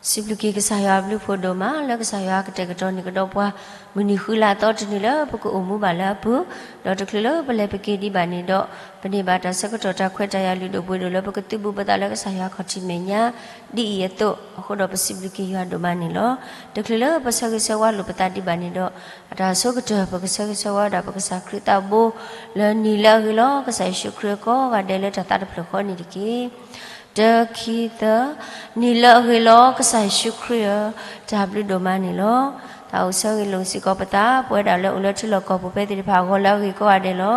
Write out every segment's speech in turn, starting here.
စံးဘျုးက့ၤကစၢ်ယွၤအဘျုးအဖှိၣ်ဒိၣ်မး လၢကစၢ်ယွၤကတဲာ်ကတီၤန့ၢ်ကဒီးပှၤ မုၢ်နံၤဃုလါအသီတနံၤလၢပကအိၣ်မူဘၣ်လၢအပူၤ, ဒီးတချုးလၢပလဲၤပက့ၤဒံးဘၣ်န့ၣ်ဒီး ပန့ၢ်ဘၣ်တၢ်ဆၢကတီၢ်တၢ်ခွဲးတၢ်ယာ်လုၢ်ဒိၣ်ပှ့ၤဒိၣ်လၢပကသုးဘူးပသးလၢကစၢ်ယွၤခီၣ်ထံးမဲာ်ညါ ဒ်အံၤအသိး, အဃိဒီးပစံးဘျုးက့ၤယွၤဒိၣ်မးန့ၣ်လီၤ. တချုးလၢပဆၢဂ့ၤဆၢဝါလိာ်ပသးဒံးဘၣ်န့ၣ်ဒီး အတၢ်ဆိကတၢၢ် ပကဆၢဂ့ၤဆၢဝါဒၣ်ပကစၢ်ခရံာ်သးဘိ လၢနံၤလၢအဂ့ၤလီၤ ကစၢ်ယ့ၣ်ၡူးခရံာ်အကိးဂၤဒဲးလၢတၢ်သးတဖျၢၣ်ဃီန့ၣ်တက့ၢ်. တၢ ခံ သၢ, နံၤလၢအဂ့ၤလီၤ ကစၢ်ယ့ၣ်ၡူးခရံာ်ဧၢ, တၢ်ဘျုးဒိၣ်မးန့ၣ်လီၤ. တၢ်အိၣ်ဆၢဂ့ၤလိာ်စ့ၢ်ကီးပသး ပဝဲဒၣ်လၢအိၣ်လၢထံလီၢ်ကီၢ်ပူၤဖဲသ့ၣ်တဖၣ် ဂီၤလၢအဂ့ၤကိးဂၤဒဲးလီၤ.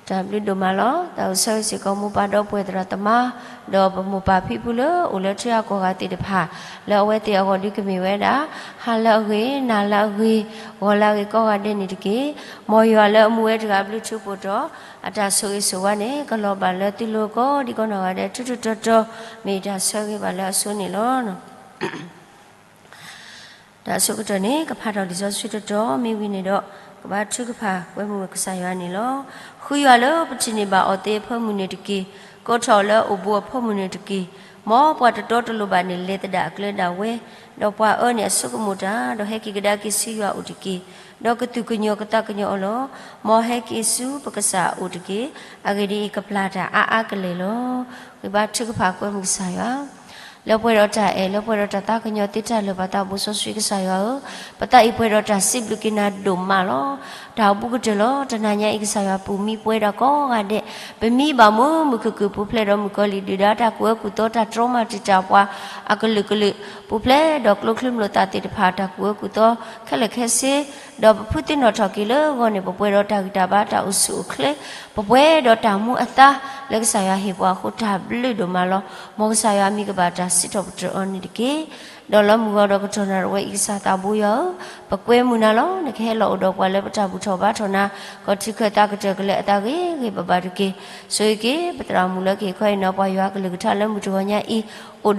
တၢ်ဘျုးဒိၣ်မးလီၤ. တၢ်အိၣ်ဆၢဂ့ၤစ့ၢ်ကီးမိၢ်ပၢ်ဒီပုၢ်ဝဲၢ်သရၣ်သမါ ဒီးပမိၢ်ပၢ်ဖံဖုလၢအိၣ်လၢထံအကီၢ်ဂၤသ့ၣ်တဖၣ် လၢအဝဲသ့ၣ်အဂီၢ်ဒုးကမ့ၢ်ဝဲဒၣ် ဟါလၢအဂ့ၤ, နၤလၢအဂ့ၤ, ဂီၤလၢအဂ့ၤကိးဂၤဒဲးန့ၣ်တက့ၢ်. မ်ယွၤလၢအမူဝဲတဂၤအဘျုးထူးဖှိၣ်ဒီး အတၢ်ဆိၣ်ဂ့ၤဆိၣ်ဝါန့ၣ် ကလီၤဘၣ်လၢသုလိၤကိးဒံးကိးနီၢ်ဂၤဒဲး ထူးထူးတီၤတီၤ မ့ၢ်တၢ်ဆၢဂ့ၤဘၣ်လၢအဆိန့ၣ်လီၤ. တၢ်အဆိကတၢၢ်န့ၣ် ကဖးထီၣ်လံာ်စီဆှံတတီၤ မ့ၢ်ဝံၤန့ၣ်ဒီး ကဘါထုကဖၣ်ကွဲမုာ်ကစၢ်ယွၤန့ၣ်လီၤ. ဃုယွၤလၢပထံၣ်န့ၢ်ဘၣ်အီၤသ့အဖၢမုၢ်န့ၣ်တက့ၢ်. ကိးထီၣ်အီၤလၢအိၣ်ဘူးအဖၢမုၢ်န့ၣ်တက့ၢ်. မ်ပှၤတတီတလိၤဘၣ်န့ၣ် လဲၤသဒၣ်အကျဲဒၣ်ဝဲ, ဒီးပှၤအၢန့ၣ်အဆိကမိၣ်တၢ်, ဒီးဟဲက့ၤကဒါက့ၤဆူယွၤအအိၣ်တက့ၢ်. ဒီးကသူၣ်ကညီၤကသးကညီၤအီၤလီၤ. မ်ဟဲက့ၤဆူပကစၢ်အအိၣ်တက့ၢ်. အဂ့ၢ်ဒ်အံၤ, ကပျၢ်တၢ်အါအါကလဲာ်လီၤ. ဂ့ၤဘါထုကဖၣ်ကွဲမုာ်ကစၢ်ယွၤ လၢပှဲၤဒီးတၢ်အဲၣ်, လၢပှဲၤဒီးတၢ်သးကညီၤသ့တၢ်လၢာ် ပသးဘိစီဆှံကစၢ်ယွၤဧၢ, ပသးအံၤပှဲၤဒီးတၢ်စံးဘျုးက့ၤနၤဒိၣ်မးလီၤ. တၢ်အဘူးကတၢၢ်လီၤ. တနၤညါအံၤကစၢ်ယွၤ ပူၤမံပှဲၤဒၣ်ကိးဂၤဒဲး, ပမံဘၣ်မုာ်မုာ်ခုၣ်ခုၣ် ပူၤဖျဲးဒီးမုၣ်ကီၤလံၢ်ဒုၣ်ဒါ တၢ်ကူၣ်အၢကူၣ်သီ တၢ်တြီမၤတံာ်တာ်ပှၤအကလုာ်ကလုာ်, ပူၤဖျဲးဒီးကျိချံမျိာ်သၣ်သ့ၣ်တဖၣ် တၢ်ကူၣ်အၢကူၣ်သီခဲလၢာ်ခဲဆ့, ဒီးပဖုသ့ၣ်နီၣ်ထီၣ်က့ၤလၢအဂီၢ်န့ၣ် ပပှဲၤဒီးတၢ်ဂံၢ်တၢ်ဘါ တၢ်အိၣ်ဆူၣ်အိၣ်ချ့, ပပှဲၤဒီးတၢ်မူအသါ လၢကစၢ်ယွၤဟ့ၣ်ပှၤအဃိ တၢ်ဘျုးဒိၣ်မးလီၤ. မ်ကစၢ်ယွၤမံကဘၣ်တၢ်စံးထီၣ်ပတြၢၤအီၤန့ၣ်တက့ၢ်. ဒီးလၢမုၢ်ဂီၤဒီးကတီၢ်နၣ်ရံၣ်ဝဲအံၤ ကစၢ်သးဘိယွၤဧၢ, ပကွဲမုာ်နၤလီၤ. နကဟဲလီၤအိၣ်ဒီးပှၤလၢပတၢ်ဘူၣ်ထီၣ်ဘါထီၣ်နၤ, ကီၢ်ထံခၢၣ်သးကတၢၢ်ကလဲၤအသးဂ့ၤဂ့ၤဘၣ်ဘၣ်တက့ၢ်. ဆိၣ်ဂ့ၤက့ၤ ပသရၣ်မုၣ်လၢကဟ့ၣ်ခီဟ့ၣ်နီၤပှၤယွၤအကလုၢ်ကထါလၢမုၢ်တဂီၤညါအံၤ, အိၣ်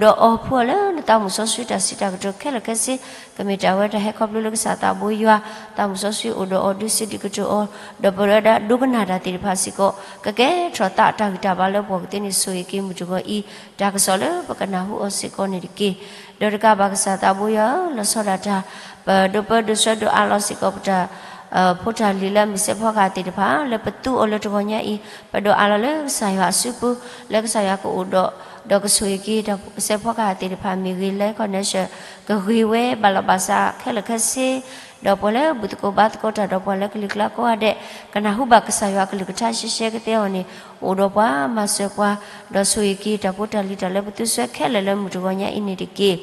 ဒီးအီၤဖှူအီၤလၢနသးမုၢ်စီဆှံတၢ်စံးတၢ်ကတိၤခဲလၢာ်ခဲဆ့, ကမ့ၢ်တၢ်ဝဲတၢ်ဟဲခီဖျိလၢကစၢ်သးဘိယွၤ, သးမုၢ်စီဆှံအိၣ်ဒီးအီၤ ဒုးစံးဒုးကတိၤအီၤ, ဒီးပဝဲဒၣ်ဒိကနၣ်တၢ်သ့ၣ်တဖၣ်စ့ၢ်ကီး ကကဲထီၣ်သးတၢ်ဂံၢ်တၢ်ဘါလၢပှၤကသ့န့ၣ် ဆိၣ်ဂ့ၤက့ၤမုၢ်တဂီၤအံၤ တၢ်ကစီၣ်လၢပကနၢ်ဟူအီၤစ့ၢ်ကီးန့ၣ်တက့ၢ်. ဒီးတကးဘၣ်ကစၢ်သးဘိယွၤဧၢ, လီၤဆီဒၣ်တၢ် ပဒိးပၢဒိးဆှၢဒိးအးလီၤစ့ၢ်ကီးပတၢ် ဖိတၢ်လံၤလၢအမ့ၢ်စဲးဖီကဟၣ်သ့ၣ်တဖၣ် လၢပသူအီၤလၢတဂီၤညါအံၤ, ပဒိးအးလီၤလၢကစၢ်ယွၤအစုပူၤ, လၢကစၢ်ယွၤကအိၣ်ဒီး, ဒီးကဆိၣ်ဂ့ၤက့ၤတၢ်စဲးဖီကဟၣ်သ့ၣ်တဖၣ် မ့ၢ်ဂ့ၤလၢ connection ကဂ့ၤဝဲဘၣ်လီၤဘၣ်စးခဲလၢာ်ခဲဆ့, ဒီးပှၤလၢဘူၣ်သကိးဘါသကိးတၢ်ဒီးပှၤလၢကလံၤကျါကိးဂၤဒဲး ကနၢ်ဟူဘၣ်ကစၢ်ယွၤအကလုၢ်ကထါရှဲရှဲကသ့အဂီၢ်န့ၣ် အိၣ်ဒီးပှၤမၤစၢၤပှၤ, ဒီးဆိၣ်ဂ့ၤက့ၤတၢ်ဖိတၢ်လံၤတၢ်လၢပသူစွဲခဲလၢာ်လၢမုၢ်တဂီၤညါအံၤန့ၣ်တက့ၢ်.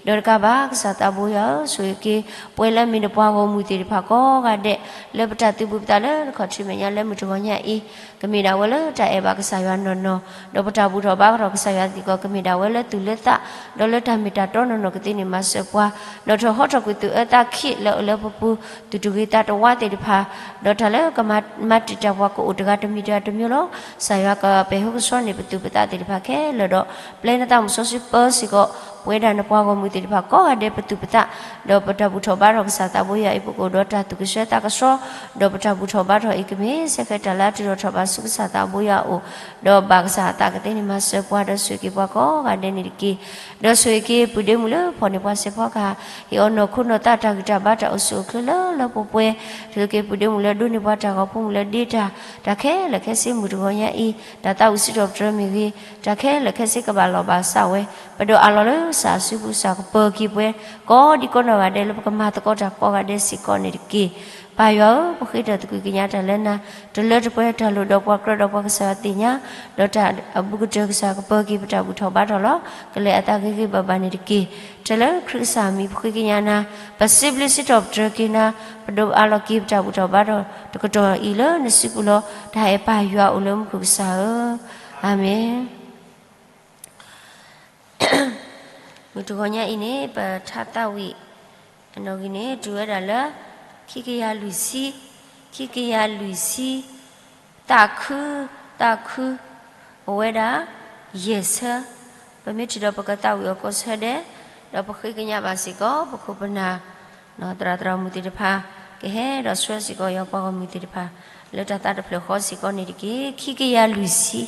ဒီးတကးဘၣ်ကစၢ်သးဘိယွၤဧၢ, ဆိၣ်ဂ့ၤက့ၤ ပှၤလၢအမ့ၢ်နပှၤဂီၢ်မုၢ်သ့ၣ်တဖၣ်ကိးဂၤဒဲး လၢပတၢ်သုးဘူးပသးလၢနခီၣ်ထံးမဲာ်ညါလၢမုၢ်တဂီၤညါအံၤ, ကမ့ၢ်ဒၣ်ဝဲလၢတၢ်အဲၣ်ဘၣ်ကစၢ်ယွၤနီၢ်နီၢ်, ဒီးပတၢ်ဘူၣ်ထီၣ်ဘါထီၣ်ကစၢ်ယွၤစ့ၢ်ကီး ကမ့ၢ်ဒၣ်ဝဲလၢသူၣ်လၢသး, ဒီးလၢတၢ်မ့ၢ်တၢ်တီနီၢ်နီၢ်ကသ့န့ၣ်မၤစၢၤပှၤ, ဒီးထီၣ်ဟီထီၣ်ကွံာ်သူၣ်အၢသးခံးလၢအအိၣ်လၢပပူၤ, သူၣ်တဂ့ၤသးတဝါသ့ၣ်တဖၣ်, ဒီးတၢ်လၢကမၤတံာ်တာ်ပှၤကအိၣ်တဂၤတမံၤတဂၤတမံၤလီၤ. ကစၢ်ယွၤကပဲာ်ဟူကဆှီန့ၢ်ပသူၣ်ပသးသ့ၣ်တဖၣ်ခဲလၢာ်ဒီး ပျဲနသးမုၢ်စီဆှံပၢစ့ၢ်ကီး, ပဝဲဒၣ်နပှၤဂီၢ်မုၢ်သ့ၣ်တဖၣ်ကိးဂၤဒဲးပသူၣ်ပသး, ဒီးပတၢ်ဘူၣ်ထီၣ်ဘါထီၣ်ကစၢ်သးဘိယွၤအံၤ ပကအိၣ်ဒီးတၢ်သူၣ်ကဆှီသးကဆှီ, ဒီးပတၢ်ဘူၣ်ထီၣ်ဘါထီၣ်အံၤ ကမ့ၢ်စဲဃဲးတၢ်လၢအတုၤထီၣ်ထီၣ်ဘးဆူကစၢ်သးဘိယွၤအအိၣ်, ဒီးဘၣ်ကစၢ်အသးကသ့န့ၣ်မၤစၢၤပှၤ ဒီးဆိၣ်ဂ့ၤက့ၤပှၤကိးဂၤဒဲးန့ၣ်တက့ၢ်. ဒီးဆိၣ်ဂ့ၤက့ၤပုၢ်ဒ့မုၣ်လၢဖီၣ်န့ၢ်ပှၤစဲးဖီကဟၣ်, ဟ့ၣ်အီၤနီၢ်ခိနီၢ်သးတၢ်ဂံၢ်တၢ်ဘါတၢ်အိၣ်ဆူၣ်အိၣ်ချ့လၢလၢပှဲၤပှဲၤ, ဆိၣ်ဂ့ၤက့ၤပုၢ်ဒ့မုၣ်လၢဒိးန့ၢ်ပှၤတၢ်ဂီၤဖိမုၣ်လၢဒ့တၢ်, တၢ်ခဲလၢာ်ခဲဆ့မုၢ်တဂီၤညါအံၤ, တၢ်သးဝံၣ်စံးထီၣ်ပတြၢၤမ့ၢ်ဂ့ၤ, တၢ်ခဲလၢာ်ခဲဆ့ကဘၣ်လီၤဘၣ်စးဝဲ, ပဒိးအးလီၤလၢကစၢ်အစုပူၤ ကစၢ်ကပၢၤက့ၤပှၤ ကိးဒံကိးနီၢ်ဂၤဒဲးလၢပကမၤသကိးတၢ်ကိးဂၤဒဲးစ့ၢ်ကီးန့ၣ်တက့ၢ်. ပၢ်ယွၤဧၢ, ပဃ့တၢ်သကွံၢ်ကညးတၢ်လၢနၤ, တလၢတပှဲၤတၢ်လိၣ်ဒီးပှၤကြၢးဒီးပှၤ ကစၢ်ယွၤသ့ၣ်ညါ, ဒီးတၢ်အဘူးကတၢၢ်ကစၢ်ကပၢၤက့ၤ ပတၢ်ဘူၣ်ထီၣ်ဘါထီၣ်လီၤ. ကလဲၤအသးဂ့ၤဂ့ၤဘၣ်ဘၣ်န့ၣ်တက့ၢ်. ထဲလၢခရံာ်ကစၢ်အမံၤပဃ့ကညးနၤ, ပစံးဘျုးစံးထီၣ်ပတြၢၤက့ၤနၤ, ပဒိးအးလီၤက့ၤပတၢ်ဘူၣ်ထီၣ်ဘါထီၣ်တကတီၢ်အံၤလၢနစုပူၤလီၤ. တၢ်အဲၣ်ပၢ်ယွၤအိၣ်လၢမူခိၣ်ကစၢ်ဧၢ, အၤမ့ၣ်. မုၢ်တဂီၤညါအံၤန့ၣ် ပထါသးဝံၣ်အနီၣ်ဂံၢ်န့ၣ် တုၤဝဲဒၣ်လၢ ခံကယၤလွံၢ်ဆံ, ခံကယၤလွံၢ်ဆံ, သးခု, သးခု, အိၣ်ဝဲဒၣ် ယဲၢ်ဆၢ, ပမ့ၢ်ထုးဒီးပကသးဝံၣ်အီၤကိးဆၢဒဲး, ဒီးပဃ့ကညးဘၣ်စ့ၢ်ကီး ပခိၣ်ပနၢ် သရၣ်သရၣ်မုၣ်သ့ၣ်တဖၣ် ကဟဲဒီးဆှၢစ့ၢ်ကီးယွၤပှၤဂီၢ်မုၢ်သ့ၣ်တဖၣ် လၢတၢ်သးတဖျၢၣ်ဃီစ့ၢ်ကီးန့ၣ်တက့ၢ်. ခံကယၤလွံၢ်ဆံ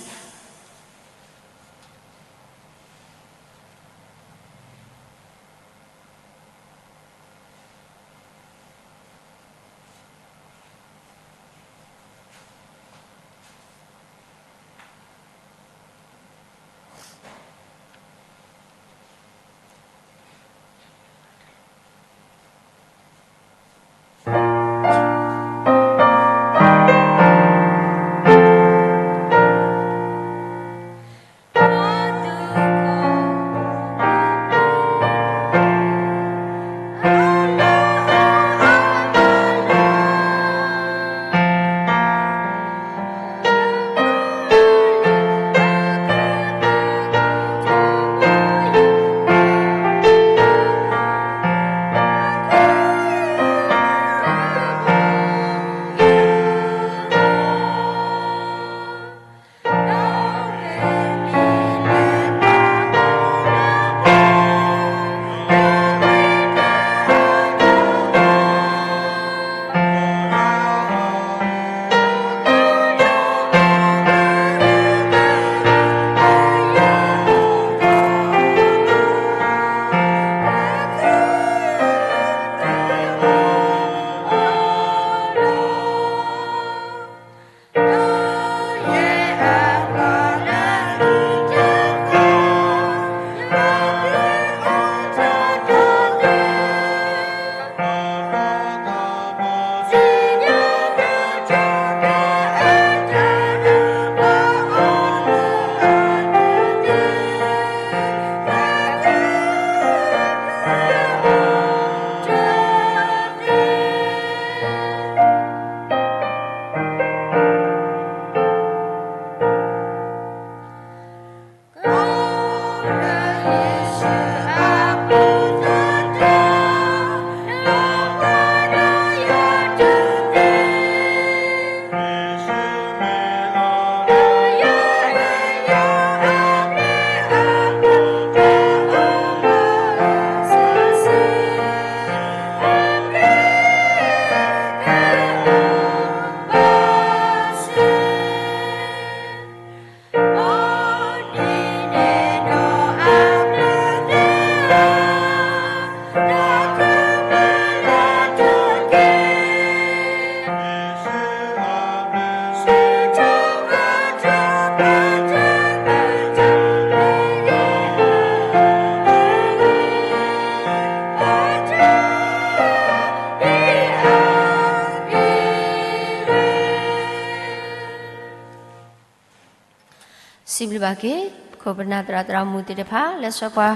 စံးဘျုးဘၣ်က့ၤ ပခိၣ်ပနၢ်သရၣ်သရၣ်မုၣ်သ့ၣ်တဖၣ် လၢဆှၢပှၤ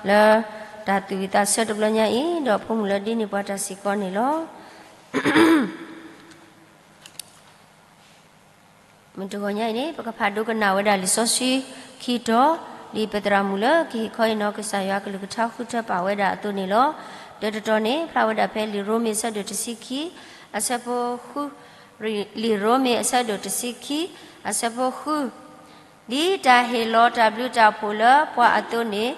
လၢတၢ်သူၣ်ဝံၣ်သးဆၢတဘျီညါအံၤ ဒီးဖိမုၣ်လၢဒ်န့ၢ်ပှၤတၢ်စ့ၢ်ကီးန့ၣ်လီၤ. မုၢ်တဂီၤညါအံၤန့ၣ် ပကဖးဒိကနၣ်ဝဲဒၣ်လံာ်စီဆှံခံတီၤ, ဒ်ပသရၣ်မုၣ်လၢကဟ့ၣ်ခီအံၤနီၤကစၢ်ယွၤအကလုၢ်ကထါဃုထၢပာ်ဝဲဒၣ်အသိးန့ၣ်လီၤ. တၢတတီၤန့ၣ် ဖျါဝဲဒၣ်ဖဲလံာ်ရိမ့ၤအဆၢဒိၣ်တဆံခံ အဆၢဖိဃု, လံာ်ရိမ့ၤအဆၢဒိၣ်တဆံခံ အဆၢဖိဃု ဒ်တၢ်ဟ့ၣ်လီၤတၢ်ဘျုးတၢ်ဖှိၣ်လၢပှၤအသိးန့ၣ်,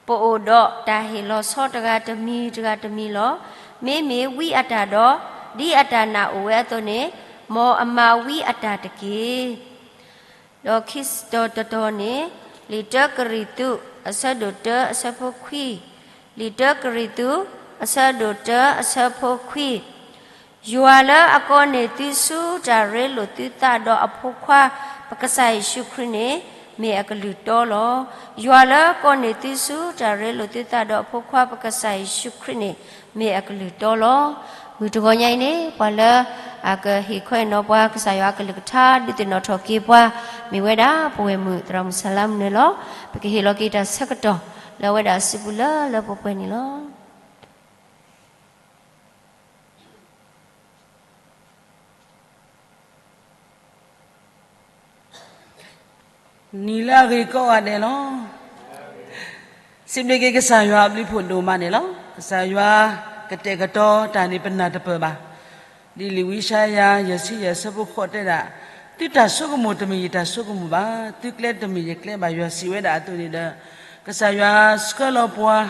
ပအိၣ်ဒီးတၢ်ဟ့ၣ်လီၤဆီတဂၤတမံၤတဂၤတမံၤလီၤ. မ့မ့ၢ်ဝံအတၢ်ဒီး, ဒ်အတၢ်နာ်အိၣ်ဝဲအသိးန့ၣ်, မ်အမၤဝံအတၢ်တက့ၢ်. ဒီးခံတီၤတတီၤန့ၣ်, လံာ်တၢကရံၣ်သူး အဆၢဒိၣ်တၢ အဆၢဖိခွံ, လံာ်တၢကရံၣ်သူး အဆၢဒိၣ်တၢ အဆၢဖိခွံ ယွၤလၢအကိးန့ၢ်သုဆူတၢ်ရ့လိာ်သုသးဒီးအဖိခွါပကစၢ်ယ့ၣ်ၡူးခရံာ်န့ၣ် မ့ၢ်အကလုၢ်တီလီၤ. ယွၤလၢကိးန့ၢ်သုဆူတၢ်ရ့လိာ်သုသးဒီးအဖိခွါပကစၢ်ယ့ၣ်ၡူးခရံာ်န့ၣ် မ့ၢ်အကလုၢ်တီလီၤ. မုၢ်တဂီၤညါအံၤန့ၣ် ပှၤလၢအကဟ့ၣ်ခီအံၤနီၤပှၤကစၢ်ယွၤအကလုၢ်ကထါ ဒုးသ့ၣ်နီၣ်ထီၣ်က့ၤပှၤ မ့ၢ်ဝဲဒၣ် ပဝဲၢ်မုၣ်သရၣ်မုၣ်စၢ်လါမနုၤလီၤ. ပကဟ့ၣ်လီၤက့ၤတၢ်ဆၢကတီၢ် လၢအဝဲဒၣ်စုပူၤလၢလၢပှဲၤပှဲၤန့ၣ်လီၤ. နံၤလၢအဂ့ၤကိးဂၤဒဲးလီၤ. စံးဘျုးက့ၤကစၢ်ယွၤအဘျုးဖှိၣ်ဒိၣ်မးန့ၣ်လီၤ. ကစၢ်ယွၤကတဲာ်ကတီၤတၢ်န့ၣ် ပနၢ်တပၢၢ်ဘၣ်. ဒ်လံာ်ဝံယၡါယၤ ယဲၢ်ဆံယဲၢ် အဆၢဖိဃိးတဲဒၣ်, သုတၢ်ဆိကမိၣ်တမ့ၢ်ယတၢ်ဆိကမိၣ်ဘၣ်, သုကျဲတမ့ၢ်ယကျဲဘၣ်, ယွၤစံးဝဲဒၣ်အသိးန့ၣ်ဒီး, ကစၢ်ယွၤဆှၢလီၤပှၤ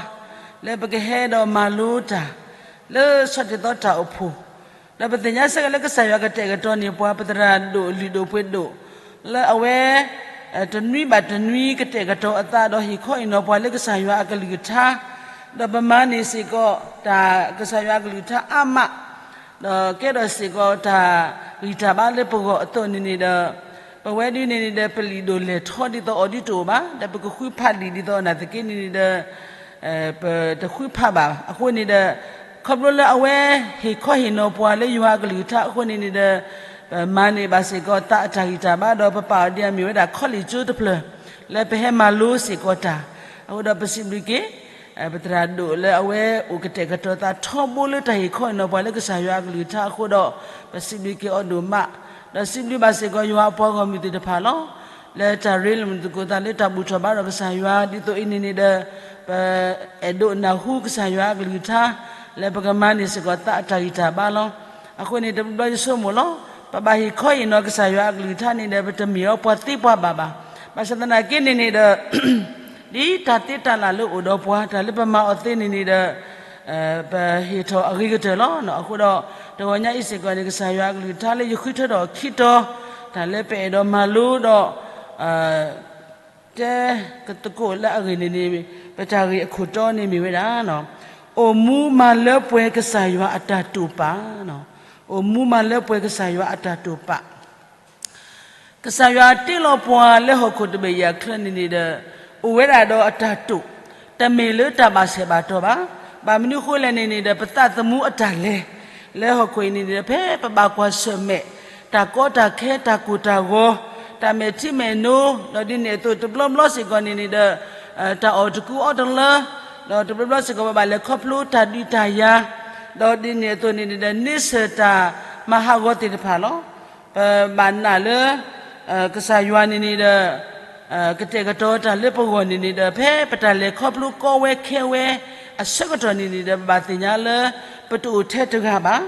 လၢပကဟဲဒီးမၤလိတၢ် လၢဆီၣ်တံၢ်သီတၢ်အိၣ်ဖှိၣ်, ဒီးပသ့ၣ်ညါစ့ၢ်ကီးလၢကစၢ်ယွၤကတဲာ်ကတီၤန့ၢ်ပှၤ ပသရၣ်ဒိၣ်လုၢ်ဒိၣ်ပှ့ၤဒိၣ် လၢအဝဲ တနွံဘၣ်တနွံကတဲာ်ကတီၤအသး ဒီးဟ့ၣ်ခီအံၤနီၤပှၤလၢကစၢ်ယွၤအကလုၢ်ကထါ, ဒီးပမၤန့ၢ်စ့ၢ်ကီးတၢ်ကစၢ်ယွၤအကလုၢ်ကထါအါမး, ဒီးကဲထီၣ်စ့ၢ်ကီးတၢ်ဂံၢ်တၢ်ဘါလၢပဂီၢ်အသိးန့ၣ်န့ၣ်ဒီး, ပဝဲဒ်န့ၣ်န့ၣ်ဒီး ပလံာ်ဒိၣ်လဲၢ်ထီဒ်သိးအီၤဒ်တအိၣ်ဘၣ်, ဒီးပကဃုဖးလံာ်ဒ်သိးနာ်သက့န့ၣ်န့ၣ်ဒီး ပတဃုဖးဘၣ်. အဃိန့ၣ်ဒီး ခီဖျိလၢအဝဲဟ့ၣ်ခီဟ့ၣ်နီၤပှၤလၢယွၤအကလုၢ်ကထါအဃိန့ၣ်န့ၣ်ဒီး, ပမၤန့ၢ်ဘၣ်စ့ၢ်ကီးသးအတၢ်ဂံၢ်တၢ်ဘါ ဒီးပပာ်အီၤဒ်အမ့ၢ်ဝဲဒၣ်ခီလ့ၣ်ကၠိတဖျၢၣ် လၢပဟဲမၤလိစ့ၢ်ကီးတၢ်. အဃိဒီးပစံးဘျုးက့ၤ ပသရၣ်ဒိၣ်လၢအဝဲအိၣ်ကတဲာ်ကတီၤသးထီဘိလၢတၢ်ဟ့ၣ်ခီအံၤနီၤပှၤလၢကစၢ်ယွၤအကလုၢ်ကထါအဃိ, ဒီးပစံးဘျုးက့ၤအီၤဒိၣ်မး, ဒီးစံးဘျုးဘၣ်စ့ၢ်ကီးယွၤအပှၤဂီၢ်မုၢ်သ့ၣ်တဖၣ်လီၤ. လၢတၢ်ရ့လိာ်မုာ်သကိးသးလၢတၢ်ဘူၣ်ထီၣ်ဘါထီၣ်ကစၢ်ယွၤဒ်သိးအံၤန့ၣ်န့ၣ်ဒီး, ပအဲၣ်ဒိးနၢ်ဟူကစၢ်ယွၤအကလုၢ်ကထါ လၢပကမၤန့ၢ်စ့ၢ်ကီးသးအတၢ်ဂံၢ်တၢ်ဘါလီၤ. အဃိန့ၣ် တဘျီဘျီယဆိကမိၣ်လီၤ. ပဘၣ်ဟ့ၣ်ခီအံၤနီၤကစၢ်ယွၤအကလုၢ်ကထါန့ၣ်ဒီး ပတမ့ၢ်အီၤပှၤသ့ပှၤဘၣ်ဘၣ်. ဘၣ်ဆၣ်သနာ်က့န့ၣ်န့ၣ်ဒီး ဒ်တၢ်သ့တၢ်လၢ်လၢအိၣ်ဒီးပှၤ တၢ်လၢပမၤအီၤသ့န့ၣ်န့ၣ်ဒီး, ပဟ့ၣ်ထီၣ်အဂ့ၤကတၢၢ်လီၤ. အဃိဒီး တဂီၤညါအံၤစ့ၢ်ကီးန့ၣ် ကစၢ်ယွၤအကလုၢ်ကထါလၢယဃုထၢထီၣ်ခံတီၤ, တၢ်လၢပအဲၣ်ဒိးမၤလိဒီး တဲကသကိးလၢအဂ့ၢ်န့ၣ်န့ၣ်, ပတၢ်ဂ့ၢ်အခိၣ်တီန့ၣ်မ့ၢ်ဝဲဒၣ်, အိၣ်မူမၤလၢပှဲၤကစၢ်ယွၤအတၢ်တိာ်ပာ်, အိၣ်မူမၤလၢပှဲၤကစၢ်ယွၤအတၢ်တိာ်ပာ်. ကစၢ်ယွၤတ့လီၤပှၤလၢဟီၣ်ခိၣ်တဘ့ၣ်အံၤအချၢန့ၣ်န့ၣ်ဒီး, အိၣ်ဝဲဒၣ်ဒီးအတၢ်တိာ်, တမ့ၢ်လၢတၢ်ဘၣ်ဆဲးဘၣ်တီၢ်ဘၣ်. ဘၣ်မနုၤအဃိလဲၣ်န့ၣ်န့ၣ်ဒီး ပသးသမူအတၢ်လဲၤ လၢဟီၣ်ခိၣ်အံၤန့ၣ်ဒီး ဖဲပဘၣ်ကွၢ်ဆၢၣ်မဲာ် တၢ်ကီတၢ်ခဲ တၢ်ကိၢ်တၢ်ဂီၤ, တၢ်မဲာ်ထံမဲာ်နိ, ဒီးဒ်န့ၣ်အသိးတဘျီဘျီစ့ၢ်ကီးန့ၣ်န့ၣ်ဒီး, တၢ်အီၣ်တကူအီတလၢ, ဒီးတဘျီဘျီစ့ၢ်ကီး ပဘၣ်လဲၤခီဖျိတၢ်ဒုးတၢ်ယၤ, ဒီးဒ်န့ၣ်အသိးန့ၣ်န့ၣ်ဒီး န့ဆၢၣ်တၢ်မၤဟးဂီၤသ့ၣ်တဖၣ်လီၤ. ပဘၣ်နာ်လၢ ကစၢ်ယွၤန့ၣ်န့ၣ်ဒီး ကတဲာ်ကတီၤတၢ်လၢပဂီၢ်န့ၣ်န့ၣ်ဒီး ဖဲပတၢ်လဲၤခီဖျိကီဝဲခဲဝဲအဆၢကတီၢ်န့ၣ်န့ၣ်ဒီး ပဘၣ်သ့ၣ်ညါလၢ ပတအိၣ်ထဲတဂၤဘၣ်.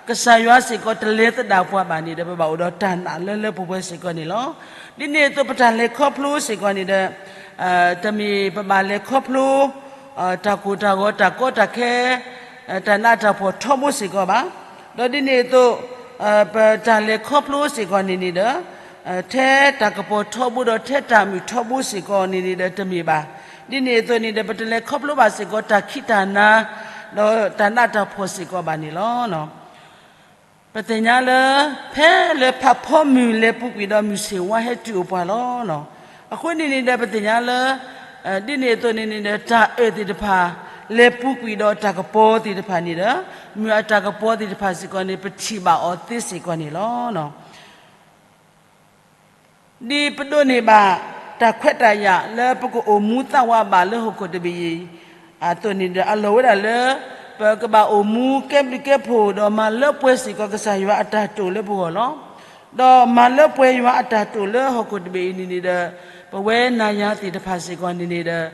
ကစၢ်ယွၤစ့ၢ်ကီးတလဲၤသဒၣ်ပှၤဘၣ်န့ၣ်ဒီး ပဘၣ်အိၣ်ဒီးတၢ်နာ်လၢလၢပှဲၤပှဲၤစ့ၢ်ကီးန့ၣ်လီၤ. ဒ်န့ၣ်အသိးပတၢ်လဲၤခီဖျိစ့ၢ်ကီးန့ၣ်ဒီး တမ့ၢ်ပဘၣ်လဲၤခီဖျိ တၢ်ကိၢ်တၢ်ဂီၤ တၢ်ကီတၢ်ခဲ တၢ်နးတၢ်ဖှီၣ်ထီဘိစ့ၢ်ကီးဘၣ်. ဒီးဒ်န့ၣ်အသိး ပတၢ်လဲၤခီဖျိစ့ၢ်ကီးန့ၣ်န့ၣ်ဒီး ထဲတၢ်ကပီၤထီဘိဒီးထဲတၢ်မုာ်ထီဘိစ့ၢ်ကီးန့ၣ်န့ၣ်ဒီးတမ့ၢ်ဘၣ်. ဒ်န့ၣ်အသိးန့ၣ်ဒီး ပတလဲၤခီဖျိဘၣ်စ့ၢ်ကီးတၢ်ခံးတၢ်နၤ ဒီးတၢ်နးတၢ်ဖှီၣ်စ့ၢ်ကီးဘၣ်န့ၣ်လီၤ. ပသ့ၣ်ညါလၢ ဖဲလၢဖးဖီမုၢ်လဲၤပူၤကွံာ်ဒီး မုၢ်ဆ့ၣ်ဝါဟဲတုၤအိၣ်ပှၤလီၤ. အဃိန့ၣ်န့ၣ်ဒီး ပသ့ၣ်ညါလၢ ဒ်န့ၣ်အသိးန့ၣ်န့ၣ်ဒီး တၢ်အၢၣ်သ့ၣ်တဖၣ် လဲၤပူၤကွံာ်ဒီးတၢ်ကပီၤသ့ၣ်တဖၣ်န့ၣ်ဒီး မုၢ်အတၢ်ကပီၤသ့ၣ်တဖၣ်စ့ၢ်ကီးန့ၣ် ပထံၣ်ဘၣ်အီၤသ့စ့ၢ်ကီးန့ၣ်လီၤ. ဒ်ပဒိးန့ၢ်ဘၣ် တၢ်ခွဲးတၢ်ယာ်လၢပကအိၣ်မူသးဝးဘၣ်လၢဟီၣ်ခိၣ်တဘ့ၣ်အံၤ အသိးန့ၣ်ဒီး အလီၢ်ဝဲဒၣ်လၢ ပကဘၣ်အိၣ်မူကဲဘျုးကဲဖှိၣ် ဒီးမၤလၢပှဲၤစ့ၢ်ကီးကစၢ်ယွၤအတၢ်တိာ်လၢပဂီၢ်လီၤ. ဒီးမၤလၢပှဲၤယွၤအတၢ်တိာ်လၢဟီၣ်ခိၣ်တဘ့ၣ်အံၤန့ၣ်န့ၣ်ဒီး ပဝဲနၤယၤသ့ၣ်တဖၣ်စ့ၢ်ကီးန့ၣ်န့ၣ်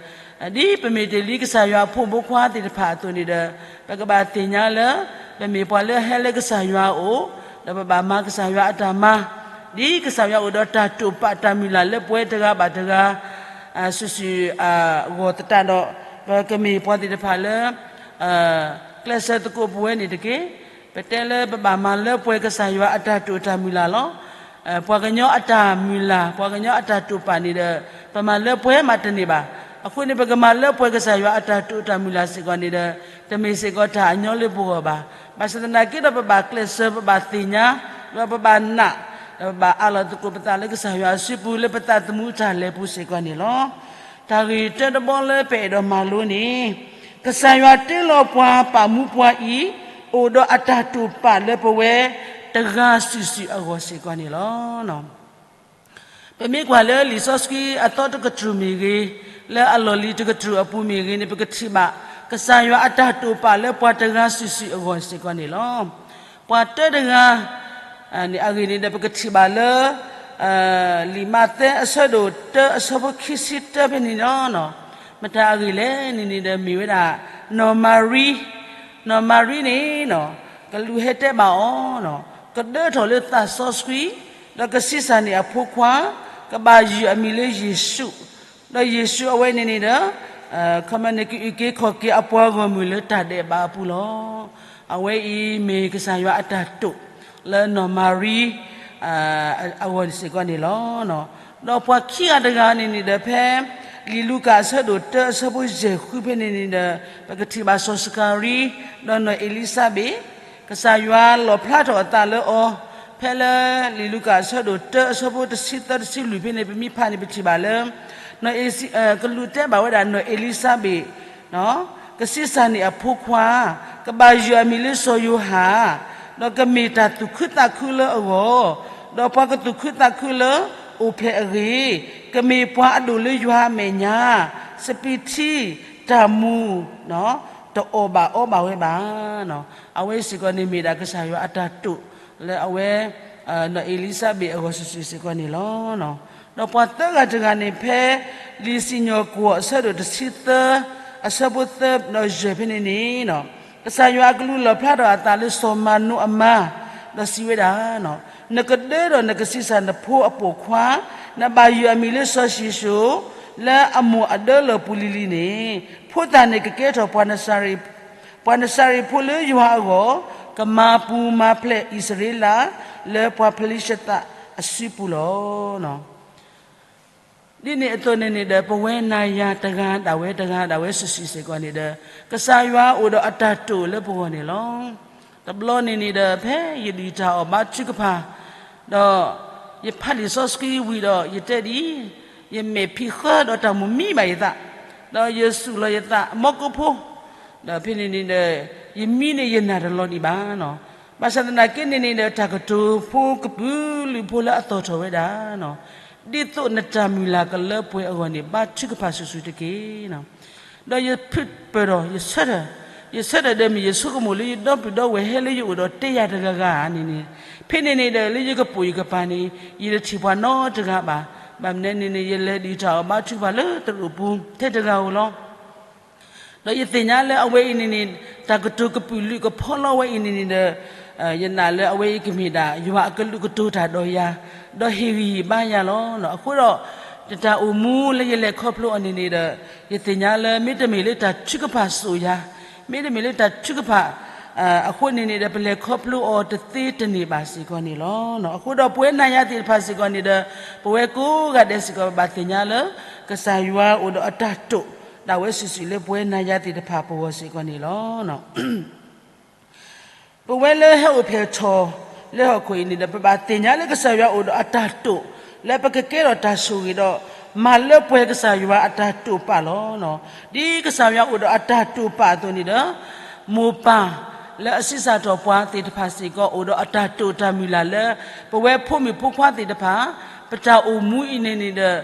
ဒီး ဒ်ပမ့ၢ်တ့ၢ်လံကစၢ်ယွၤအဖိမုၣ်ဖိခွါသ့ၣ်တဖၣ်အသိးန့ၣ်ဒီး ပကဘၣ်သ့ၣ်ညါလၢ ပမ့ၢ်ပှၤလၢဟဲလၢကစၢ်ယွၤအအိၣ် ဒီးပဘၣ်မၤကစၢ်ယွၤအတၢ်မၤ ဒ်ကစၢ်ယွၤအိၣ်ဒီးတၢ်တိာ်ပာ်တၢ်မုၢ်လၢ်လၢပဝဲတဂၤဘၣ်တဂၤ စုာ်စုာ်အဂီၢ်သတးဒီး ပကမ့ၢ်ပှၤသ့ၣ်တဖၣ်လၢ ကျဲးစၢးသကိးပဝဲန့ၣ်တက့ၢ်. ပတဲလၢပဘၣ်မၤလၢပှဲၤကစၢ်ယွၤအတၢ်တိာ်တၢ်မုၢ်လၢ်လီၤ. ပှၤကညီအတၢ်မုၢ်လၢ် ပှၤကညီအတၢ်တိာ်ပာ်န့ၣ်ဒီး ပမၤလၢပှဲၤမးတန့ၢ်ဘၣ်. အဃိန့ၣ် ပကမၤလၢပှဲၤကစၢ်ယွၤအတၢ်တိာ်တၢ်မုၢ်လၢ်စ့ၢ်ကီးန့ၣ်ဒီး တမ့ၢ်စ့ၢ်ကီးတၢ်အညီလၢပဂီၢ်ဘၣ်. ဘၣ်ဆၣ်သနာ်က့ဒီး ပဘၣ်ကျဲးစၢး ပဘၣ်သ့ၣ်ညါ ဒီးပဘၣ်နာ် ဒီးပဘၣ်အးလီၤသကိးပသးလၢကစၢ်ယွၤအစုပူၤ လၢပသးသမူတၢ်လဲၤပူၤစ့ၢ်ကီးန့ၣ်လီၤ. တၢ်ဂ့ၢ်တၢတဘီလၢပအဲၣ်ဒိးမၤလိန့ၣ် ကစၢ်ယွၤတ့လီၤပှၤပာ်မူပှၤအံၤ အိၣ်ဒီးအတၢ်တိာ်ပာ်လၢပဝဲတဂၤစုာ်စုာ်အဂီၢ်စ့ၢ်ကီးန့ၣ်လီၤ. ပမ့ၢ်ကွၢ်လၢလံာ်စီဆှံအသီတကတြူၢ်မ့ၢ်ဂ့ၤ, လၢအလီၢ်လံၤတကတြူၢ်အပူၤမ့ၢ်ဂ့ၤန့ၣ် ပကထံၣ်ဘၣ် ကစၢ်ယွၤအတၢ်တိာ်ပာ်လၢပှၤတဂၤစုာ်စုာ်အဂီၢ်စ့ၢ်ကီးန့ၣ်လီၤ. ပှၤတၢတဂၤ န့ၣ်အဂ့ၢ်န့ၣ်ဒီး ပကထံၣ်ဘၣ်လၢ လံာ်မးသဲအဆၢဒိၣ်တၢအဆၢဖိခံဆံတၢဖဲန့ၣ်လီၤ. မတၤအဂ့ၢ်လဲၣ်န့ၣ်န့ၣ်ဒီး မ့ၢ်ဝဲဒၣ် နီၢ်မၤရံ, နီၢ်မၤရံန့ၣ် ကလူးဟဲတဲဘၣ်အီၤ, ကဒၢထီၣ်လၢသးစီဆှံ, ဒီးကဆံးစၢ်န့ၢ်အဖိခွါ, ကဘၣ်ယုၢ်အမံၤလၢယ့ၣ်ၡူး, ဒီးယ့ၣ်ၡူးအဝဲန့ၣ်န့ၣ်ဒီး ခီမန့ၣ်ကအုၣ်က့ၤခီၣ်က့ၤအပှၤဂီၢ်မုၢ်လၢတၢ်ဒဲးဘးအပူၤလီၤ. အဝဲအံၤမ့ၢ်ကစၢ်ယွၤအတၢ်တိာ်လၢနီၢ်မၤရံ အဂီၢ်စ့ၢ်ကီးန့ၣ်လီၤ. ဒီးပှၤခံဂၤတဂၤန့ၣ်န့ၣ်ဒီး ဖဲလံာ်လူၤကၣ်အဆၢဒိၣ်တၢအဆၢဖိယဲၢ်ဃုဖဲန့ၣ်န့ၣ်ဒီး ပကထံၣ်ဘၣ်စီၤစကၤရံ ဒီးနီၢ်အ့လံစါဘ့း ကစၢ်ယွၤလီၣ်ဖျါထီၣ်အသးလၢအီၤ, ဖဲလၢလံာ်လူၤကၣ်အဆၢဒိၣ်တၢအဆၢဖိတဆံသၢတဆံလွံၢ်ဖဲန့ၣ် ပမ့ၢ်ဖးန့ၣ် ပထံၣ်ဘၣ်လၢ နီၢ်အ့လံစါ ကလူးတဲဘၣ်ဝဲဒၣ်နီၢ်အ့လံစါဘ့း ကဆံးစၢ်န့ၢ်အဖိခွါ, ကဘၣ်ယုၢ်အမံၤလၢစီၤယိၤဟၣ်, ဒီးကမ့ၢ်တၢ်သူၣ်ခုသးခုလၢအဂီၢ်, ဒီးပှၤကသူၣ်ခုသးခုလၢအိၣ်ဖျဲၣ်အဂ့ၢ်, ကမ့ၢ်ပှၤအဒိၣ်လၢယွၤအမဲာ်ညါ, စပံးထံ, တၢ်မူၤ, တအီၣ်ဘၣ်အီဘၣ်ဝဲဘၣ်. အဝဲစ့ၢ်ကီးန့ၣ်မ့ၢ်ဒၣ်ကစၢ်ယွၤအတၢ်တိာ် လၢအဝဲ နီၢ်အ့လံစါဘ့းအဂီၢ်စုာ်စုာ်စ့ၢ်ကီးန့ၣ်လီၤ. ဒီးပှၤသၢဂၤတဂၤန့ၣ် ဖဲလံာ်စံၣ်ညီၣ်ကွီၢ်အဆၢဒိၣ်တဆံသၢ အဆၢဖိသၢဒီးယဲၢ်ဖဲန့ၣ်န့ၣ် ကစၢ်ယွၤအကလူးလီၣ်ဖျါထီၣ်အသးလၢစီၤမၤနိအမါ, ဒီးစံးဝဲဒၣ်, နကဒၢဒီးနကဆံးစၢ်နဖိအပိာ်ခွါ, နဘၣ်ယုၢ်အမံၤလၢစီၤၡံၣ်စိၣ်, လၢအမိၢ်အဒၢလီၢ်ပူၤလံၤလံၤန့ၣ်, ဖိသၣ်န့ၣ်ကကဲထီၣ်ပှၤနစၤရ့းဖိလၢယွၤအဂီၢ်, ကမၤပူၤမၤဖျဲးအံၣ်စရ့လး လၢပှၤဖလံၡသးအစုပူၤလီၤ. ဒ်န့ၣ်အသိးန့ၣ်န့ၣ်ဒီး ပဝဲနၤယၤတဂၤဒၣ်ဝဲတဂၤဒၣ်ဝဲစုာ်စုာ်စ့ၢ်ကီးန့ၣ်ဒီး ကစၢ်ယွၤအိၣ်ဒီးအတၢ်တိာ်လၢပဂီၢ်န့ၣ်လီၤ. တဘျီန့ၣ်န့ၣ်ဒီး ဖဲယဒုၣ်တၢ်အီၣ်ဘါထုကဖၣ်, ဒီးယဖးလံာ်စီဆှံဝံၤဒီး ယတဲဒ်အံၤ, ယမဲာ်ဖံးဃၢဒီးတၢ်မိၣ်မံဘၣ်ယသး, ဒီးယစူၢ်လီၤယသးအမီၢ်ကိဖိ, ဒီးဖဲန့ၣ်န့ၣ်ဒီး ယမံန့ၣ်ယနၢ်တလီၤဒံးဘၣ်နီၤ. ဘၣ်ဆၣ်သနာ်က့န့ၣ်န့ၣ်ဒီး တၢ်ကတိၤဖိကပုာ်လုးဖိလၢအသီၣ်ထီၣ်ဝဲဒၣ်နီၤ, ဒ်သိးနတၢ်မုၢ်လၢ်ကလၢပှဲၤအဂီၢ်န့ၣ် ဘါထုကဖၣ်စုာ်စုာ်တက့ၢ်နီၤ. ဒီးယဖုၣ်ပၢၢ်ဒီး ယဆၢထၢၣ်, ယဆၢထၢၣ်ဒီးမ့ၢ်ယဆိကမိၣ်လၢယဒီပုၢ်ဒီဝဲၢ်ဟဲလၢယအိၣ်ဒီးတဲယၤတဂၤဂၤန့ၣ်န့ၣ်, ဖဲန့ၣ်န့ၣ်ဒီး လၢယကပိာ်ယကပၤန့ၣ် ယတထံၣ်ပှၤနီတဂၤဘၣ်. ဘၣ်မနုၤန့ၣ်န့ၣ် ယလဲၤဒုးတၢ်အီၣ်ဘါထုကဖၣ်လၢတရူးပူၤထဲတဂၤဧိၤလီၤ. ဒီးယသ့ၣ်ညါလၢအဝဲအံၤန့ၣ်န့ၣ် တၢ်ကတိၤကပုာ်လုးကဖီလီဝဲအံၤန့ၣ်န့ၣ်ဒီး ယနာ်လၢအဝဲအံၤကမ့ၢ်ဒၣ် ယွၤအကလုၢ်ကတိၤတၢ်ဒီးယၤ, ဒီးဟ့ၣ်ဂံၢ်ဟ့ၣ်ဘါယၤလီၤ. အဃိဒီး ယတၢ်အိၣ်မူလၢယလဲၤခီဖျိအီၤန့ၣ်န့ၣ်ဒီး ယသ့ၣ်ညါလၢမ့တမ့ၢ်လၢတၢ်ထုကဖၣ်စိာ်ယၤ, မ့တမ့ၢ်လၢတၢ်ထုကဖၣ် အဃိန့ၣ်န့ၣ်ဒီး ပလဲၤခီဖျိအီၤတသ့တန့ၢ်ဘၣ်စ့ၢ်ကီးန့ၣ်လီၤ. အဃိဒီးပဝဲနၤယၤသ့ၣ်တဖၣ်စ့ၢ်ကီးန့ၣ်ဒီး ပဝဲကိးဂၤဒဲးစ့ၢ်ကီး ပဘၣ်သ့ၣ်ညါလၢ ကစၢ်ယွၤအိၣ်ဒီးအတၢ်တိာ် ဒၣ်ဝဲစုာ်စုာ်လၢပဝဲနၤယၤသ့ၣ်တဖၣ်ပဂီၢ်စ့ၢ်ကီးန့ၣ်လီၤ. ပဝဲလၢဟဲအိၣ်ဖျဲၣ်ထီၣ်လၢဟီၣ်ခိၣ်အံၤန့ၣ်ဒီး ပဘၣ်သ့ၣ်ညါလၢကစၢ်ယွၤအိၣ်ဒီးအတၢ်တိာ် လၢပကကဲထီၣ်တၢ်ဆိၣ်ဂ့ၤဒီး မၤလၢပှဲၤကစၢ်ယွၤအတၢ်တိာ်ပာ်လီၤ. ဒ်ကစၢ်ယွၤအိၣ်ဒီးအတၢ်တိာ်ပာ်အသိးန့ၣ်ဒီး မိၢ်ပၢ်လၢအဆံးစၢ်ထီၣ်ပှၤသ့ၣ်တဖၣ်စ့ၢ်ကီး အိၣ်ဒီးအတၢ်တိာ်တၢ်မုၢ်လၢ်လၢ ပဝဲဖိမုၣ်ဖိခွါသ့ၣ်တဖၣ် ပတၢ်အိၣ်မူအံၤန့ၣ်န့ၣ်ဒီး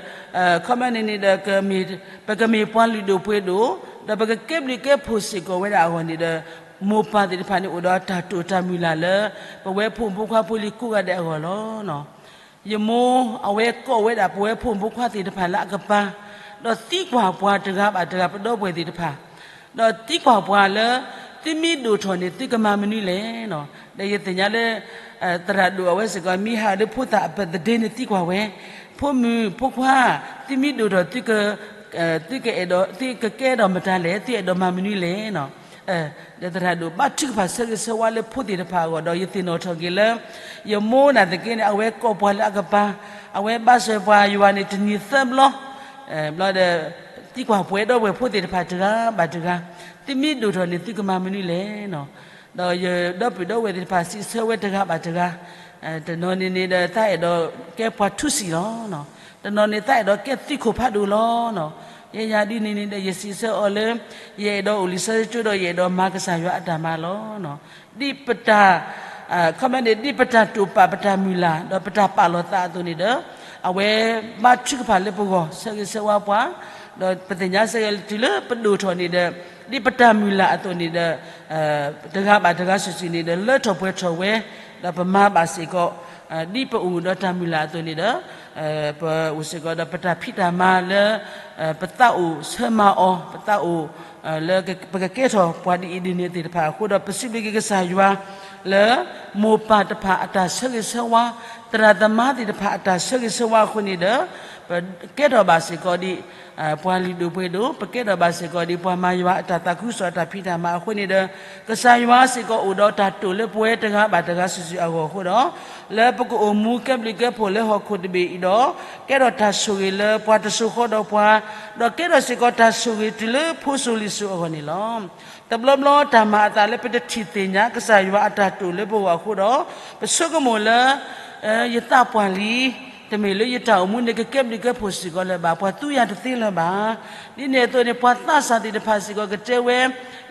ခီပညီန့ၣ်န့ၣ်ဒီး ပကမ့ၢ်ပှၤလုၢ်ဒိၣ်ပှ့ၤဒိၣ် ဒီးပကကဲဘျုးကဲဖှိၣ်စ့ၢ်ကီးဝဲဒၣ်အဂီၢ်န့ၣ်ဒီး မိၢ်ပၢ်သ့ၣ်တဖၣ်န့ၣ်အိၣ်ဒီးအတၢ်တိာ်တၢ်မုၢ်လၢ်လၢ ပဝဲဖိမုၣ်ဖိခွါဖိလံၤကိးဂၤဒဲးအဂီၢ်လီၤ. ယမိၢ်အဝဲကိးဝဲဒၣ်ပဝဲဖိမုၣ်ဖိခွါသ့ၣ်တဖၣ်လၢအကပၤ, ဒီးသံကွၢ်ပှၤတဂၤဘၣ်တဂၤ ပဒီပုၢ်ဝဲၢ်သ့ၣ်တဖၣ် ဒီးသံကွၢ်ပှၤလၢ သုမ့ၢ်ဒိၣ်ထီၣ်န့ၣ် သုကမၤမနုၤလဲၣ်. ဒီးယသ့ၣ်ညါလၢ သရၣ်ဒိၣ်အဝဲစ့ၢ်ကီး မ့ၢ်ဟးဒီးဖိသၣ်အ birthday န့ၣ် သံကွၢ်ဝဲ, ဖိမုၣ်ဖိခွါ, သုမ့ၢ်ဒိၣ်ထီၣ် သုကအဲၣ်ဒိး သုကကဲထီၣ်မတၤလဲၣ်, သုအဲၣ်ဒိးမၤမနုၤလဲၣ်. ဒီးသရၣ်ဒိၣ်ဘါထုကဖၣ်ဆၢဂ့ၤဆၢဝါလၢဖိသ့ၣ်တဖၣ်အဂီၢ် ဒီးယသ့ၣ်နီၣ်ထီၣ်က့ၤလၢ ယမိၢ်နာ်သက့န့ၣ် အဝဲကိးပှၤလၢအကပၤ, အဝဲဘါစၢၤပှၤယွၤန့ၣ်တနံၤသၢဘျီ ဘျီဒီး သံကွၢ်ပှၤဒီပုၢ်ဝဲၢ်ဖိသ့ၣ်တဖၣ်တဂၤဘၣ်တဂၤ, သုမ့ၢ်ဒိၣ်ထီၣ်န့ၣ် သုကမၤမနုၤလဲၣ်. ဒီးယဒီပုၢ်ဒီဝဲၢ်သ့ၣ်တဖၣ်စံးဆၢဝဲတဂၤဘၣ်တဂၤ, တနီၤန့ၣ်န့ၣ်ဒီးသးအဲၣ်ဒိးကဲပှၤထူစံာ်လီၤ. တနီၤန့ၣ်သးအဲၣ်ဒိးကဲသုးခိၣ်ဖးဒိၣ်လီၤ. ယဲယၤဒ်န့ၣ်န့ၣ်ဒီး ယစံးဆၢအီၤလၢ ယအဲၣ်ဒိးအိၣ်လံာ်စီဆှံကၠိဒီး ယအဲၣ်ဒိးမၤကစၢ်ယွၤအတၢ်မၤလီၤ. ဒ်ပတၢ် ခီပညီန့ၣ် ဒ်ပတၢ်တိာ်ပာ်ပတၢ်မုၢ်လၢ် ဒီးပတၢ်ပာ်လီၤသးအသိးန့ၣ်ဒီး အဝဲဘါထုကဖၣ်လၢပဂီၢ် ဆၢဂ့ၤဆၢဝါပှၤ, ဒီးပသ့ၣ်ညါစ့ၢ်ကီးတုၤလၢပဒိၣ်ထီၣ်န့ၣ်ဒီး ဒ်ပတၢ်မုၢ်လၢ်အသိးန့ၣ်ဒီး တဂၤဘၣ်တဂၤစုာ်စုာ်န့ၣ်ဒီး လၢထီၣ်ပှဲၤထီၣ်ဝဲ, ဒီးပမၤဘၣ်စ့ၢ်ကီး ဒ်ပအိၣ်ဒီးတၢ်မုၢ်လၢ်အသိးန့ၣ်ဒီး ပအိၣ်စ့ၢ်ကီးဒီးပတၢ်ဖံးတၢ်မၤလၢ ပသးအိၣ်ဆၢမၤအီၤ, ပသးအိၣ် လၢပကကဲထီၣ်ပှၤဒ်အံၤဒ်န့ၣ်သ့ၣ်တဖၣ်အဃိဒီး ပစံးဘျုးက့ၤကစၢ်ယွၤ လၢမိၢ်ပၢ်တဖၣ်အတၢ်ဆၢဂ့ၤဆၢဝါ, သရၣ်သမါသ့ၣ်တဖၣ်အတၢ်ဆၢဂ့ၤဆၢဝါအဃိန့ၣ်ဒီး ပကဲထီၣ်ဘၣ်စ့ၢ်ကီးဒ် ပှၤလုၢ်ဒိၣ်ပှ့ၤဒိၣ်, ပကဲထီၣ်ဘၣ်စ့ၢ်ကီးဒ်ပှၤမၤယွၤအတၢ်သးခုကစီၣ်အတၢ်ဖံးတၢ်မၤအဃိန့ၣ်ဒီး ကစၢ်ယွၤစ့ၢ်ကီးအိၣ်ဒီးတၢ်တိာ်လၢပဝဲတဂၤဘၣ်တဂၤစုာ်စုာ်အဂီၢ်အဃိဒီး လၢပကအိၣ်မူကဲဘျုးကဲဖှိၣ်လၢဟီၣ်ခိၣ်တဘ့ၣ်အံၤဒီး ကဲထီၣ်တၢ်ဆိၣ်ဂ့ၤလၢပှၤတစိၤဃီဒီးပှၤ, ဒီးကဲထီၣ်စ့ၢ်ကီးတၢ်ဆိၣ်ဂ့ၤတုၤလၢဖိစိၤလံၤစိၤအဂီၢ်န့ၣ်လီၤ. တဘျီဘျီတၢ်မၤအသးလၢပတထံၣ်သ့ၣ်ညါကစၢ်ယွၤအတၢ်တိာ်လၢပဂီၢ်အဃိဒီး ပဆိကမိၣ်လၢ ယသးပှၢ်လံ, တမ့ၢ်လၢယတၢ်အိၣ်မူန့ၣ် ကကဲဘျုးကဲဖှိၣ်စ့ၢ်ကီးလၢၤဘၣ်, ပှၤသူယၤတသ့လၢၤဘၣ်. ဒ်န့ၣ်အသိးန့ၣ် ပှၤသးစၢ်သ့ၣ်တဖၣ်စ့ၢ်ကီးကတဲဝဲ,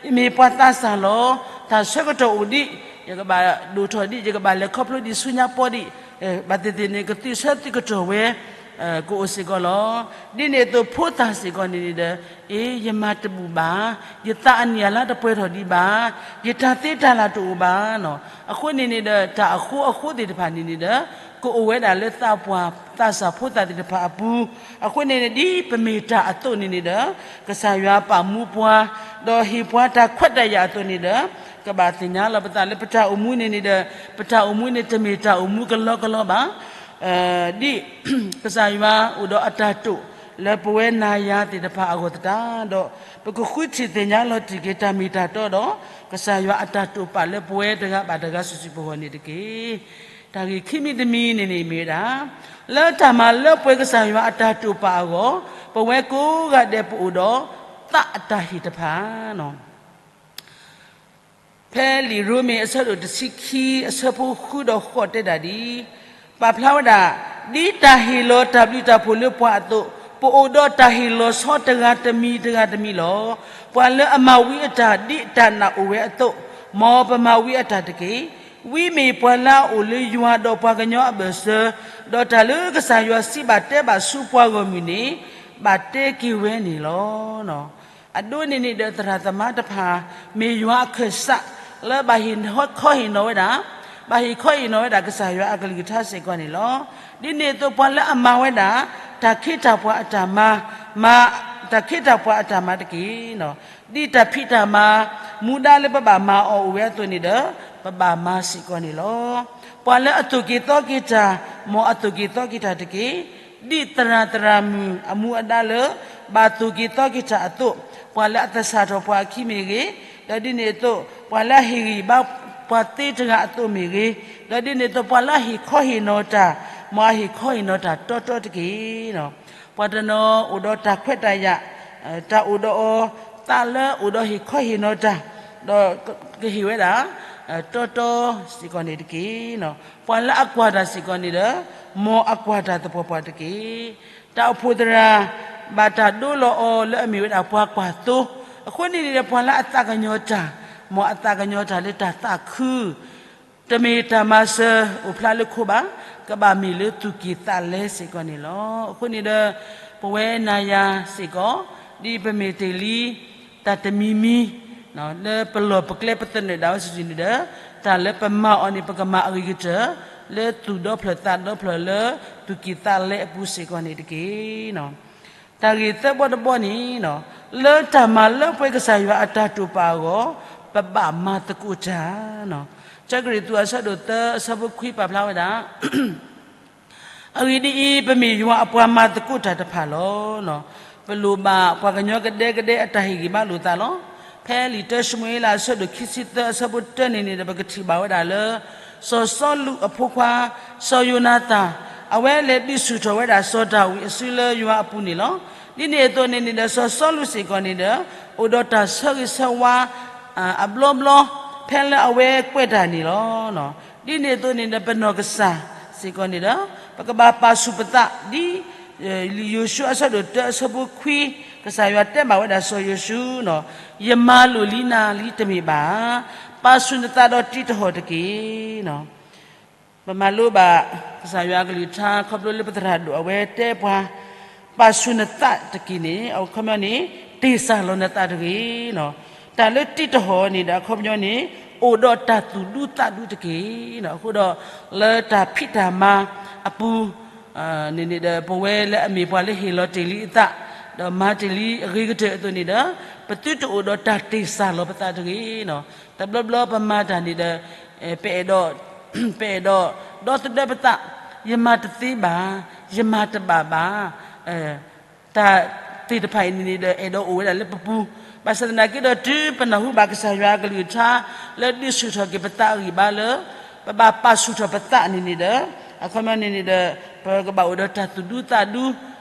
ယမ့ၢ်ပှၤသးစၢ်လီၤ, တၢ်ဆၢကတီၢ်အိၣ်ဒံး, ယကဘၣ်ဒိၣ်ထီၣ်ဒံး, ယကဘၣ်လဲၤခီဖျိဒံးဆူညါပီဒံး, ဘၣ်သ့ၣ်သ့ၣ်န့ၣ် ကသုးဆၢသုးကတီၢ်ဝဲ ကအိၣ်စ့ၢ်ကီးလီၤ. ဒ်န့ၣ်အသိးဖိသၣ်စ့ၢ်ကီးန့ၣ်န့ၣ်ဒီး အ့ ယမၤတဘူၣ်ဘၣ်, ယသးအနံၣ်အလါတပှဲၤထီၣ်ဒံးဘၣ်, ယတၢ်သ့တၢ်လၢ်တအိၣ်ဘၣ်နီၤ. အဃိန့ၣ်န့ၣ်ဒီး တၢ်အဃိအဃိသ့ၣ်တဖၣ်န့ၣ်န့ၣ်ဒီး ကအိၣ်ဝဲဒၣ်လၢသးပှၢ်သးစၢ်ဖိသၣ်သ့ၣ်တဖၣ်အပူၤ, အဃိန့ၣ်န့ၣ် ဒ်ပမ့ၢ်တၢ်အသိးန့ၣ်န့ၣ်ဒီး ကစၢ်ယွၤပာ်မူပှၤ, ဒီးဟ့ၣ်ပှၤတၢ်ခွဲးတၢ်ယာ်အသိးန့ၣ်ဒီး ကဘၣ်သ့ၣ်ညါလီၤပသးလၢပတၢ်အိၣ်မူန့ၣ်န့ၣ်ဒီး ပတၢ်အိၣ်မူန့ၣ် တမ့ၢ်တၢ်အိၣ်မူကလီကလီဘၣ်. ဒ်ကစၢ်ယွၤအိၣ်ဒီးအတၢ်တိာ်လၢပဝဲနၤယၤသ့ၣ်တဖၣ်အဂီၢ်သတးဒီး ပကဃုထံၣ်သ့ၣ်ညါလီၤတံၢ်က့ၤတၢ်မ့ၢ်တၢ်တီဒီး ကစၢ်ယွၤအတၢ်တိာ်ပာ်လၢပဝဲတဂၤဘၣ်တဂၤစုာ်စုာ်ပဂီၢ်န့ၣ်တက့ၢ်. တၢ်ဂ့ၢ်ခံမံၤတမံၤန့ၣ်န့ၣ်မ့ၢ်ဝဲဒၣ် လၢတၢ်မၤလၢပှဲၤကစၢ်ယွၤအတၢ်တိာ်ပာ်အဂီၢ် ပဝဲကိးဂၤဒဲးပအိၣ်ဒီးသးအတၢ်ဟ့ၣ်တဖၣ် ဖဲလံာ်ရိမ့ၤအဆၢဒိၣ်တဆံခံအဆၢဖိဃုဒီးဃိးတဲဒၣ်ဒ်အံၤ, ပာ်ဖျါဝဲဒၣ်, ဒ်တၢ်ဟ့ၣ်လီၤတၢ်ဘျုးတၢ်ဖှိၣ်လၢပှၤအသိး, ပအိၣ်ဒီးတၢ်ဟ့ၣ်လီၤဆီတဂၤတမံၤတဂၤတမံၤလီၤ. ပှၤလၢအမၤဝံအတၢ်ဒ်တၢ်နာ်အိၣ်ဝဲအသိး, မ်ပမၤဝံအတၢ်တက့ၢ်. ဝံမ့ၢ်ပှၤလၢအအိၣ်လၢယွၤဒီးပှၤကညီအဘၢၣ်စၢၤ, ဒီးတၢ်လၢကစၢ်ယွၤစံးဘၣ်တဲဘၣ်ဆူပှၤဂီၢ်မုၢ်န့ၣ် ဘၣ်တဲက့ၤဝဲန့ၣ်လီၤ. အဒိန့ၣ်န့ၣ်ဒီးသရၣ်သမါတဖၣ် မ့ၢ်ယွၤအခၢၣ်စး လၢဘၣ်ဟ့ၣ်ခီဟ့ၣ်နီၤဝဲဒၣ်, ဘၣ်ဟ့ၣ်ခီဟ့ၣ်နီၤဝဲဒၣ်ကစၢ်ယွၤအကလုၢ်ကထါစ့ၢ်ကီးန့ၣ်လီၤ. ဒ်န့ၣ်အသိးပှၤလၢအမၤဝဲဒၣ် တၢ်ခ့တၢ်ပှၤအတၢ်မၤ, မၤ တၢ်ခ့တၢ်ပှၤအတၢ်မၤတက့ၢ်. ဒ်တၢ်ဖံးတၢ်မၤ မူဒါလၢပဘၣ်မၤအီၤအိၣ်ဝဲအသိးန့ၣ်ဒီး ပဘၣ်မၤစ့ၢ်ကီးန့ၣ်လီၤ. ပှၤလၢအသိၣ်က့ၤသီက့ၤတၢ်, မ်အသိၣ်က့ၤသီက့ၤတၢ်တက့ၢ်. ဒ်သရၣ်သရၣ်မုၣ်အမူအဒါလၢ ဘၣ်သိၣ်က့ၤသီက့ၤတၢ်အသိး, ပှၤလၢအသဆၣ်ထီၣ်ပှၤအခံမ့ၢ်ဂ့ၤ, ဒီးဒ်န့ၣ်အသိး ပှၤလၢအဟ့ၣ်ဂံၢ်ဘါပှၤသ့တဂၤအသိးမ့ၢ်ဂ့ၤ, ဒီးဒ်န့ၣ်အသိး ပှၤလၢအဟ့ၣ်ခီဟ့ၣ်နီၤတၢ်, မ်အဟ့ၣ်ခီဟ့ၣ်နီၤတၢ်တီတီတက့ၢ်. ပှၤတနီၤအိၣ်ဒီးတၢ်ခွဲးတၢ်ယာ်, တၢ်အိၣ်ဒီးအီၤ, သးလၢအိၣ်ဒီးဟ့ၣ်ခီဟ့ၣ်နီၤတၢ်, ဒီးကဟ့ၣ်ဝဲဒၣ် တီတီစ့ၢ်ကီးန့ၣ်တက့ၢ်. ပှၤလၢအကွၢ်တၢ်စ့ၢ်ကီးန့ၣ်ဒီး မ်အကွၢ်တၢ်သပှၢ်ပှၢ်တက့ၢ်. တၢ်အိၣ်ဖှိၣ်သရၣ် ဘၣ်တၢ်ဒိလီၤအီၤလၢအမ့ၢ်ဝဲဒၣ်ပှၤကွၢ်သိ, အဃိန့ၣ်န့ၣ်ဒီး ပှၤလၢအသးကညီၤတၢ်, မ်အသးကညီၤတၢ်လၢတၢ်သးခု တမ့ၢ်တၢ်မၤစၢၤအိၣ်ဖျါလၢခိဘၣ်, ကဘၣ်မ့ၢ်လၢသူၣ်က့ၣ်သးလဲစ့ၢ်ကီးန့ၣ်လီၤ. အဃိန့ၣ်ဒီး ပဝဲနၤယၤစ့ၢ်ကီး ဒ်ပမ့ၢ်တ့ၢ်လံ တၢ်တမံၤမံၤ လၢပလီၢ်ပကျဲပသနၢၣ်ဒၣ်ဝဲစုာ်စုာ်န့ၣ်ဒီး တၢ်လၢပမၤအီၤန့ၣ် ပကမၤအဂ့ၤကတၢၢ် လၢသူၣ်ဒီဖျၢၣ်သးဒီဖျၢၣ်လၢ သူၣ်က့ၣ်သးလဲအပူၤစ့ၢ်ကီးန့ၣ်တက့ၢ်. တၢ်ဂ့ၢ်သၢဘီတဘီန့ၣ် လၢတၢ်မၤလၢပှဲၤကစၢ်ယွၤအတၢ်တိာ်ပာ်အဂီၢ် ပဘၣ်မၤသကိးတၢ်. ကရံၣ်သူးအဆၢဒိၣ်သၢအဆၢဖိခွံပာ်ဖျါဝဲဒၣ် အဂ့ၢ်ဒ်အံၤ, ပမ့ၢ်ယွၤအပှၤမၤသကိးတၢ်တဖၣ်လီၤ. ပလိၣ်ဘၣ်ပှၤကညီကဒဲကဒဲအတၢ်ဟ့ၣ်ဂံၢ်ဘါလိာ်သးလီၤ. ဖဲလံာ်တၢၡမူၤအ့လးအဆၢဒိၣ်ခံဆံသၢအဆၢဖိတၢန့ၣ်န့ၣ်ဒီး ပကထံၣ်ဘၣ်ဝဲဒၣ်လၢ စီၤစီလူးအဖိခွါ စီၤယိၤနၤသၣ် အဝဲလဲၤဒုးဆူၣ်ထီၣ်ဝဲဒၣ်စီၤဒၤဝံးအစုလၢယွၤအပူၤန့ၣ်လီၤ. ဒ်န့ၣ်အသိးန့ၣ်န့ၣ်ဒီး စီၤစီလူးစ့ၢ်ကီးန့ၣ်ဒီး အိၣ်ဒီးတၢ်ဆၢဂ့ၤဆၢဝါ အဘျီဘျီ ဖဲလၢအဝဲကွဲးတၢ်န့ၣ်လီၤ. ဒ်န့ၣ်အသိးန့ၣ်ဒီး ပနီၢ်ကစၢ်စ့ၢ်ကီးန့ၣ်ဒီး ပကဘၣ်ပာ်ဆူၣ်ပသးဒ် လံာ်ယိၤၡူအဆၢဒိၣ်တၢအဆၢဖိခွံ ကစၢ်ယွၤတဲဘၣ်ဝဲဒၣ်စီၤယိၤၡူ ယမၤလိာ်လံနၤလံတမ့ၢ်ဘၣ်ဧါ. ပာ်ဆူၣ်နသးဒီးတံးတဟီၣ်တက့ၢ်. ပမၤလိဘၣ် ကစၢ်ယွၤအကလုၢ်ကထါခီဖျိလၢပသရၣ်ဒိၣ်အဝဲတဲပှၤ ပာ်ဆူၣ်နသးတက့ၢ်န့ၣ် အခီပညီန့ၣ် တ့ၢ်စၢ်လီၤနသးတဂ့ၤ. တၢ်လၢတံးတဟီၣ်န့ၣ်ဒီး အခီပညီန့ၣ် အိၣ်ဒီးတၢ်သူၣ်ဒူသးဒူတက့ၢ်. အဃိဒီး လၢတၢ်ဖံးတၢ်မၤအပူၤ န့ၣ်န့ၣ်ဒီး ပဝဲလၢအမ့ၢ်ပှၤလၢဟ့ၣ်လီၤတ့ၢ်လံအသး ဒီးမၤတ့ၢ်လံအဂ့ၤကတၢၢ်အသိးန့ၣ်ဒီး ပသုတအိၣ်ဒီးတၢ်တ့ၢ်စၢ်လီၤပသးတဂ့ၤ. တဘျီဘျီပမၤတၢ်န့ၣ်ဒီး ပအဲၣ်ဒိး ပအဲၣ်ဒိး ဒီသဒၢပသး ယမၤတသ့ဘၣ်, ယမၤတဘၣ်ဘၣ်, တၢ်သ့ၣ်တဖၣ်အံၤန့ၣ်န့ၣ်ဒီး အဲၣ်ဒိးအိၣ်ဝဲဒၣ်လၢပပူၤ, ဘၣ်ဆၣ်သနာ်က့ဒီး တုၤပနၢ်ဟူဘၣ်ကစၢ်ယွၤအကလုၢ်ကထါ လၢဒုးဆူၣ်ထီၣ်က့ၤပသးအဂံၢ်ဘါလၢ ပဘၣ်ပာ်ဆူၣ်ထီၣ်ပသးန့ၣ်န့ၣ်ဒီး အခီပညီန့ၣ်န့ၣ်ဒီး ပကဘၣ်အိၣ်ဒီးတၢ်သူၣ်ဒူသးဒူ,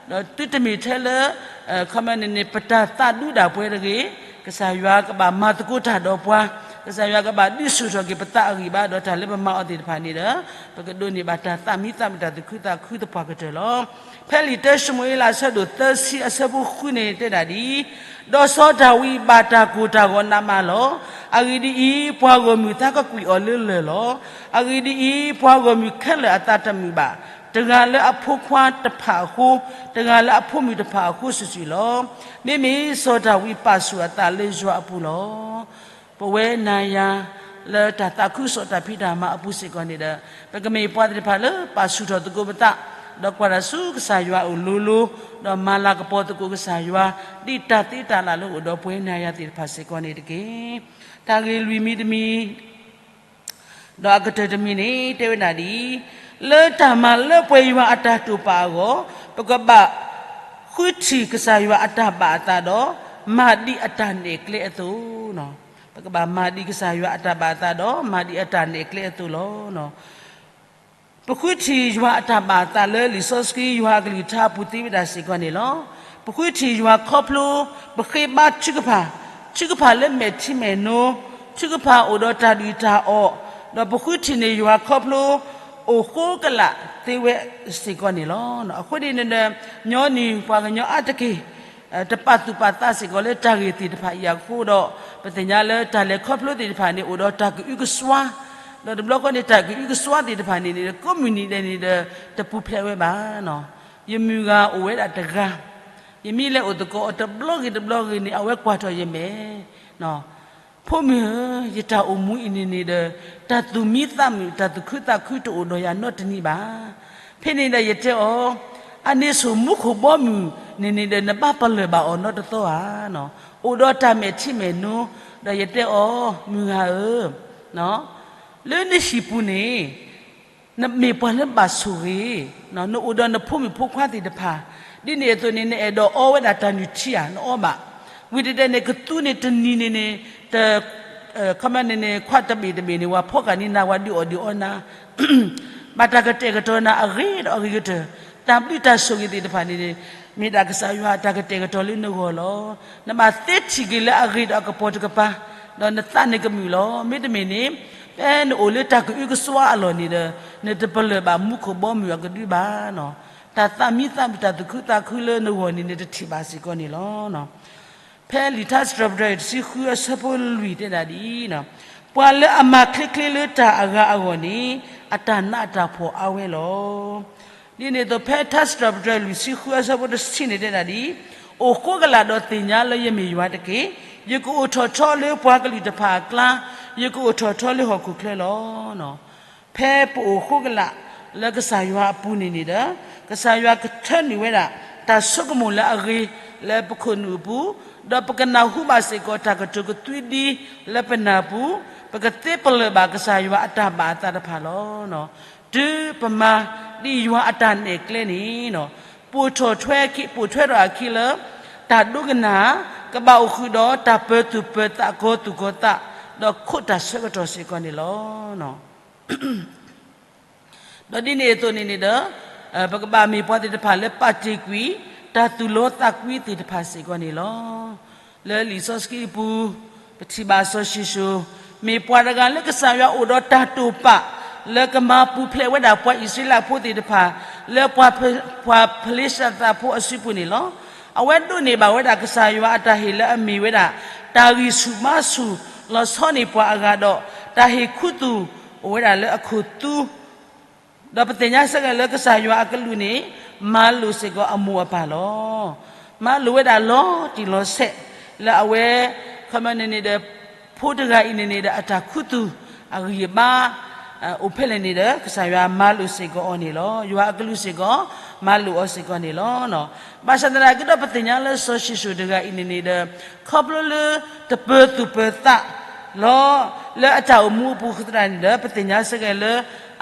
ဒီးသုတမ့ၢ်ထဲလၢ အခီပညီန့ၣ်န့ၣ် ပတၢ်သးဒူဒၣ်ပှဲၤတဂ့ၤ, ကစၢ်ယွၤကဘၣ်မၤသကိးတၢ်ဒီးပှၤ, ကစၢ်ယွၤကဘၣ်ဒုးဆူၣ်ထီၣ်က့ၤပသးအဂံၢ်ဘါ ဒီးတၢ်လၢပမၤအီၤသ့ၣ်တဖၣ်န့ၣ်ဒီး ပကဒိးန့ၢ်ဘၣ်တၢ်သးမံသးမုာ် တၢ်သူၣ်ခုသးခုသပှၢ်ကတၢၢ်လီၤ. ဖဲလံာ်တၢၡမူၤအ့လးအဆၢဒိၣ်သၢဆံအဆၢဖိဃုန့ၣ်တဲဒၣ်ဒ်အံၤ, ဒီးစီၤဒၤဝံးဘၣ်တၢ်ကိၢ်တၢ်ဂီၤနးမးလီၤ. အဂ့ၢ်ဒ်အံၤ, ပှၤဂီၢ်မုၢ်သါကကွံာ်အီၤလၢလၢၢ်လီၤ. အဂ့ၢ်ဒ်အံၤ, ပှၤဂီၢ်မုၢ်ခဲလၢာ်အသးတမုာ်ဘၣ်, တဂၤလၢအဖိခွါတဖၣ်အဃိ, တဂၤလၢအဖိမုၣ်တဖၣ်အဃိစုာ်စုာ်လီၤ. မ့မ့ၢ်စီၤဒၤဝံးပာ်ဆူၣ်အသးလၢယွၤအပူၤလီၤ. ပဝဲနၤယၤ လၢတၢ်သးခုကစီၣ်တၢ်ဖံးတၢ်မၤအပူၤစ့ၢ်ကီးန့ၣ်ဒီး ပကမ့ၢ်ပှၤသ့ၣ်တဖၣ်လၢပာ်ဆူၣ်ထီၣ်သကိးပသး, ဒီးကွၢ်တၢ်ဆူကစၢ်ယွၤအအိၣ်လိၤလိၤ, ဒီးမၤလၤကပီၤသကိးကစၢ်ယွၤ ဒ်တၢ်သ့တၢ်လၢ်လၢအိၣ်ဒီးပဝဲနၤယၤသ့ၣ်တဖၣ်စ့ၢ်ကီးန့ၣ်တက့ၢ်. တၢ်ဂ့ၢ်လွံၢ်မံၤတမံၤ ဒီးအကတၢၢ်တမံၤန့ၣ် တဲဝဲဒၣ်ဒ်အံၤ, လၢတၢ်မၤလၢပှဲၤယွၤအတၢ်တိာ်ပာ်အဂီၢ် ပကဘၣ်ဃုထံၣ်ကစၢ်ယွၤအတၢ်ဘၣ်အသးဒီး မၤဒ်အတၢ်နဲၣ်ကျဲအသိး, ပကဘၣ်မၤဒ်ကစၢ်ယွၤအတၢ်ဘၣ်အသးဒီး မၤဒ်အတၢ်နဲၣ်ကျဲအသိးလီၤ. ပဃုထံၣ်ယွၤအတၢ်ဘၣ်အသးလၢလံာ်စီဆှံယွၤအကလုၢ်ကထါအပူၤသ့ဝဲဒၣ်စ့ၢ်ကီးန့ၣ်လီၤ. ပဃုထံၣ်ယွၤခီဖျိ ပဃ့ဘါထုကဖၣ်, ထုကဖၣ်လၢမဲာ်ထံမဲာ်နိ, ထုကဖၣ်အိၣ်ဒီးတၢ်ဒုၣ်တၢ်အီၣ်, ဒီးပဃုထံၣ်န့ၢ်ယွၤခီဖျိ အိၣ်ဃိကလာ်သ့ဝဲစ့ၢ်ကီးန့ၣ်လီၤ. အဃိန့ၣ်ဒီး ညီနုၢ်ပှၤကညီအါတက့ၢ် တပာ်သူၣ်ပာ်သးစ့ၢ်ကီးလၢတၢ်ဂ့ၢ်သ့ၣ်တဖၣ်အံၤအဃိဒီး ပသ့ၣ်ညါလၢတၢ်လဲၤခီဖျိသ့ၣ်တဖၣ်န့ၣ် အိၣ်ဒီးတၢ်ကအုကစွါ, ဒီးတဘျီဃီန့ၣ် တၢ်ကအုကစွါသ့ၣ်တဖၣ်န့ၣ်န့ၣ် ကိးမုၢ်နံၤဒဲးန့ၣ်ဒီး တပူၤဖျဲးဝဲဘၣ်. ယမုၢ်ဂၤအိၣ်ဝဲဒၣ်တဂၤ, ယမ့ၢ်လဲၤအိၣ်သကိးအီၤတဘျီဂ့ၤတဘျီဂ့ၤန့ၣ် အဝဲကွၢ်ထီၣ်ယမဲာ် ဖိမုၣ်ဧၢ, ယတၢ်အိၣ်မူအံၤန့ၣ်န့ၣ်ဒီး တၢ်သူၣ်မံသးမုာ် တၢ်သူၣ်ခုသးခုတအိၣ်ဒီးယၤနီတနံၤဘၣ်. ဖဲန့ၣ်ဒီးယတဲအီၤ, အန့ၣ်ဆိၣ်မူခိၣ်ဘီမုၢ်န့ၣ်န့ၣ်ဒီး နဘၣ်ပလၢၢ်ဘၣ်အီၤနီတသီဧါ. အိၣ်ဒီးတၢ်မဲာ်ထံမဲာ်နိ, ဒီးယတဲအီၤ, မုၢ်ဂၤဧၢ, လၢနဟံၣ်ပူၤန့ၣ် နမ့ၢ်ပှၤလၢဘၣ်ဆိၣ်ဂ့ၤ, နအိၣ်ဒီးနဖိမုၣ်ဖိခွါသ့ၣ်တဖၣ်, ဒ်န့ၣ်အသိးန့ၣ် နအဲၣ်ဒိးအီဝဲဒၣ်တၢ်နုၢ်ထံဧါ, နအီဘၣ်. ဝံၤတတဲန့ၣ် ကသူန့ၣ်တနံၤန့ၣ်န့ၣ် တ ခီပညီန့ၣ်န့ၣ် ခွးတဘ့ၣ်တဘ့ၣ်န့ၣ် ဝၤဖီကၤန့ၢ်နၤ ဝၤဒုးအီၣ်ဒုးအီနၤ ဘၣ်တၢ်ကတဲာ်ကတီၤနၤအဂ့ၤဒီးအဂ့ၤကတၢၢ်, တၢ်ဘျုးတၢ်ဆိၣ်ဂ့ၤသ့ၣ်တဖၣ်န့ၣ်န့ၣ် မ့ၢ်ဒၣ်ကစၢ်ယွၤအတၢ်ကတဲာ်ကတီၤလၢနဂီၢ်လီၤ. နဘၣ်သ့ထံၣ်က့ၤလၢအဂ့ၤဒီးအကပီၤတကပၤ, ဒီးနသးန့ၣ်ကမုာ်လီၤ. မ့တမ့ၢ်န့ၣ် ဖဲနအိၣ်လၢတၢ်ကအုကစွါအလီၢ်န့ၣ်ဒီး နတပလၢၢ်ဘၣ်မူခိၣ်ဘီမုၢ်အကဒုဘၣ်. တၢ်သးမံသးမုာ် တၢ်သူၣ်ခုသးခုလၢနဂီၢ်န့ၣ် နတထံၣ်ဘၣ်စ့ၢ်ကီးန့ၣ်လီၤ. ဖဲလံာ်ထါစံးထီၣ်ပတြၢၤတဆံဃုအဆၢဖိလွံၢ်တဲဒၣ်ဒ်အံၤ, ပှၤလၢအမၤချ့ချ့လၢတၢ်အဂၤအဂီၢ်န့ၣ် အတၢ်နးအတၢ်ဖှီၣ်အါဝဲလီၤ. ဒ်န့ၣ်အသိး ဖဲထါစံးထီၣ်ပတြၢၤလွံၢ်ဆံဃုအဆၢဖိတဆံန့ၣ်တဲဒၣ်ဒ်အံၤ, အိၣ်ဃိကလာ်ဒီးသ့ၣ်ညါလၢယမ့ၢ်ယွၤတက့ၢ်. ယကအိၣ်ထီၣ်ထီလၢပှၤကလုာ်တဖၣ်အကျါ, ယကအိၣ်ထီၣ်ထီလၢဟီၣ်ခိၣ်ချၢလီၤ. ဖဲပအိၣ်ဃိကလာ်လၢကစၢ်ယွၤအပူၤန့ၣ်န့ၣ်ဒီး, ကစၢ်ယွၤကထၢနုာ်ဝဲဒၣ် တၢ်ဆိကမိၣ်လၢအဂ့ၤလၢပခိၣ်နူာ်အပူၤ, ဒီးပကနၢ်ဟူဘၣ်စ့ၢ်ကီးတၢ်ကတိၤကသွံဒံလၢပနၢ်ပူၤ, ပကသ့ပလၢၢ်ဘၣ်ကစၢ်ယွၤအတၢ်ဘၣ်အသးတဖၣ်လီၤ. တုၤပမၤဒ်ယွၤအတၢ်နဲၣ်ကျဲန့ၣ်, ပိာ်ထီၣ်ထွဲအခံ, ပိာ်ထွဲထီၣ်အခံလၢ တၢ်ဒိကနၣ်, ကဘၣ်အိၣ်ဃုာ်ဒီးတၢ်ပၢၤသူၣ်ပၢၤသး ကီၤသူၣ်ကီၤသး, ဒီးခိးတၢ်ဆၢကတီၢ်စ့ၢ်ကီးန့ၣ်လီၤ. ဒီးဒ်န့ၣ်အသိးန့ၣ်န့ၣ်ဒီး, ပကဘၣ်မ့ၢ်ပှၤသ့ၣ်တဖၣ်လၢပာ်တ့ၢ်ကွံာ် တၢ်သူၣ်လီသးကွံသ့ၣ်တဖၣ်စ့ၢ်ကီးန့ၣ်လီၤ. လၢလံာ်စီဆှံအပူၤ, ပထံၣ်ဘၣ်စီၤၡံၣ်စိၣ်, မ့ၢ်ပှၤတဂၤလၢကစၢ်ယွၤအိၣ်ဒီးတၢ်တိာ်ပာ်, လၢကမၤပူၤဖျဲးဝဲဒၣ်ပှၤအံၣ်စရ့လးဖိသ့ၣ်တဖၣ်, လၢပှၤဖလ့ၡသးဖိအစုပူၤန့ၣ်လီၤ. အဝဲဒိးန့ၢ်ဘၣ်ဝဲဒၣ်ကစၢ်ယွၤအတၢ်ဟ့ၣ်လၢအမ့ၢ်ဝဲဒၣ်, တၢ်ဂံၢ်ဆူၣ်ဘါဆူၣ်လီၤဆီန့ၢ်ပှၤအဂၤဒီး, တၢ်ဟ့ၣ်ခူသူၣ်အိၣ်ဝဲဒၣ်လၢအခိၣ်သူ ဒီးပသ့ၣ်ညါစ့ၢ်ကီးလၢကစၢ်ယွၤအကလူးန့ၣ်, မၤလိာ်စ့ၢ်ကီးအမိၢ်အပၢ်လီၤ. မၤလိာ်ဝဲဒၣ်လီၤတံၢ်လီၤဆဲး, လၢအဝဲ, ခီမီန့ၣ်န့ၣ်ဒီး, ဖိတဂၤအံၤန့ၣ်န့ၣ်ဒီး အတၢ်ခူသူၣ်အဂံၢ်အဘါ အိၣ်ဖဲလဲၣ်န့ၣ်ဒီး ကစၢ်ယွၤမၤလိာ်စ့ၢ်ကီးအီၤန့ၣ်လီၤ. ယွၤအကလူးစ့ၢ်ကီး, မၤလိာ်အီၤစ့ၢ်ကီးန့ၣ်လီၤ. ဘၣ်ဆၣ်သနာ်က့ဒီးပသ့ၣ်ညါလၢစီၤၡံၣ်စိၣ်တဂၤအံၤန့ၣ်န့ၣ်ဒီး, ခီဖျိလၢတပၢၤသူၣ်ပၢၤသးလီၤ, လၢအတၢ်အိၣ်မူအပူၤအဃိသတးန့ၣ်ဒီး ပသ့ၣ်ညါစ့ၢ်ကီးလၢ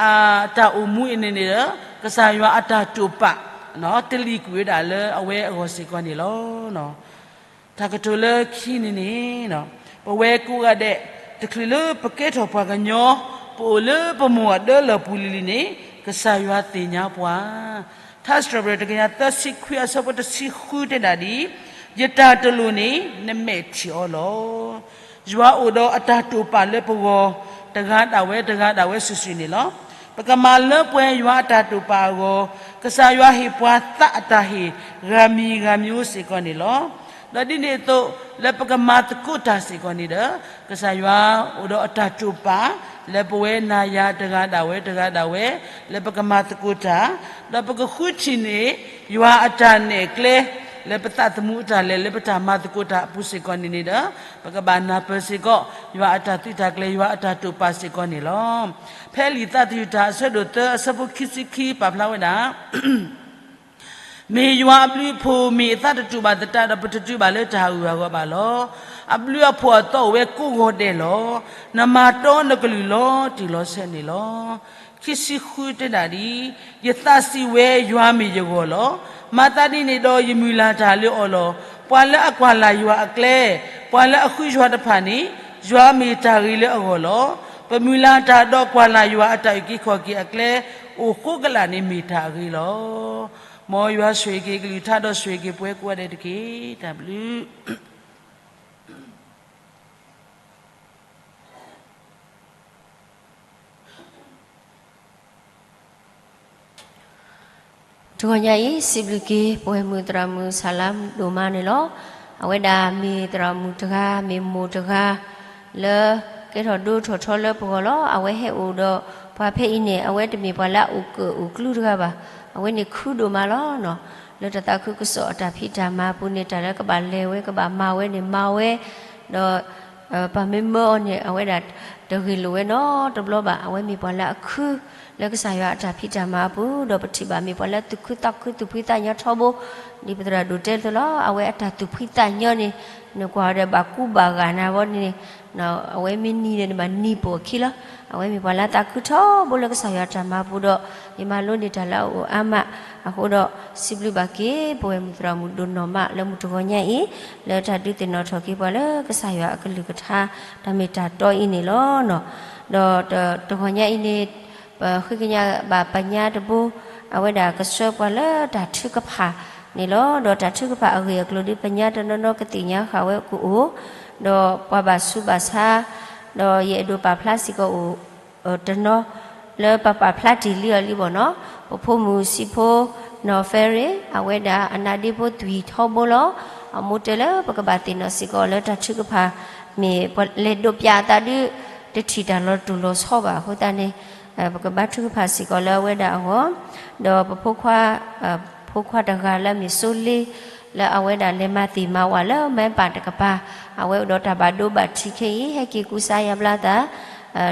အတၢ်အိၣ်မူအံၤန့ၣ်န့ၣ်ဒီး ကစၢ်ယွၤအတၢ်တိာ်ပာ် တလံၤကွံာ်ဝဲဒၣ်လၢအဝဲအဂီၢ်စ့ၢ်ကီးန့ၣ်လီၤ. တၢ်ကတိၤလၢခံန့ၣ်န့ၣ်, ပဝဲကိးဂၤဒဲး, တချုးလၢပကဲထီၣ်ပှၤကညီ, ပအိၣ်လၢပမိၢ်အဒၢလီၢ်ပူၤလံၤလံၤန့ၣ်, ကစၢ်ယွၤသ့ၣ်ညါပှၤ ထါစံးထီၣ်ပတြၢၤတကယၤသၢဆံခွံအဆၢဖိတဆံဃုတဲဒၣ်ဒ်အံၤ, ယတၢ်တလိၣ်န့ၣ် နမဲာ်ထံၣ်အီၤလီၤ. ယွၤအိၣ်ဒီးအတၢ်တိာ်ပာ်လၢပဂီၢ်, တဂၤဒၣ်ဝဲတဂၤဒၣ်ဝဲစုာ်စုာ်န့ၣ်လီၤ. ပကမၤလၢပှဲၤယွၤအတၢ်တိာ်ပာ်အဂီၢ်, ကစၢ်ယွၤဟ့ၣ်ပှၤသးအတၢ်ဟ့ၣ်ဂၤမံၤဂၤမံၤစ့ၢ်ကီးန့ၣ်လီၤ. ဒီးဒ်န့ၣ်အသိး, လၢပကမၤသကိးတၢ်စ့ၢ်ကီးန့ၣ်ဒီး, ကစၢ်ယွၤအိၣ်ဒီးအတၢ်တိာ်ပာ် လၢပဝဲနၤယၤတဂၤဒၣ်ဝဲတဂၤဒၣ်ဝဲ, လၢပကမၤသကိးတၢ်, ဒီးပကဃုထံၣ်န့ၢ် ယွၤအတၢ်နဲၣ်ကျဲ လၢပသးသမူအတၢ်လဲၤလၢပတၢ်မၤသကိးတၢ်အပူၤစ့ၢ်ကီးန့ၣ်န့ၣ်ဒီး, ပကဘၣ်နၢ်ပၢၢ်စ့ၢ်ကီး ယွၤအတၢ်သုးတၢ်ကျဲၤ ယွၤအတၢ်တိာ်ပာ်စ့ၢ်ကီးန့ၣ်လီၤ. ဖဲလံာ်သးသယုၢ်တၢ်အဆၢဒိၣ်သၢအဆၢဖိခံဆံခံပာ်ဖျါဝဲဒၣ် မ့ၢ်ယွၤအဘျုးအဖှိၣ် မ့ၢ်အသးတတူာ်ဘၣ်သတးဒီး ပတတုၤဘၣ်လၢတၢ်ဟးဂူာ်ဟးဂီၤဘၣ်လီၤ. အဘျုးအဖှိၣ်အသီအိၣ်ဝဲကိးဂီၤဒဲးလီၤ. နမၤတီနကလုၢ်လီၤတံၢ်လီၤဆဲးန့ၣ်လီၤ. ခံဆံဃုတဲဒၣ်ဒ်အံၤ, ယသးစံးဝဲယွၤမ့ၢ်ယဂီၢ်လီၤ. မၤသးဒ်န့ၣ်ဒီးယမုၢ်လၢ်တၢ်လၢအီၤလီၤ. ပှၤလၢအကွၢ်လၢ်ယွၤအကျဲ, ပှၤလၢအဃုယွၤတဖၣ်န့ၣ်, ယွၤမ့ၢ်တၢ်ဂ့ၤလၢအဂီၢ်လီၤ. ပမုၢ်လၢ်တၢ်ဒီးကွၢ်လၢ်ယွၤအတၢ်အုၣ်က့ၤခီၣ်က့ၤအကျဲ, အိၣ်ဃိကလာ်န့ၣ်မ့ၢ်တၢ်အဂ့ၤလီၤ. မ်ယွၤဆိၣ်ဂ့ၤက့ၤကလုၢ်ကထါဒီးဆိၣ်ဂ့ၤက့ၤပှၤကိးဂၤဒဲးတက့ၢ်. တၢ်ဘျုး တဂီၤညါအံၤ စံးဘျုးက့ၤ ပဝဲမုၢ်သရၣ်မုၣ် ဆၣ်လါဒိၣ်မးန့ၣ်လီၤ. အဝဲဒၣ်မ့ၢ်သရၣ်မုၣ်တဂၤ မ့ၢ်မိၢ်တဂၤ လၢကဲထီၣ်ဒိထီၣ်ထီလၢပဂီၢ်လီၤ. အဝဲဟဲအိၣ်ဒီးပှၤဖဲအံၤန့ၣ် အဝဲတမ့ၢ်ပှၤလၢအအိၣ်ကၢၣ်အိၣ်ကျူတဂၤဘၣ်. အဝဲန့ၣ်ခုဒိၣ်မးလီၤ. လၢတၢ်သးခုကစီၣ်အတၢ်ဖံးတၢ်မၤအပူၤန့ၣ် တၢ်လၢကဘၣ်လဲၤဝဲကဘၣ်မၤဝဲန့ၣ်မၤဝဲ, ဒီး ပှၤမ့ၢ်မၢအီၤန့ၣ် အဝဲဒၣ်တဂ့ၤလိာ်ဝဲနီတဘျီဘၣ်. အဝဲမ့ၢ်ပှၤလၢအခု လၢကစၢ်ယွၤအတၢ်ဖံးတၢ်မၤအပူၤ ဒီးပထံၣ်ဘၣ်မ့ၢ်ပှၤလၢသူၣ်ခုသးခုသူၣ်ဖှံသးညီထီဘိ, ဒ်ပသရၣ်ဒိၣ်တဲသ့လီၤ. အဝဲအတၢ်သူၣ်ဖှံသးညီန့ၣ် နကွၢ်ဝဲဒီးဘၣ်ကူဘၣ်ဂာ်နၤဘီန့ၣ်, အဝဲမ့ၢ်နံၤန့ၣ် နဘၣ်နံၤပိာ်အခံလီၤ. အဝဲမ့ၢ်ပှၤလၢသးခုထီဘိလၢကစၢ်ယွၤအတၢ်မၤအပူၤဒီး ယမၤလိန့ၢ်တၢ်လၢအအိၣ်အါမး, အဃိဒီး စံးဘျုးဘၣ်က့ၤ ပဝဲမုၢ်သရၣ်မုၣ်ဒိၣ်နီၢ်မးလၢမုၢ်တဂီၤညါအံၤ, လၢတၢ်ဒုးသ့ၣ်နီၣ်ထီၣ်က့ၤပှၤလၢကစၢ်ယွၤအကလုၢ်ကထါ တၢ်မ့ၢ်တၢ်တီအံၤန့ၣ်လီၤ. ဒီးတဂီၤညါအံၤန့ၣ် ပဃ့ကညးဘၣ်ပညါတဘိ, အဝဲဒၣ်ကဆှၢပှၤလၢတၢ်ထုကဖၣ်န့ၣ်လီၤ. ဒီးတၢ်ထုကဖၣ်အဂ့ၢ်အကျိၤဒ်ပညါတနီၤနီၤကသ့ၣ်ညါဃာ်ဝဲကအိၣ်, ဒီးပှၤဘၣ်ဆူးဘၣ်ဆါ, ဒီးယအဲၣ်ဒိးပာ်ဖျါစ့ၢ်ကီးအိၣ် တနီၤ လၢပပာ်ဖျါတ့ၢ်လံအီၤလံဘၣ်နီၤ, ပဖိမုၣ်ဆံးဖိ နီၢ်ဖဲရ့ၣ် အဝဲဒၣ်အနါဒ့ဖိသွံၣ်ထီဘိလီၤ. အမိၢ်တဲလၢပကဘၣ်သ့ၣ်နီၣ်စ့ၢ်ကီးလၢတၢ်ထုကဖၣ် မ့ၢ်ပလဲၤဒိးပၠးအသးဒုး တထံၣ်တၢ်လီၤတူာ်လီၤဆီဘၣ်အဃိသတးန့ၣ် ပကဘါထုကဖၣ်စ့ၢ်ကီးလၢအဝဲဒၣ်အဂီၢ်, ဒီးပဖိခွါ, ဖိခွါတဂၤလၢအမ့ၢ်စိလ့, လၢအဝဲဒၣ်လဲၤမၤသ့ၣ်မၤဝၣ်လၢမဲပၢ်တကပၤ, အဝဲအိၣ်ဒီးတၢ်ဘၣ်ဒိဘၣ်ထံးခဲအံၤ ဟဲက့ၤကူစါယါဘျါသး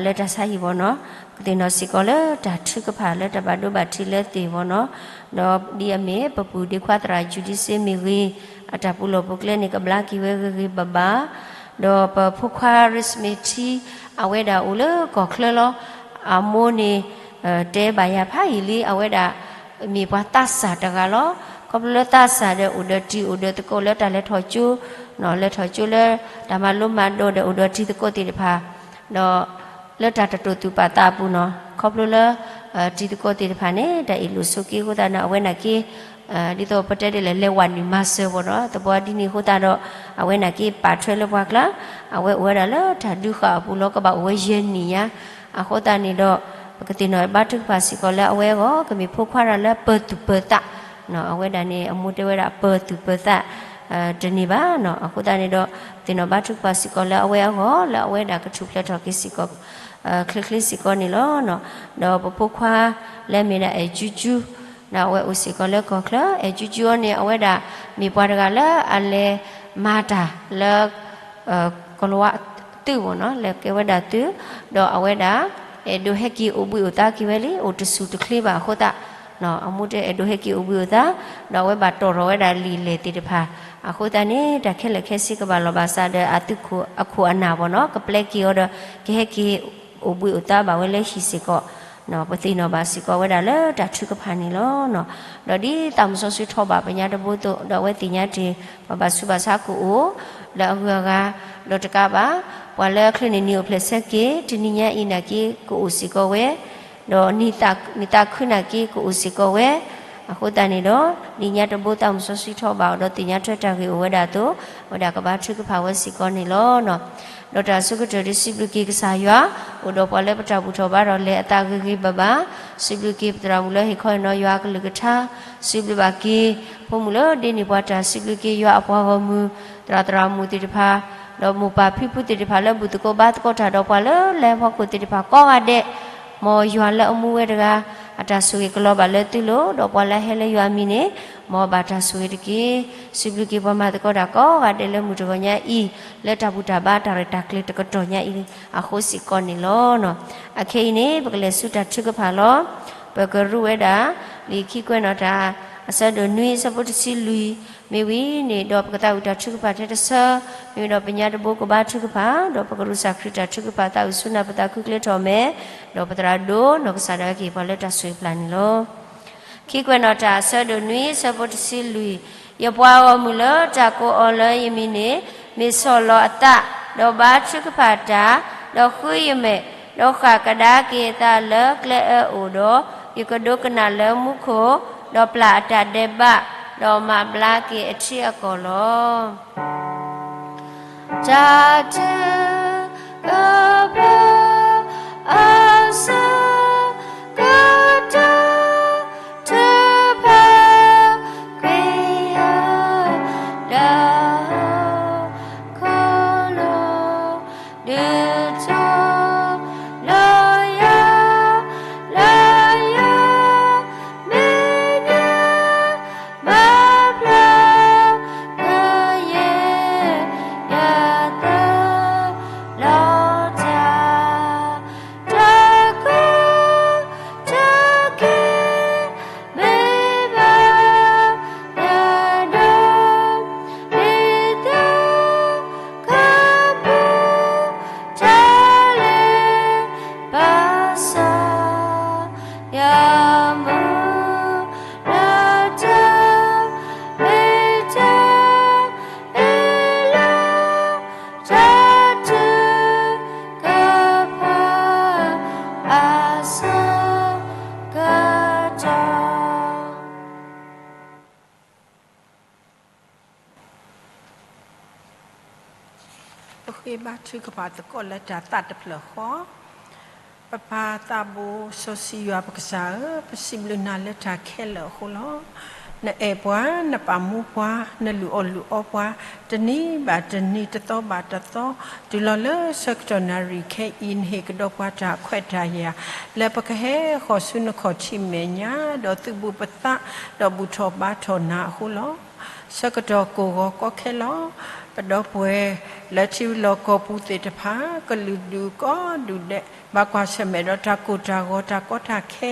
လၢတၢ်ဆါဟံၣ်ဘီနီၤ, ကသ့ၣ်နီၣ်စ့ၢ်ကီးလၢတၢ်ထုကဖၣ်လၢတၢ်ဘၣ်ဒိဘၣ်ထံးလၢသ့ၣ်ဘီနီၤ, ဒီးဒ်အမ့ၢ်ပပုၢ်ဒ့ခွါသရၣ်ယူဒံစ့မ့ၢ်ဂ့ၤ, အတၢ်ပူၤလီၢ်ပူၤကျဲန့ၣ် ကဘျါက့ၤဝဲဂ့ၤဂ့ၤဘၣ်ဘၣ်, ဒီးပဖိခွါရ့ၣ်စမ့ၣ်ထံ အဝဲဒၣ်အိၣ်လၢကီၢ်ချၢလီၤ, အမိၢ်န့ၣ် တဲဘၣ်ယၤဖးယံာ်လံ အဝဲဒၣ် မ့ၢ်ပှၤသးစၢ်တဂၤလီၤ, ခီဖျိလၢသးစၢ်ဒီးအိၣ်ဒီးတံၤအိၣ်ဒီးသကိးလၢတၢ်လဲၤထီၣ်ကၠိ, လဲၤထီၣ်ကၠိလၢတၢ်မၤလိမၤဒိးဒီးအိၣ်ဒီးတံၤသကိးသ့ၣ်တဖၣ်, ဒီးလၢတၢ်တတိာ်သူၣ်ပာ်သးအပူၤနီၤ, ခီဖျိလၢ တံၤသကိးသ့ၣ်တဖၣ်န့ၣ် တၢ်အ့ၣ်လိာ်ဆိးက့အဃိသတးန့ၣ် အဝဲန့ၣ်က့ ဒ်သိးပတဲဒ်လဲၣ် လဲၤဝးနုာ်မၤစၢၤဘီနီၤ, သပှၢ်ဒ်န့ၣ်အဃိသတးဒီး အဝဲန့ၣ်က့ပာ်ထွဲလၢပှၤကျါ, အဝဲအိၣ်ဝဲဒၣ်လၢတၢ်ဒုးဃာ်အပူၤလီၤ ကဘၣ်အိၣ်ဝဲယဲၢ်နံၣ်ညါ, အဃိသတးန့ၣ်ဒီး ပကသ့ၣ်နီၣ်ဘါထုကဖၣ်စ့ၢ်ကီးလၢအဝဲအဂီၢ် ကမ့ၢ်ဖိခွါတဂၤလၢပၢၤသူၣ်ပၢၤသး, အဝဲဒၣ်န့ၣ် အမိၢ်တဲဝဲဒၣ်ပၢၤသူၣ်ပၢၤသး တန့ၢ်ဘၣ်နီၤ, အဃိသတးန့ၣ်ဒီး သ့ၣ်နီၣ်ဘါထုကဖၣ်စ့ၢ်ကီးလၢအဝဲအဂီၢ် လၢအဝဲဒၣ်ကထူၣ်ဖျဲးထီၣ်က့ၤစ့ၢ်ကီး ချ့ချ့စ့ၢ်ကီးန့ၣ်လီၤ. ဒီးပဖိခွါလၢအမ့ၢ်ဒၣ်အဲၣ်ကၠူကၠူ, ဒီးအဝဲအိၣ်စ့ၢ်ကီးလၢကီၢ်ချၢ, အဲၣ်ကၠူကၠူအီၤန့ၣ် အဝဲဒၣ်မ့ၢ်ပှၤတဂၤလၢအလဲၤမၤတၢ်လၢ ကလၤဝါသုးဘီနီၤ, လဲၤကဲဝဲဒၣ်သုး, ဒီးအဝဲဒၣ် အဲၣ်ဒိးဟဲက့ၤအိၣ်ဘှံးအိၣ်သါက့ၤဝဲလံ, အိၣ်တဆူၣ်တချ့ဘၣ်အဃိသတး, အမိၢ်တဲအဲၣ်ဒိးဟဲက့ၤအိၣ်ဘှံးအိၣ်သါ, ဒီးအဝဲဘၣ်တီၢ်ထီၣ်ဝဲဒၣ်လံာ်လဲၢ်သ့ၣ်တဖၣ်, အဃိသတးန့ၣ် တၢ်ခဲလၢာ်ခဲဆ့ကဘၣ်လီၤဘၣ်ဆၣ်ဒီးအသုးခိၣ်အခိၣ်အနၢ်ဘီနီၤ, ကပျဲက့ၤအီၤဒီး ကဟဲက့ၤအိၣ်ဘှံးအိၣ်သါဘၣ်ဝဲလၢဟံၣ်စ့ၢ်ကီး, ပသ့ၣ်နီၣ်ဘၣ်စ့ၢ်ကီးဝဲဒၣ်လၢတၢ်ထုကဖၣ်န့ၣ်လီၤ. ဒီးဒ်သးမုၢ်စီဆှံထီၣ်ဘၣ်ပညါတဘိအသိး ဒီးအဝဲသ့ၣ်ညါတ့ၢ် ပှၤဘၣ်ဆူးဘၣ်ဆါကအိၣ် လၢအဂုၤအဂၤ, ဒီးတကးဘၣ် ပှၤလၢအချ့န့ၣ်နံၤအိၣ်ဖျဲၣ်ဆၢက့ၤ တနံၤညါအံၤနာ်က့ ကအိၣ်စ့ၢ်ကီးဝဲ, ဒီးနံၣ်သးခုနာ်က့ ကအိၣ်စ့ၢ်ကီးဝဲ, အဃိသတးန့ၣ်ဒီး နံၤညါတဘိသးမုၢ်စီဆှံထီၣ်ဘၣ်အီၤဒီးသ့ၣ်ညါထွဲတၢ်ဂ့ၢ်အိၣ်ဝဲဒၣ်အသိး, ဝဲဒၣ်ကဘါထုကဖၣ်ဝဲစ့ၢ်ကီးန့ၣ်လီၤ. ဒီးတၢ်အဆိကတၢၢ်ဒ်စံးဘျုးက့ၤကစၢ်ယွၤ, အိၣ်ဒီးပှၤလၢပတၢ်ဘူၣ်ထီၣ်ဘါထီၣ်လဲၤအသးဂ့ၤဂ့ၤဘၣ်ဘၣ်, စံးဘျုးက့ၤပသရၣ်မုၣ်လၢဟ့ၣ်ခီဟ့ၣ်နီၤယွၤအကလုၢ်ကထါ, စံးဘျုးဘၣ်က့ၤ ဖိမုၣ်လၢဒ့န့ၢ်ပှၤတၢ်, စံးဘျုးက့ၤယွၤအပှၤဂီၢ်မုၢ်, သရၣ်သရၣ်မုၣ်သ့ၣ်တဖၣ်, ဒီးမိၢ်ပၢ်ဖံဖုသ့ၣ်တဖၣ်လၢဘူၣ်သကိးဘါသကိးတၢ်ဒီးပှၤလၢလၢဟီၣ်ခိၣ်သ့ၣ်တဖၣ်ကိးဂၤဒဲး, မ်ယွၤလၢအမူဝဲတဂၤ အတၢ်ဆိၣ်ဂ့ၤကလီၤဘၣ်လၢသုလိၤ, ဒီးပှၤလၢအဟဲလၢယွၤအမံၤန့ၣ် မ်အဘၣ်တၢ်ဆိၣ်ဂ့ၤတက့ၢ်. စံးဘျုးက့ၤပှၤမၤသကိးတၢ်ကိးဂၤဒဲးလၢမုၢ်တဂီၤညါအံၤ, လၢတၢ်ဘူၣ်တၢ်ဘါတၢ်ရဲၣ်တၢ်ကျဲၤတကတီၢ်ညါအံၤအဃိစ့ၢ်ကီးန့ၣ်လီၤ. အခဲအံၤန့ၣ် ပကလဲၤဆူတၢ်ထုကဖၣ်လီၤ. ပကရူၢ်ဝဲဒၣ် လံာ်ခံကွဲးနီၣ်တၢ် အဆၢဒိၣ်နွံ အဆၢဖိတဆံလွံၢ်, မ့ၢ်ဝံၤန့ၣ်ဒီးပကသးဝံၣ်တၢ်ထုကဖၣ်ထဲတဆၢ, မ့ၢ်ဝံၤဒီးပညါတဘိကဘါထုကဖၣ်, ဒီးပကရူၢ်စၢ်ခရံာ်တၢ်ထုကဖၣ်သးဝံၣ်ဆူနၢ်ပသးခုကျဲထီၣ်မဲာ်, ဒီးပသရၣ်ဒိၣ်နီၢ်ကစၢ်ဒၣ်ဝဲကဟ့ၣ်ပှၤလၢတၢ်ဆိၣ်ဂ့ၤပျၢ်န့ၣ်လီၤ. ခံကွဲးနီၣ်တၢ် အဆၢဒိၣ်နွံ အဆၢဖိတဆံလွံၢ်, ယပှၤဂီၢ်မုၢ်လၢတၢ်ကိးအီၤလၢယမံၤန့ၣ် မ့ၢ်ဆီၣ်လီၤအသး, ဒီးဘါထုကဖၣ်တၢ်, ဒီးဃုယမဲာ်, ဒီးဃၣ်ကဒါက့ၤအသးလၢကျဲအၢအိၣ်ဒီး, ယကဒိကနၣ်လၢမူခိၣ်, ဒီးပျၢ်အတၢ်ဒဲးဘး, ဒီးမၤဘျါက့ၤအထံအကီၢ်လီၤ. တၢ်ထုကဖၣ် အဆၢကတီၢ် ထုကဖၣ် ခွံယၤ တၢ်ဟီၣ်ခိၣ်လိၤ ဒုးထီၣ်လီၤယၤ လၢယမဲာ်ညါ ဘၣ်ဖျါကယဲၢ်ယသး လီၤတၢ် တၢ်ကီတၢ်ခဲ မ့ၢ်ဘၣ်ယၤဒီး ဒ်သိးကပူၤ တၢ်လဲၤဘၣ်ဆၣ် ယမူလၢတၢ် မ့ၢ်တၢ်အ့ၣ်လိာ် တၢ်ထုကဖၣ် အဆၢကတီၢ် ပဃ့ဘါထုကဖၣ်သကိးလၢတၢ်သးတဖျၢၣ်ဃီ, ပပၢ်သးဘိစီဆှံယွၤပကစၢ်ဧၢ, ပစံးဘျုးနၤလၢတၢ်ခဲလၢာ်အဃိလီၤ. နအဲၣ်ပှၤ, နပာ်မူပှၤ, နလုၢ်အီၣ်လုၢ်အီပှၤ, တနံၤဘၣ်တနံၤ, တသီဘၣ်တသီ, တုၤလီၤလၢဆၢကတီၢ်နၣ်ရံၣ်ခဲအံၤ, နဟ့ၣ်ကဒီးပှၤတၢ်ခွဲးတၢ်ယာ်, လၢပကဟဲဃီၤဆူနခီၣ်ထံးမဲာ်ညါ, ဒီးသုးဘူးပသး, ဒီးဘူၣ်ထီၣ်ဘါထီၣ်နၤအဃိလီၤ. ဆၢကတီၢ်ကိၢ်ဂီၤကီခဲလီၤ. ပဒီပုၢ်ဝဲၢ်လၢထံလီၢ်ကီၢ်ပူၤသ့ၣ်တဖၣ်, ကလုာ်ဒူၣ်ကိးဒူၣ်ဒဲး, ဘၣ်ကွၢ်ဆၢၣ်မဲာ်ဒီးတၢ်ကိၢ်တၢ်ဂီၤ, တၢ်ကီတၢ်ခဲ,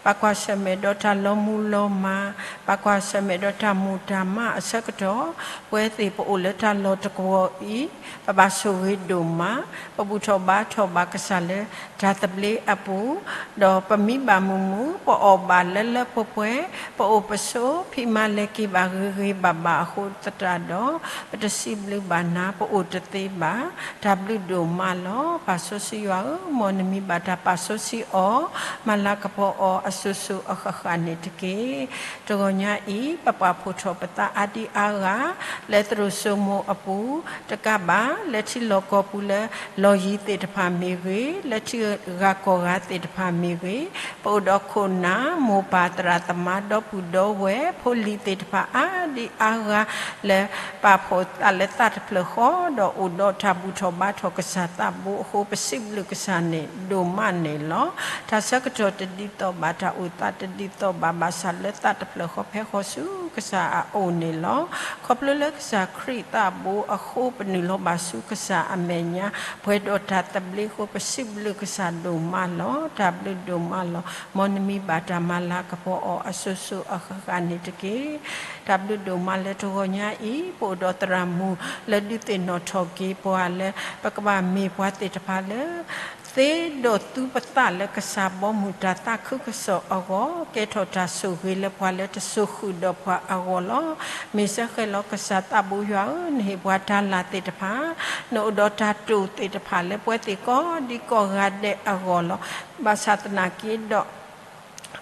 ဘၣ်ကွၢ်ဆၢၣ်မဲာ်ဒီးတၢ်လီၤမူလီၤမၢ်, ဘၣ်ကွၢ်ဆၢၣ်မဲာ်ဒီးတၢ်မူးတၢ်မၢ်အဆၢကတီၢ်, ပဝဲသ့ၣ်ပအိၣ်လၢတၢ်လီၢ်တကဝီၤအံၤ, ပဘၣ်ဆိၣ်ဂ့ၤဒိၣ်မး, ပဘူၣ်ထီၣ်ဘါထီၣ်ဘၣ်ကစၢ်လၢတၢ်သဘျ့အပူၤ, ဒီးပမံဘၣ်မုာ်မုာ်, ပအီၣ်ဘၣ်လၢလၢပှဲၤပှဲၤ, ပအိၣ်ပဆိး, ဖံးမၤလဲၤက့ၤဘၣ်ဂ့ၤဂ့ၤဘၣ်ဘၣ်အဃိသတးဒီး, ပတစံးဘျုးဘၣ်နၤ, ပအိၣ်တသ့ဘၣ်. တၢ်ဘျုးဒိၣ်မးလီၤ. ပာ်စီဆှံယွၤဧၢ, မ်နမံၤဘၣ်တၢ်ပာ်စီဆှံအီၤ, မၤလၤကပီၤအီၤအစိၤစိၤအဃၣ်ဃၣ်န့ၣ်တက့ၢ်. တဂီၤညါအံၤ, ပပာ်ဖှိၣ်ထီၣ်ပသးအါဒံအါဂၤ, လၢသရိာ်စိမိၤအပူၤ, တကးဘၣ်, လၢထံလီၢ်ကီၢ်ပူၤလၢလီၢ်ယံၤသ့ၣ်တဖၣ်မ့ၢ်ဂ့ၤ, လၢထံဂၤကီၢ်ဂၤသ့ၣ်တဖၣ်မ့ၢ်ဂ့ၤ, ပအိၣ်ဒီးခိၣ်နၢ်, မိၢ်ပၢ်, သရၣ်သမါ, ဒီပုၢ်ဒီဝဲၢ်, ဖိလံၤသ့ၣ်တဖၣ်အါဒံအါဂၤ, လၢပာ်ဖှိၣ်သးလၢသးတဖျၢၣ်ဃီ, ဒီးအိၣ်ဒီးတၢ်ဘူၣ်ထီၣ်ဘါထီၣ်ကစၢ်သးဘိအဃိ, ပစံးဘျုးကစၢ်န့ၣ်ဒိၣ်မးန့ၣ်လီၤ. တၢ်ဆၢကတီၢ်တဒ်သိးဘၣ်, တၢ်အိၣ်သးတဒ်သိးဘၣ်, ဘၣ်ဆၣ်လၢသးတဖျၢၣ်ဃီဖဲဃီဆူကစၢ်အအိၣ်န့ၣ်လီၤ. ခီဖျိလၢကစၢ်ခရံာ်သးဘိအဃိ, ပနုာ်လီၤဘၣ်ဆူကစၢ်အမဲာ်ညါ, ပှဲၤဒီးတၢ်သဘျ့အဃိ, ပစံးဘျုးကစၢ်ဒိၣ်မးလီၤ. တၢ်ဘျုးဒိၣ်မးလီၤ. မ်နမံၤဘၣ်တၢ်မၤလၤကပီၤအီၤအစိၤစိၤအဃၣ်ဃၣ်န့ၣ်တက့ၢ်. တၢ်ဘျုးဒိၣ်မးလၢတဂီၤညါအံၤ, ပအိၣ်ဒီးသရၣ်မုၣ်လၢဒုးသ့ၣ်နီၣ်ထီၣ်က့ၤပှၤလၢ ပကဘၣ်မ့ၢ်ပှၤသ့ၣ်တဖၣ်လၢ သ့ဒီးသူပသးလၢကစၢ်ဘီမုၢ်တၢ်သးခုကစီၣ်အဂီၢ်, ကဲထီၣ်တၢ်ဆိၣ်ဂ့ၤလၢပှၤလၢတစိၤဃုာ်ဒီးပှၤအဂီၢ်လီၤ. မ့ၢ်စဲဃဲလီၤကစၢ်သးဘိယွၤဧၢ, နဟ့ၣ်ပှၤတၢ်လၢ်သ့ၣ်တဖၣ်, နအိၣ်ဒီးတၢ်တိာ်သ့ၣ်တဖၣ်လၢပဝဲသ့ၣ်ကိးဒံကိးဂၤဒဲးအဂီၢ်လီၤ. ဘၣ်ဆၣ်သနာ်က့ဒီး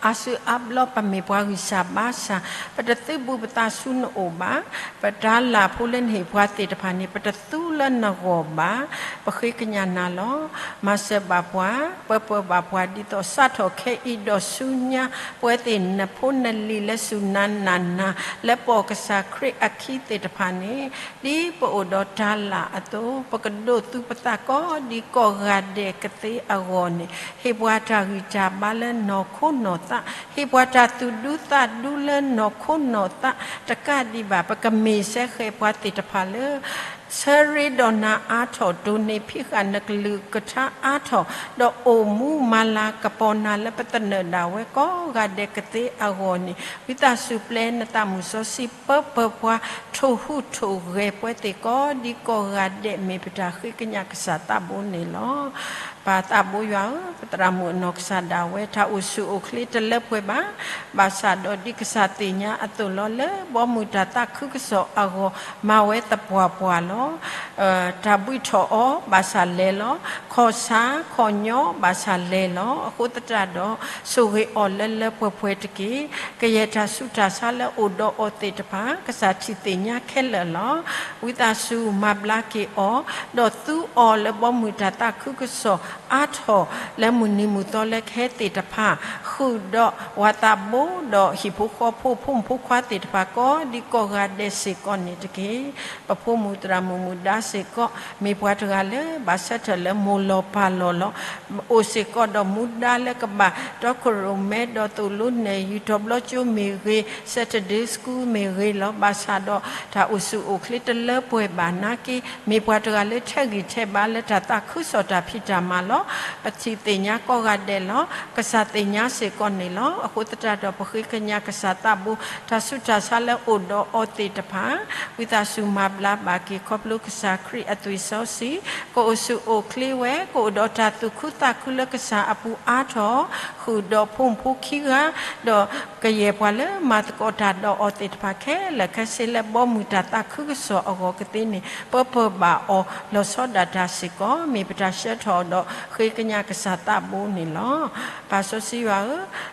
အါစုအါဘျီပမ့ၢ်ပှၤဂံၢ်စၢ်ဘါစၢ်, ပတသုးဘူးပသးဆူနအိၣ်ဘၣ်. ပတၢ်လၢ်ဖိလၢနဟ့ၣ်ပှၤသ့ၣ်တဖၣ်န့ၣ် ပတသူလၢနဂီၢ်ဘၣ်. ပဃ့ကညးနၤလီၤ. မၤစၢၤဘၣ်ပှၤ, ပၢပၢဘၣ်ပှၤဒ်သိး စးထီၣ်ခဲအံၤဒီးဆူညါ, ပဝဲသ့ၣ်နဖိနလံၤလၢစူၢ်နၤနာ်နၤ, လၢပိာ်ကစၢ်ခရံာ်အခံသ့ၣ်တဖၣ်န့ၣ်, ဒ်ပအိၣ်ဒီးတၢ်လၢ်အသိး, ပကဒိးသူပသးကိးဒံကိးဂၤဒဲးကသ့အဂီၢ်န့ၣ်, ဟ့ၣ်ပှၤတၢ်ဂံၢ်တၢ်ဘါလၢနီၢ်ခိနီၢ်သး, ဟ့ၣ်ပှၤတၢ်သူၣ်ဒူသးဒူလၢနီၢ်ခိနီၢ်သး, တကးဒံးဘၣ် ပကမ့ၢ်စဲဃဲးပှၤသ့ၣ်တဖၣ်လၢ ဆၢရ့ဒီးနၤအါထီၣ်, တိၢ်န့ၢ်ဖံးဃာ်နကလုၢ်ကထါအါထီၣ်, ဒီးအိၣ်မူမၤလၤကပီၤနၤလၢပသနၢၣ်ဒၣ်ဝဲကိးဂၤဒဲးကသ့အဂီၢ်န့ၣ်, ဝံသးစူၤပျဲနသးမုၢ်စီဆှံပၢပၢပှၤ, ထိၣ်ဟူးထိၣ်ဂဲၤပှဲၤသ့ၣ်ကိးဒံကိးဂၤဒဲး, မ့ၢ်ပတၢ်ဃ့ကညးကစၢ်သးဘိန့ၣ်လီၤ. ပၢ်သးဘိယွၤဧၢ, ပသရၣ်မုၣ်အနီၢ်ကစၢ်ဒၣ်ဝဲ တၢ်အိၣ်ဆူၣ်အိၣ်ချ့တလၢပှဲၤဘၣ်, ဘၣ်ဆၣ်ဒီးဒ်ကစၢ်သ့ၣ်ညါအသိးလီၤ, လၢဘီမုၢ်တၢ်သးခုကစီၣ်အဂီၢ် မၤဝဲသပှၢ်ပှၢ်လီၤ. တၢ်ဘှံးထီၣ်အီၤဘၣ်ဆၣ်လဲၤလီၤ, ခီၣ်ဆါခီၣ်ညီဘၣ်ဆၣ်လဲၤလီၤ. အဃိသတးဒီး ဆိၣ်ဂ့ၤအီၤလၢလၢပှဲၤပှဲၤတက့ၢ်. ကယဲၢ်တၢ်ဆူးတၢ်ဆါလၢအိၣ်ဒီးအီၤသ့ၣ်တဖၣ် ကစၢ်ထံၣ်သ့ၣ်ညါခဲလၢာ်လီၤ. ဝံသးစူၤမၤဘျါက့ၤအီၤ, ဒီးသူအီၤလၢဘီမုၢ်တၢ်သးခုကစီၣ်အါထီၣ်, လၢမုၢ်နံၤမုၢ်သီလၢကဟဲသ့ၣ်တဖၣ်, ဃုာ်ဒီးဝၤသးဘိဒီးဟံၣ်ဖိဃီဖိ ဖိမုၣ်ဖိခွါသ့ၣ်တဖၣ်ကိးဒံကိးဂၤဒဲးစ့ၢ်ကီးန့ၣ်တက့ၢ်. ပဖိမုၣ်သရၣ်မုၣ်မုၢ်ဒါစ့ၢ်ကီး မ့ၢ်ပှၤတဂၤလၢဘၣ်ဆၢထၢၣ်လၢမိၢ်လီၤပၢ်လီၤလီၤ. အိၣ်စ့ၢ်ကီးဒီးမူဒါလၢကဘၣ်တီခိၣ်ရိၣ်မဲဒီးသိၣ်လိနဲၣ်ယုၢ် တီၤဘျီကၠိမ့ၢ်ဂ့ၤ, Saturday School မ့ၢ်ဂ့ၤလီၤ. ဘၣ်ဆၣ်ဒီးတၢ်အိၣ်ဆူၣ်အိၣ်ချ့တလၢပှဲၤဘၣ်နာ်က့, မ့ၢ်ပှၤတဂၤလၢထဲးဂံၢ်ထဲးဘါလၢတၢ်သးခုကစီၣ်တၢ်ဖံးတၢ်မၤလီၤ. ပထံၣ်သ့ၣ်ညါကိးဂၤဒဲးလီၤ. ကစၢ်သ့ၣ်ညါစ့ၢ်ကီးန့ၣ်လီၤ. အဃိသတးဒီးပဃ့ကညးကစၢ်သးဘိ တၢ်ဆူးတၢ်ဆါလၢအိၣ်ဒီးအီၤသ့ၣ်တဖၣ် ဝံသးစူၤမၤဘျါဘၣ်က့ၤ ခီဖျိကစၢ်ခရံာ်အသွံၣ်စီဆှံ ကအိၣ်ဆူၣ်အိၣ်ချ့ဝဲ, ကအိၣ်ဒီးတၢ်သူၣ်ခုသးခုလၢကစၢ်အပူၤအါထီၣ်, ဃုာ်ဒီးဖိမုၣ်ဖိခံဂၤ, ဒီးကယဲၢ်ပှၤလၢမၤသကိးတၢ်ဒီးအီၤသ့ၣ်တဖၣ်ခဲလၢာ်ခဲဆ့လၢဘီမုၢ်တၢ်သးခုကစီၣ်အဂီၢ်ကသ့န့ၣ် ပၢပၢဘၣ်အီၤလီၤဆီဒၣ်တၢ်စ့ၢ်ကီး မ့ၢ်ပတၢ်ဆှၢထီၣ်ဒီးဃ့ကညးကစၢ်သးဘိန့ၣ်လီၤ. ပၢ်စီဆှံယွၤ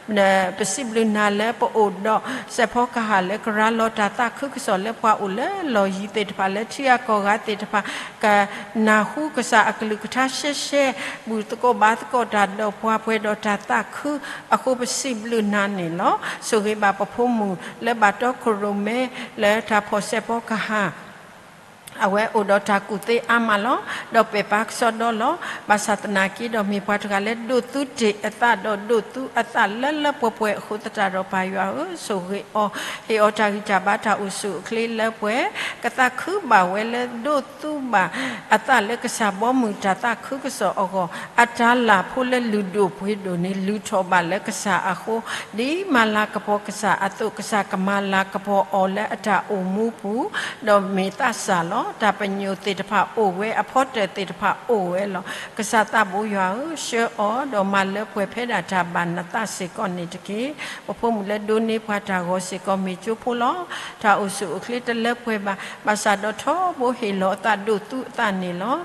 ဧၢ, ပစံးဘျုးနၤလၢပအိၣ်ဒီးစဲးဖီကဟၣ်လၢကရၤလီၤတၢ်သးခုကစီၣ်လၢပှၤအိၣ်လၢလီၢ်ယံၤသ့ၣ်တဖၣ်လၢထံအကီၢ် ပှၤလၢအအိၣ်လၢကီၢ်ပူၤကီၢ်ဂၤသ့ၣ်တဖၣ် ကနၢ်ဟူကစၢ်အကလုၢ်ကထါရှဲရှဲ, ဘူၣ်သကိးဘါသကိးတၢ်ဒီးပှၤပှဲၤဒီးတၢ်သးခုအဃိ ပစံးဘျုးနၤန့ၣ်လီၤ. ဆိၣ်ဂ့ၤဘၣ်ပဖိမုၣ်လၢဘၣ်တီခိၣ်ရိၣ်မဲ လၢတၢ်ဖီၣ်စဲးဖီကဟၣ် အဝဲအိၣ်ဒီးတၢ်ကူၣ်သ့အါမးလီၤ. ဒီးပဲာ်ပာ်ကစီဒီလီၤ. ဘၣ်ဆၣ်သနာ်က့ဒီးမ့ၢ်ပှၤတဂၤလၢဒိးသူတ့ၢ်အသးဒီးဒိးသူအသးလၢလၢပှဲၤပှဲၤအဃိသတးဒီး ပၢ်ယွၤဧၢ, ဆိၣ်ဂ့ၤအီၤ, ဟ့ၣ်အီၤတၢ်ဂံၢ်တၢ်ဘါတၢ်အိၣ်ဆူၣ်အိၣ်ချ့လၢပှဲၤ, ကသးခုဘၣ်ဝဲလၢဒိးသူဘၣ်အသးလၢကစၢ်ဘီမုၢ်တၢ်သးခုကစီၣ်အဂီၢ်, အတၢ်လၢ်ဖိလၢလုၢ်ဒိၣ်ပှ့ၤဒိၣ်န့ၣ် လုၢ်ထီၣ်ဘၣ်လၢကစၢ်အဃိ, ဒ်မၤလၤကပီၤကစၢ်အသိး ကစၢ်ကမၤလၤကပီၤအီၤလၢအတၢ်အိၣ်မူပူၤ, ဒီးမ့ၢ်သးစၢ်လီၤ. တၢ်ပညိၣ်သ့ၣ်တဖၣ်အိၣ်ဝဲ, အဖီတၢၣ်သ့ၣ်တဖၣ်အိၣ်ဝဲလီၤ. ကစၢ်သးဘိယွၤဧၢ, ဆှၢအီၤဒီးမၤလၢပှဲၤဖဲဒၣ်တၢ်ဘၣ်နသးစ့ၢ်ကီးန့ၣ်တက့ၢ်. ပဖိမုၣ်လၢဒိးန့ၢ်ပှၤတၢ်ဂီၤစ့ၢ်ကီး မ့ၢ်ကၠိဖိလီၤ. တၢ်အိၣ်ဆူၣ်အိၣ်ချ့တလၢပှဲၤဘၣ်. ဘၣ်ဆၣ်ဒီးထီဘိဟ့ၣ်လီၤအသးဒိးသူအသးန့ၣ်လီၤ.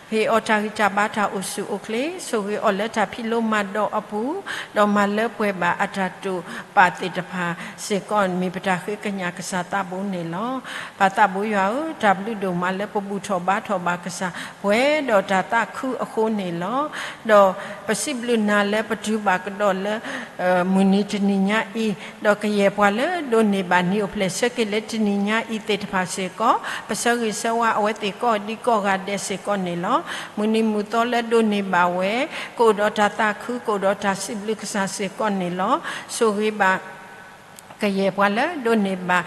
ဟ့ၣ်အီၤတၢ်ဂံၢ်တၢ်ဘါတၢ်အိၣ်ဆူၣ်အိၣ်ချ့, ဆိၣ်ဂ့ၤအီၤလၢတၢ်ဖံးလိမၤဒိးအပူၤ, ဒီးမၤလၢပှဲၤဘၣ်အတၢ်တိာ်ပာ်သ့ၣ်တဖၣ်စ့ၢ်ကီး မ့ၢ်ပတၢ်ဃ့ကညးကစၢ်သးဘိန့ၣ်လီၤ. ပၢ်သးဘိယွၤဧၢ, တၢ်ဘျုးဒိၣ်မးလၢပဘူၣ်ထီၣ်ဘါထီၣ်ဘၣ်ကစၢ် ပှဲၤဒီးတၢ်သးခုအဃိန့ၣ်လီၤ. ဒီးပစံးဘျုးနၤလၢပတုၤဘၣ်ကဒီးလၢ မုၢ်နံၤတနံၤညါအံၤ, ဒီးကယဲၢ်ပှၤလၢဒိးန့ၢ်ဘၣ်နံၤအိၣ်ဖျဲၣ်ဆၢက့ၤလၢတနံၤညါအံၤသ့ၣ်တဖၣ်စ့ၢ်ကီး, ပဆၢဂ့ၤဆၢဝါအဝဲသ့ၣ်ကိးဒံကိးဂၤဒဲးစ့ၢ်ကီးန့ၣ်လီၤ. မုၢ်နံၤမုၢ်သီလၢဒိးန့ၢ်ဘၣ်ဝဲ, ကအိၣ်ဒီးတၢ်သးခု, ကအိၣ်ဒီးတၢ်စံးဘျုးကစၢ်စ့ၢ်ကီးန့ၣ်လီၤ. ဆိၣ်ဂ့ၤဘၣ် ကယဲၢ်ပှၤလၢဒိးန့ၢ်ဘၣ်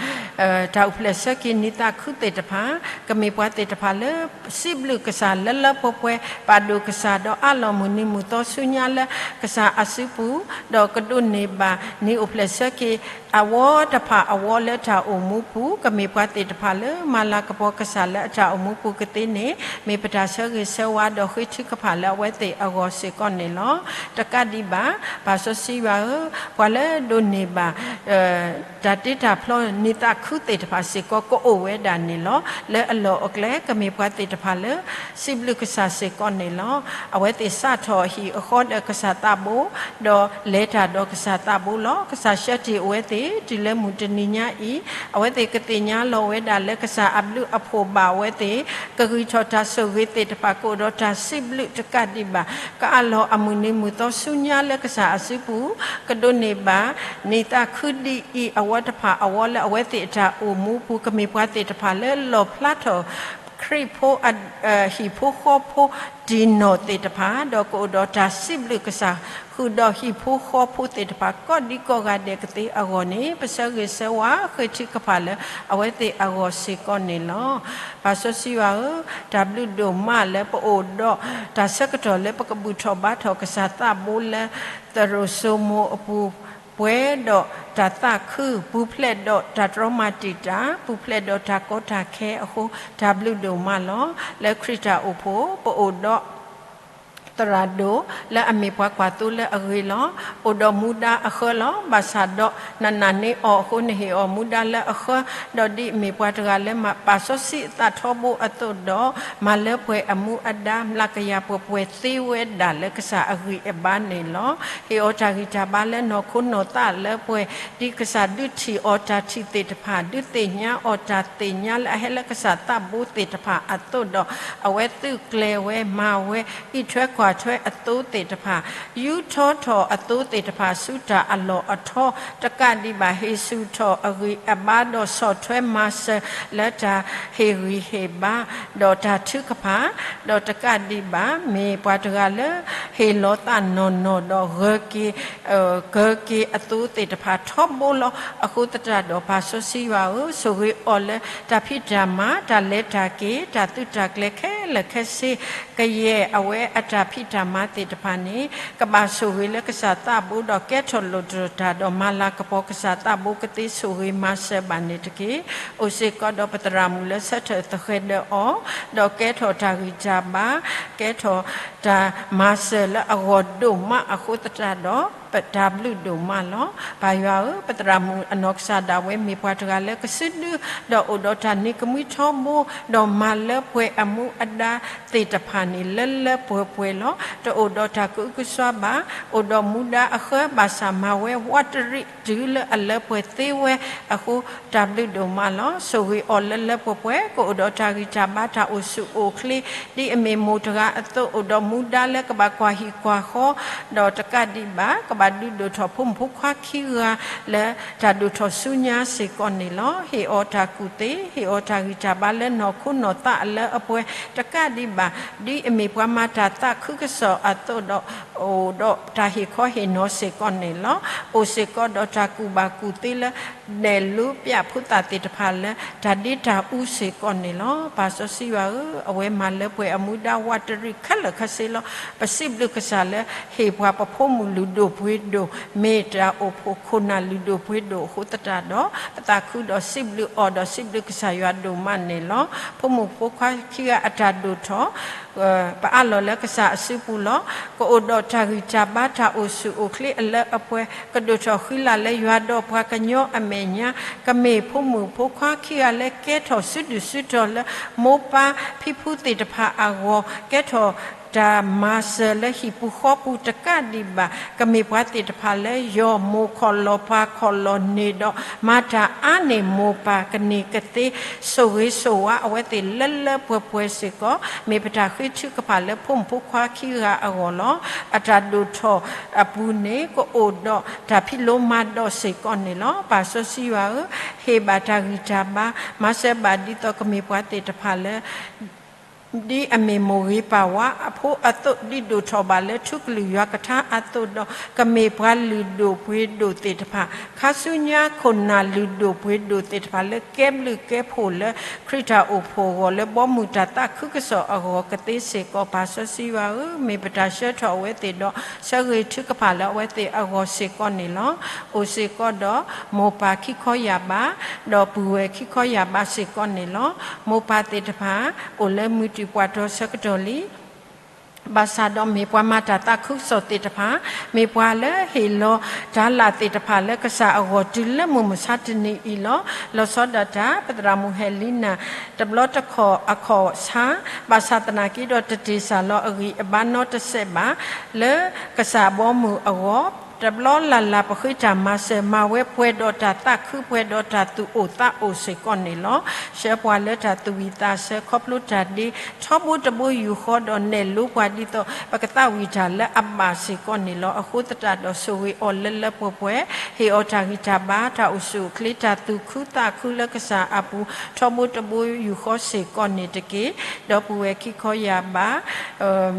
တၢ်အိၣ်ဖျဲၣ်ဆၢက့ၤနံၤသးခုသ့ၣ်တဖၣ်, ကမ့ၢ်ပှၤသ့ၣ်တဖၣ်လၢ စံးဘျုးကစၢ်လၢလၢပှဲၤပှဲၤ, ပာ်ဒိၣ်ကစၢ်ဒီးအးလီၤမုၢ်နံၤမုၢ်သီဆူညါလၢကစၢ်အစုပူၤ, ဒီးကဒိးန့ၢ်ဘၣ်နံၤအိၣ်ဖျဲၣ်ဆၢက့ၤ အဝီတဖၣ်အဝီလၢတၢ်အိၣ်မူပူၤ, ကမ့ၢ်ပှၤသ့ၣ်တဖၣ်လၢမၤလၤကပီၤကစၢ်လၢအတၢ်အိၣ်မူပူၤကသ့န့ၣ်, မ့ၢ်ပတၢ်ဆၢဂ့ၤဆၢဝါဒီးဃ့ထုကဖၣ်လၢအဝဲသ့ၣ်အဂီၢ်စ့ၢ်ကီးန့ၣ်လီၤ. တကးဒံးဘၣ်, ပၢ်စီဆှံယွၤဧၢ, ပှၤလၢဒိးန့ၢ်ဘၣ် တၢ်တ့တၢ်ဖျီနံၤသးခုသ့ၣ်တဖၣ်စ့ၢ်ကီး ကအိၣ်ဝဲဒၣ်န့ၣ်လီၤ. လၢအလီၢ်အကျဲ ကမ့ၢ်ပှၤသ့ၣ်တဖၣ်လၢ စံးဘျုးကစၢ်စ့ၢ်ကီးန့ၣ်လီၤ. အဝဲသ့ၣ်စးထီၣ်ဟံၣ်အဃီဒီးကစၢ်သးဘိ, ဒီးလဲၤတၢ်ဒီးကစၢ်သးဘိလီၤ. ကစၢ်ဆှၢတ့ၢ်အဝဲသ့ၣ် တုၤလၢမုၢ်တနံၤညါအံၤ, အဝဲသ့ၣ်ကသ့ၣ်ညါလီၤဝဲဒၣ်လၢကစၢ်အဘျုးအဖှိၣ်ဘၣ်အဝဲသ့ၣ်, ကဂံၢ်ထီၣ်တၢ်ဆိၣ်ဂ့ၤသ့ၣ်တဖၣ် ကအိၣ်ဒီးတၢ်စံးဘျုးတကးဒံးဘၣ်, ကအးလီၤအမုၢ်နံၤမုၢ်သီဆူညါလၢကစၢ်အစုပူၤ, ကဒိးန့ၢ်ဘၣ်နံၤသးခုဒ်အံၤ အဝီတဖၣ်အဝီလၢအဝဲသ့ၣ်အတၢ်အိၣ်မူပူၤ, ကမ့ၢ်ပှၤသ့ၣ်တဖၣ်လၢလီၣ်ဖျါထီၣ် ခရံာ်ဖိအ ဟံၣ်ဖိဃီဖိတံၢ်နီၢ်သ့ၣ်တဖၣ်, ဒီးကအိၣ်ဒီးတၢ်စံးဘျုးကစၢ် ဃုာ်ဒီးဟံၣ်ဖိဃီဖိသ့ၣ်တဖၣ် ကိးဒံကိးဂၤဒဲးကသ့အဂီၢ်န့ၣ်, ပဆၢဂ့ၤဆၢဝါဃ့ထုကဖၣ်လၢအဝဲသ့ၣ်အဂီၢ်စ့ၢ်ကီးန့ၣ်လီၤ. ပၢ်စီဆှံယွၤဧၢ, တၢ်ဘျုးဒိၣ်မးလၢပအိၣ်ဒီးတၢ်ဆၢကတီၢ်လၢပကဘူၣ်ထီၣ်ဘါထီၣ်ကစၢ်သးဘိလၢ သရိာ်စိမိၤအပူၤ, ပှဲၤဒီးတၢ်သးခု, ပူၤဖျဲးဒီးတၢ်တြီမၤတံာ်တာ်, ပူၤဖျဲးဒီးတၢ်ကီတၢ်ခဲအဃိ, တၢ်ဘျုးဒိၣ်မးလီၤ. လၢခရံာ်တၢ်အိၣ်ဖှိၣ် ပအိၣ်ဒီး သရၣ်ဒိၣ်လၢအမ့ၢ်ပှၤကွၢ်သိလၢအဂ့ၤလီၤ. အိၣ်ဒီးမူဒါအဃၢလီၤ. ဘၣ်ဆၣ်ဒီးနနာ်န့ၢ်အီၤအဃိ နဟ့ၣ်အီၤမူဒါလၢအဃၢ, ဒီးဒ်အမ့ၢ်ပှၤတဂၤလၢပာ်စီဆှံအသးထီဘိအသိးဒီး, မၤလၢပှဲၤအမူအဒါ မျးကယၤပှဲၤပှဲၤသ့ဝဲဒၣ်လၢကစၢ်အဂံၢ်အဘါန့ၣ်လီၤ. ဟ့ၣ်အီၤတၢ်ဂံၢ်တၢ်ဘါလၢနီၢ်ခိနီၢ်သးလၢပှဲၤ, ဒ်ကစၢ်ဒုးထံၣ်အီၤတၢ်ထံၣ်သ့ၣ်တဖၣ်, ဒုးသ့ၣ်ညါအီၤတၢ်သ့ၣ်ညါလၢအဟဲလၢကစၢ်သးဘိသ့ၣ်တဖၣ်အသိးဒီး, အဝဲသုးကျဲၤဝဲမၤဝဲ အံးထွဲကွၢ်ထွဲအသိသ့ၣ်တဖၣ်, ယူးထီထီၣ်အသိသ့ၣ်တဖၣ်ဆူတၢ်အလီၢ်အထီ, တကးဒံးဘၣ် ဟ့ၣ်ဆူၣ်ထီၣ်အဂံၢ်အဘါဒီးဆီၣ်ထွဲမၤစၢၤလၢတၢ်ဟ့ၣ်ဂံၢ်ဟ့ၣ်ဘါ, ဒီးတၢ်ထုကဖၣ်, ဒီးတကးဒံးဘၣ် မ့ၢ်ပှၤတဂၤလၢ ဟ့ၣ်လီၤသးနီၢ်နီၢ်ဒီး ဂၢၤက့ၤ ကၢၤက့ၤအသိသ့ၣ်တဖၣ်ထီဘိလီၤ. အဃိသတးဒီး ပၢ်စီဆှံယွၤဧၢ, ဆိၣ်ဂ့ၤအီၤလၢတၢ်ဖံးတၢ်မၤ, တၢ်လဲၤတၢ်က့ၤ, တၢ်သုးတၢ်ကျဲၤခဲလၢာ်ခဲဆ့, ကယဲၢ်အဝဲအတၢ်ဖံးတၢ်မၤသ့ၣ်တဖၣ်န့ၣ်, ကဘၣ်ဆိၣ်ဂ့ၤလၢကစၢ်သးဘိဒီး ကဲထီၣ်လိၣ်တၢ်ဒီး မၤလၤကပီၤကစၢ်သးဘိကသ့ ဆိၣ်ဂ့ၤမၤစၢၤဘၣ်န့ၣ်တက့ၢ်. အိၣ်စ့ၢ်ကီးဒီးပသရၣ်မုၣ်လၢဆၢထၢၣ်သဃဲၤဒၢးအီၤ, ဒီးကဲထီၣ်တၢ်ဂံၢ်တၢ်ဘါ, ကဲထီၣ်တၢ်မၤစၢၤလၢအဂီၢ်ဒိၣ်မးအဃိသတးဒီး ပတၢ်ဘျုးဒိၣ်မးလီၤ. ပၢ်ယွၤဧၢ, ပသရၣ်မုၣ်အနီၢ်ကစၢ်ဒၣ်ဝဲမ့ၢ်ပှၤတဂၤလၢကစုဒု ဒီးအိၣ်ဒီးတၢ်နံၤကမှံထီဘိ, ဒီးမၤလၢပှဲၤအမူအဒါသ့ၣ်တဖၣ်န့ၣ် လၢလၢပှဲၤပှဲၤလီၤ. တအိၣ်ဒီးတၢ်ကအုကစွါဘၣ်, အိၣ်ဒီးမူဒါအဃၢဘၣ်ဆၣ်မၤဝဲဝးတရံးတုၤလၢအလၢပှဲၤသ့ဝဲအဃိ တၢ်ဘျုးဒိၣ်မးလီၤ. ဆိၣ်ဂ့ၤအီၤလၢလၢပှဲၤပှဲၤ ကအိၣ်ဒီးတၢ်ဂံၢ်တၢ်ဘါ တၢ်အိၣ်ဆူၣ်အိၣ်ချ့ ဒ်အမ့ၢ်မိၢ်တဂၤအသိး အိၣ်ဒီးမူဒါလၢကဘၣ်ကွၢ်ဟံၣ်ကွၢ်ဃီ ဒီးတကးဒံးဘၣ် ကဘၣ်ဒုးဒိၣ်ထီၣ်ဖိမုၣ်ဖိခွါခံဂၤလၢတၢ်ဒိၣ်ထီၣ်ဆူညါစ့ၢ်ကီးန့ၣ်လီၤ. ဟ့ၣ်အီၤတၢ်ကူၣ်သ့, ဟ့ၣ်အီၤတၢ်ဂံၢ်တၢ်ဘါလၢနီၢ်ခိနီၢ်သးအလၢအပှဲၤတကးဒံးဘၣ် ဒ်အမ့ၢ်ပှၤမၤတၢ်သးခုကစီၣ်အသိးဒီး အိၣ်ဒီးတၢ်ဟ့ၣ်ခီဟ့ၣ်နီၤစ့ၢ်ကီးန့ၣ်လီၤ. အိၣ်စ့ၢ်ကီးဒီးတၢ်ကူၣ်ဘၣ်ကူၣ်သ့လၢ နဲၣ်လူပျၢ်ဖိသၣ်သ့ၣ်တဖၣ်လၢ တၢ်ဒ့တၢ်အူစ့ၢ်ကီးန့ၣ်လီၤ. ပၢ်စီဆှံယွၤဧၢ, အဝဲမၤလၢပှဲၤအမူဒါဝးတရံးခဲလၢာ်ခဲဆ့လီၤ. ပစံးဘျုးကစၢ်လၢ ဟ့ၣ်ပှၤပဖိမုၣ်လုၢ်ဒိၣ်ပှ့ၤဒိၣ် မ့ၢ်တၢ်အိၣ်ဖှိၣ်ခိၣ်နၢ်လုၢ်ဒိၣ်ပှ့ၤဒိၣ်အဃိသတးဒီး ပသးခုဒီးစံးဘျုးအီၤဒီးစံးဘျုးကစၢ်ယွၤဒိၣ်မးန့ၣ်လီၤ. ဖိမုၣ်ဖိခွါခံဂၤအတၢ်ဒိၣ်ထီၣ် ပအးလီၤလၢကစၢ်အစုပူၤလီၤ. ကအိၣ်ဒီးတၢ်ဂံၢ်တၢ်ဘါ တၢ်အိၣ်ဆူၣ်အိၣ်ချ့အလၢအပှဲၤ ကဒိၣ်ထီၣ်ဃံလၤလၢယွၤဒီးပှၤကညီအမဲာ်ညါ ကမ့ၢ်ဖိမုၣ်ဖိခွါခံဂၤလၢကဲထီၣ်စုဒုၣ်စုတီၤလၢမိၢ်ပၢ်ဖံဖုသ့ၣ်တဖၣ်အဂီၢ် ကဲထီၣ်တၢ်မၤစၢၤလၢဟံၣ်ပူၤဃီပူၤတကးဒံးဘၣ် ကမ့ၢ်ပှၤသ့ၣ်တဖၣ်လၢယီၢ်မိၢ်ခီၣ်လီၢ်ပၢ်ခီၣ်လီၢ်န့ၣ်ဒီး မၤတၢ်အါန့ၢ်မိၢ်ပၢ်ကန့ၢ်ကသ့ ဆိၣ်ဂ့ၤဆိၣ်ဝါအဝဲသ့ၣ်လၢလၢပှဲၤပှဲၤစ့ၢ်ကီး မ့ၢ်ပတၢ်ဃ့ထုကဖၣ်လၢဖိမုၣ်ဖိခွါခံဂၤအဂီၢ်လီၤ. အတၢ်ဒိၣ်ထီၣ်အပူၤန့ၣ် ကအိၣ်ဒီးတၢ်ဖံးလိမၤဒိးစ့ၢ်ကီးန့ၣ်လီၤ. ပၢ်စီဆှံယွၤဧၢ, ဟ့ၣ်ဘၣ်တၢ်ဂံၢ်တၢ်ဘါ မၤစၢၤဘၣ်ဒ်သိးကမ့ၢ်ပှၤသ့ၣ်တဖၣ်လၢ ဒ်အမ့ၢ်မိၢ်ဂ့ၤပၢ်ဝါအဖိအသိး ဒ်ဒိၣ်ထီၣ်ဘၣ်လၢထူကလုၢ်ယွၤကထါအသိးဒီး ကမ့ၢ်ပှၤလုၢ်ဒိၣ်ပှ့ၤဒိၣ်သ့ၣ်တဖၣ် ခါဆူညါခိၣ်နၢ်လုၢ်ဒိၣ်ပှ့ၤဒိၣ်သ့ၣ်တဖၣ်လၢကဲဘျုးကဲဖှိၣ်လၢ ခရံာ်တၢ်အိၣ်ဖှိၣ်အဂီၢ် လၢဘီမုၢ်တၢ်သးခုကစီၣ်အဂီၢ်ကသ့စ့ၢ်ကီး ပၢ်စီဆှံယွၤဧၢ, မ့ၢ်ပတၢ်ဆှၢထီၣ်အဝဲသ့ၣ်ဒီး ဆၢဂ့ၤထုကဖၣ်လၢအဝဲသ့ၣ်အဂီၢ်စ့ၢ်ကီးန့ၣ်လီၤ. အိၣ်စ့ၢ်ကီးဒီးမိၢ်ပၢ်ခံခီယၢ်ဘး ဒီးပုၢ်ဝဲၢ်ခံခီယၢ်ဘးစ့ၢ်ကီးန့ၣ်လီၤ. မိၢ်ပၢ်သ့ၣ်တဖၣ် အိၣ်လၢမုၢ်တံၢ်ပှၢ်တီဆၢကတီၢ်လံ ဘၣ်ဆၣ်ဒီးမ့ၢ်ပှၤမၤတၢ်သးခုကစီၣ်သ့ၣ်တဖၣ်, မ့ၢ်ပှၤလၢဟ့ၣ်လီၤတၢ်လၢ်သ့ၣ်တဖၣ်လၢကစၢ်အဂီၢ်တုၤလၢမုၢ်မဆါတနံၤအံၤလီၤ. လီၤဆီဒၣ်တၢ် ပသရၣ်မုၣ်ဟဲလံနၢ် တဘျီတခီၣ်အခီၣ်ဆါ, ဘၣ်ဆၣ်သနာ်က့ဒီးတတ့ၢ်စၢ်လီၤအဂံၢ်အဘါနီတစဲးဘၣ် လၢကစၢ်ဘီမုၢ်အဂီၢ်, တဘျီလၢ်လၢ်ပဃ့တၢ်မၤစၢၤမၤဝဲပှဲၤဒီးတၢ်သးခု ပှဲၤဒီးတၢ်သူၣ်အိၣ်သးအိၣ်စ့ၢ်ကီးန့ၣ်လီၤ. ဆှၢပှၤလၢတၢ်သူၣ်ဝံၣ်သးဆၢခီဖျိတၢ်ဒ့ ထီဘိတဘိယူၢ်ဃီဒီးနဲၣ်လိပှၤဒ်သိး ပကသးဝံၣ်တၢ်လၢအဘၣ်စ့ၢ်ကီးန့ၣ်လီၤ. အဃိသတးဒီးဆိၣ်ဂ့ၤအီၤလၢလၢပှဲၤပှဲၤ, ဟ့ၣ်အီၤတၢ်ဂံၢ်တၢ်ဘါ တၢ်အိၣ်ဆူၣ်အိၣ်ချ့ တၢ်သူၣ်ခုသးခုလၢကစၢ်အပူၤ ထီဘိတဘိယူၢ်ဃီစ့ၢ်ကီးန့ၣ်တက့ၢ်. ဒီပုၢ်ဝဲၢ်ခံခီယၢ်ဘး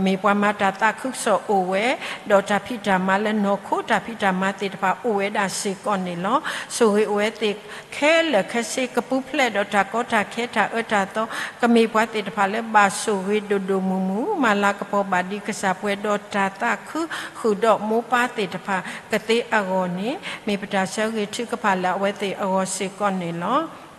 မ့ၢ်ပှၤမၤတၢ်သးခုကစီၣ်အိၣ်ဝဲ, ဒီးတၢ်ဖံးတၢ်မၤလၢနီၢ်ခိ တၢ်ဖံးတၢ်မၤသ့ၣ်တဖၣ်အိၣ်ဝဲဒၣ်စ့ၢ်ကီးန့ၣ်လီၤ. ဆိၣ်ဂ့ၤအဝဲသ့ၣ်ခဲလၢာ်ခဲဆ့ ကပူၤဖျဲးဒီးတၢ်ကီတၢ်ခဲ တၢ်အၢတၢ်သီ, ကမ့ၢ်ပှၤသ့ၣ်တဖၣ်လၢဘၣ်ဆိၣ်ဂ့ၤဒိၣ်ဒိၣ်မုၢ်မုၢ် မၤလၤကပီၤဘၣ်ဒံးကစၢ်ပှဲၤဒီးတၢ်သးခု ဃုာ်ဒီးမိၢ်ပၢ်သ့ၣ်တဖၣ်ကသ့အဂီၢ်န့ၣ် မ့ၢ်ပတၢ်ဆၢဂ့ၤထုကဖၣ်လၢအဝဲသ့ၣ်အဂီၢ်စ့ၢ်ကီးန့ၣ်လီၤ.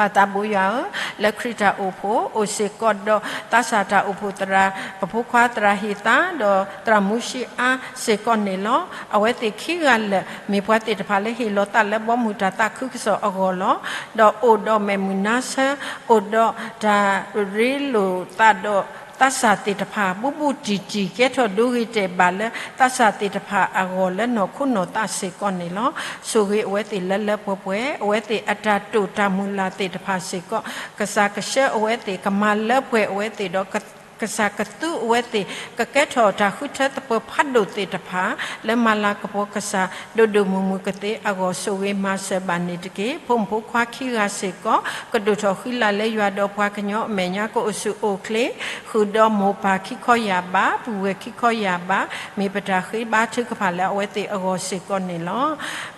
ပၢ်သးဘိယွၤဧၢ, လၢခရံာ်တၢ်အိၣ်ဖှိၣ် အိၣ်စ့ၢ်ကီးဒီးသးစၢ်တၢ်အိၣ်ဖှိၣ်သရၣ် ပဖိခွါသရၣ်ဟ့ၣ်သါ ဒီးသရၣ်မူၡ့အါစ့ၢ်ကီးန့ၣ်လီၤ. အဝဲသ့ၣ်ခံဂၤလၢာ် မ့ၢ်ပှၤသ့ၣ်တဖၣ်လၢဟ့ၣ်လီၤသးလၢဘီမုၢ်တၢ်သးခုကစီၣ်အဂီၢ်လီၤ. ဒီးအိၣ်ဒီးမဲာ်မုာ်နါဆၢ, အိၣ်ဒီးတၢ်ရ့လိာ်သးဒီးသးစၢ်သ့ၣ်တဖၣ် ဘူးဘူးတံၢ်တံၢ် ကဲထီၣ်ဒိဂ့ၤတဲာ်ဘၣ်လၢ သးစၢ်သ့ၣ်တဖၣ်အဂီၢ်လၢနီၢ်ခိနီၢ်သးစ့ၢ်ကီးန့ၣ်လီၤ. ဆိၣ်ဂ့ၤအဝဲသ့ၣ်လၢလၢပှဲၤပှဲၤ, အဝဲသ့ၣ်အတၢ်တိာ်တၢ်မုၢ်လၢ်သ့ၣ်တဖၣ်စ့ၢ်ကီး ကစၢ်ကဆှၢအဝဲသ့ၣ် ကမၤလၢပှဲၤအဝဲသ့ၣ်ဒီး ကစၢ်ကသူအဝဲသ့ၣ် ကကဲထီၣ်တၢ်ဃုထၢသပၢၤဖးဒိၣ်သ့ၣ်တဖၣ် လၢမၤလၤကပီၤကစၢ်ဒိၣ်ဒိၣ်မုၢ်မုၢ်ကသ့အဂီၢ် ဆိၣ်ဂ့ၤမၤစၢၤဘၣ်န့ၣ်တက့ၢ်. ဖိမုၣ်ဖိခွါခံဂၤစ့ၢ်ကီး ကဒိၣ်ထီၣ်ဃံလၤလၢယွၤဒီးပှၤကညီအမဲာ်ညါ ကအိၣ်ဆူၣ်အိၣ်ချ့ ဃုာ်ဒီးမိၢ်ပၢ်ခံခီယၢ်ဘး ပုၢ်ဝဲၢ်ခံခီယၢ်ဘး မ့ၢ်ပတၢ်ဃ့ဘါထုကဖၣ်လၢအဝဲသ့ၣ်အဂီၢ်စ့ၢ်ကီးန့ၣ်လီၤ.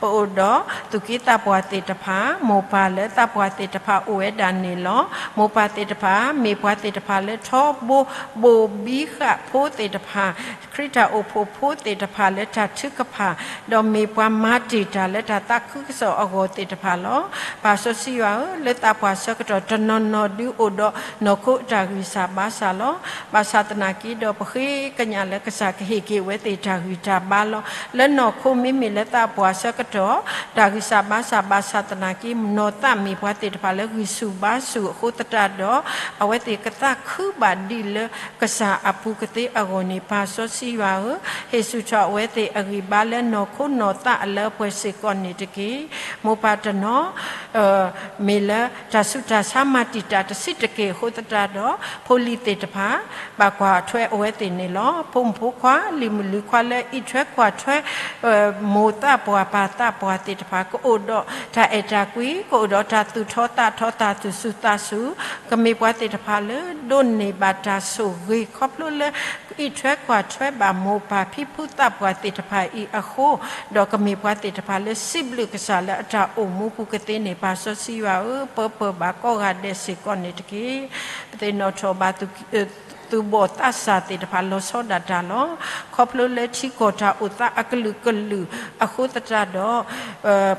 ပအိၣ်ဒီးသူၣ်က့သးပှၢ်သ့ၣ်တဖၣ်, မိၢ်ပၢ်လၢသးပှၢ်သ့ၣ်တဖၣ်အိၣ်ဝဲဒၣ်န့ၣ်လီၤ. မိၢ်ပၢ်သ့ၣ်တဖၣ် မ့ၢ်ပှၤသ့ၣ်တဖၣ်လၢထီဘိ ဘိၣ်ဘံဃာ်ဖိသ့ၣ်တဖၣ်, ခရံာ်တၢ်အိၣ်ဖှိၣ်ဖိသ့ၣ်တဖၣ်လၢတၢ်ထုကဖၣ်, ဒီးမ့ၢ်ပှၤမၤတ့ၢ်တၢ်လၢတၢ်သးခုကစီၣ်အဂီၢ်သ့ၣ်တဖၣ်လီၤ. ပၢ်စီဆှံယွၤဧၢ, လၢသးပှၢ်ဆၢကတီၢ်တနီၤနီၤဒုးအိၣ်ဒီးနီၢ်ခိအတၢ်ဂံၢ်စၢ်ဘါစၢ်လီၤ. ဘၣ်ဆၣ်သနာ်က့ဒီး ပဃ့ကညးလၢကစၢ်ကဟ့ၣ်က့ၤအဝဲသ့ၣ်တၢ်ဂံၢ်တၢ်ဘါလီၤ. လၢနီၢ်ခိမ့မ့ၢ်လၢသးပှၢ်ဆၢကတီၢ် တၢ်ဂံၢ်စၢ်ဘါစၢ်ဘၣ်ဆၣ်သနာ်က့ နီၢ်သးမ့ၢ်ပှၤသ့ၣ်တဖၣ်လၢဂံၢ်ဆူၣ်ဘါဆူၣ်အဃိသတးဒီး အဝဲသ့ၣ်ကသးခုဘၣ်ဒံးလၢကစၢ်အပူၤကသ့အဂီၢ်န့ၣ် ပၢ်စီဆှံယွၤဧၢ, ဟ့ၣ်ဆူၣ်ထီၣ်အဝဲသ့ၣ်အဂံၢ်ဘါလၢနီၢ်ခိနီၢ်သးအလၢအပှဲၤစ့ၢ်ကီးန့ၣ်တက့ၢ်. မိၢ်ပၢ်တနီၤ မ့ၢ်လၢတၢ်ဆူးတၢ်ဆါမၤတံာ်တာ်တဆံးတက့ၢ်အဃိသတးဒီး ဖိလံၤသ့ၣ်တဖၣ် ဘၣ်ကွၢ်ထွဲအဝဲသ့ၣ်န့ၣ်လီၤ. ဖိမုၣ်ဖိခွါ လံၤမုၣ်လံၤခွါလၢအံးထွဲကွၢ်ထွဲ မိၢ်သးပှၢ်ပၢ်သးပှၢ်သ့ၣ်တဖၣ် ကအိၣ်ဒီးတၢ်အဲၣ်တၢ်ကွံ, ကအိၣ်ဒီးတၢ်သူၣ်ထီသးထီ တၢ်သူၣ်စူၤသးစူၤ, ကမ့ၢ်ပှၤသ့ၣ်တဖၣ်လၢဒိးန့ၢ်ဘၣ်တၢ်ဆိၣ်ဂ့ၤ ခီဖျိလၢ အံးထွဲကွၢ်ထွဲဘၣ်မိၢ်ပၢ်ဖံဖုသးပှၢ်သ့ၣ်တဖၣ်အံၤအဃိ, ဒီးကမ့ၢ်ပှၤသ့ၣ်တဖၣ်လၢစံးဘျုးကစၢ်လၢအတၢ်အိၣ်မူပူၤကသ့န့ၣ် ပၢ်စီဆှံယွၤဧၢ, ပၢပၢၢ်ဘၣ်ကိးဂၤဒဲးစ့ၢ်ကီးန့ၣ်တက့ၢ်. ပသ့ၣ်နီၣ်ထီၣ်ဘၣ် သူၣ်ဘီၣ်သးစၢ်သ့ၣ်တဖၣ်လီၤဆီဒၣ်တၢ်လီၤ. ခီဖျိလၢထံကီၢ်တၢ်အိၣ်သးအကလုာ်ကလုာ်အဃိသတးဒီး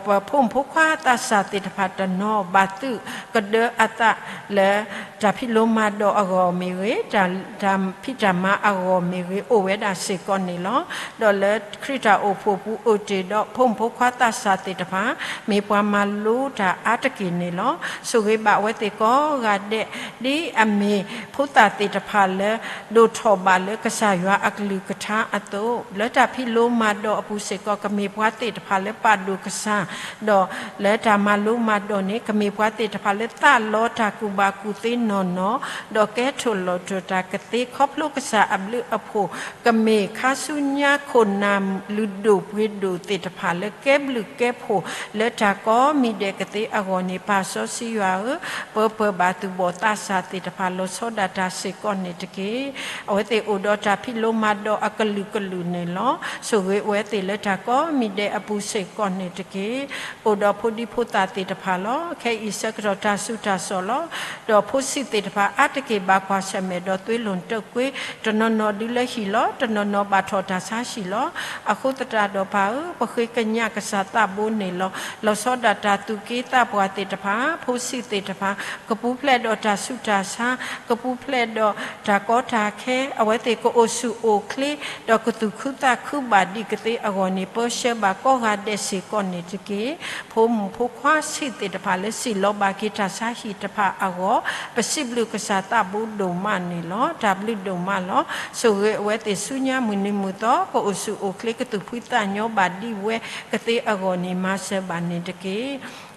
ပဖိမုၣ်ဖိခွါသးစၢ်သ့ၣ်တဖၣ်တနီၤ ဘၣ်သုးကဒၢအသးလၢ တၢ်ဖံးလိမၤဒိးအဂီၢ်မ့ၢ်ဂ့ၤ, တၢ်ဖံးတၢ်မၤအဂီၢ်မ့ၢ်ဂ့ၤ အိၣ်ဝဲဒၣ်စ့ၢ်ကီးန့ၣ်လီၤ. ဒီးလၢခရံာ်တၢ်အိၣ်ဖှိၣ်ပူၤအိၣ်တ့ၢ်ဒီးဖိမုၣ်ဖိခွါသးစၢ်သ့ၣ်တဖၣ် မ့ၢ်ပှၤမၤလိတၢ်အါတက့ၢ်န့ၣ်လီၤ. ဆိၣ်ဂ့ၤဘၣ်အဝဲသ့ၣ်ကိးဂၤဒဲး ဒ်အမ့ၢ်ဖိသၣ်သ့ၣ်တဖၣ်လၢ ဒိၣ်ထီၣ်ဘၣ်လၢကစၢ်ယွၤအကလုၢ်ကထါအသိး, လၢတၢ်ဖံးလိမၤဒိးအပူၤစ့ၢ်ကီး ကမ့ၢ်ပှၤသ့ၣ်တဖၣ်လၢပာ်ဒိၣ်ကစၢ်, ဒီးလၢတၢ်မၤလိမၤဒိးန့ၣ် ကမ့ၢ်ပှၤသ့ၣ်တဖၣ်လၢသးလီတၢ်ကူၣ်ဘၣ်ကူၣ်သ့နီၢ်နီၢ်, ဒီးကဲထီၣ်လီၤတိၢ်တၢ်ကသ့ခီဖျိကစၢ်အဘျုးအဖှိၣ်, ကမ့ၢ်ခါဆူညါခိၣ်နၢ်လုၢ်ဒိၣ်ပှ့ၤဒိၣ်သ့ၣ်တဖၣ်လၢကဲဘျုးကဲဖှိၣ် လၢတၢ်ကိးမံၤဒဲးကသ့အဂီၢ်န့ၣ် ပၢ်စီဆှံယွၤဧၢ, ပၢပၢၢ်ဘၣ်သူၣ်ဘီၣ်သးစၢ်သ့ၣ်တဖၣ်လီၤဆီဒၣ်တၢ်စ့ၢ်ကီးန့ၣ်တက့ၢ်. အဝဲသ့ၣ်အိၣ်ဒီးတၢ်ဖံးလိမၤဒိးအကလုာ်ကလုာ်န့ၣ်လီၤ. ဆိၣ်ဂ့ၤအဝဲသ့ၣ်လၢတၢ်ကိးမံၤဒဲးအပူၤစ့ၢ်ကီးန့ၣ်တက့ၢ်. အိၣ်ဒီးဖိဒံဖိသၣ်သ့ၣ်တဖၣ်လီၤ. ခဲအံၤဆၢကတီၢ်တၢ်ဆူးတၢ်ဆါလီၤ. ဒီးဖိဆံးသ့ၣ်တဖၣ်အါတက့ၢ်ဘၣ်ကွၢ်ဆၢၣ်မဲာ်ဒီးသွ့လိာ်တိာ်ကွ့, တနီၤနီၤဒုးလၢဟံၣ်လီၤ, တနီၤနီၤဘၣ်ထီၣ်တၢ်ဆါဟံၣ်လီၤ. အဃိသတးဒီးပၢ်ဧၢ, ပဃ့ကညးကစၢ်သးဘိန့ၣ်လီၤ. လီၤဆီဒၣ်တၢ်သူၣ်က့သးပှၢ်သ့ၣ်တဖၣ်, ဖိဆံးသ့ၣ်တဖၣ် ကပူၤဖျဲးဒီးတၢ်ဆူးတၢ်ဆါ, ကပူၤဖျဲးဒီးတၢ်ကီတၢ်ခဲ, အဝဲသ့ၣ်ကအိၣ်ဆူၣ်အိၣ်ချ့, ဒီးကသူၣ်ခုသးခုဘၣ်ဒံးကသ့အဂီၢ်န့ၣ် ပၢဆှၢဘၣ်ကိးဂၤဒဲးစ့ၢ်ကီးန့ၣ်တက့ၢ်. ဖိမုၣ်ဖိခွါဆံးသ့ၣ်တဖၣ်လၢစံၣ်လီၤဘၣ်က့ၤတၢ်ဆါဟံၣ်တဖၣ်အဂီၢ်, ပစံးဘျုးကစၢ်သးဘိဒိၣ်မးန့ၣ်လီၤ. တၢ်ဘျုးဒိၣ်မးလီၤ. ဆိၣ်ဂ့ၤအဝဲသ့ၣ်ဆူညါမုၢ်နံၤမုၢ်သီ ကအိၣ်ဆူၣ်အိၣ်ချ့ ကသူၣ်ဖှံသးညီဘၣ်ဒံးဝဲကသ့အဂီၢ်န့ၣ် မၤစၢၤဘၣ်န့ၣ်တက့ၢ်.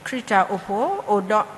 ခရံာ်တၢ်အိၣ်ဖှိၣ်အိၣ်ဒီး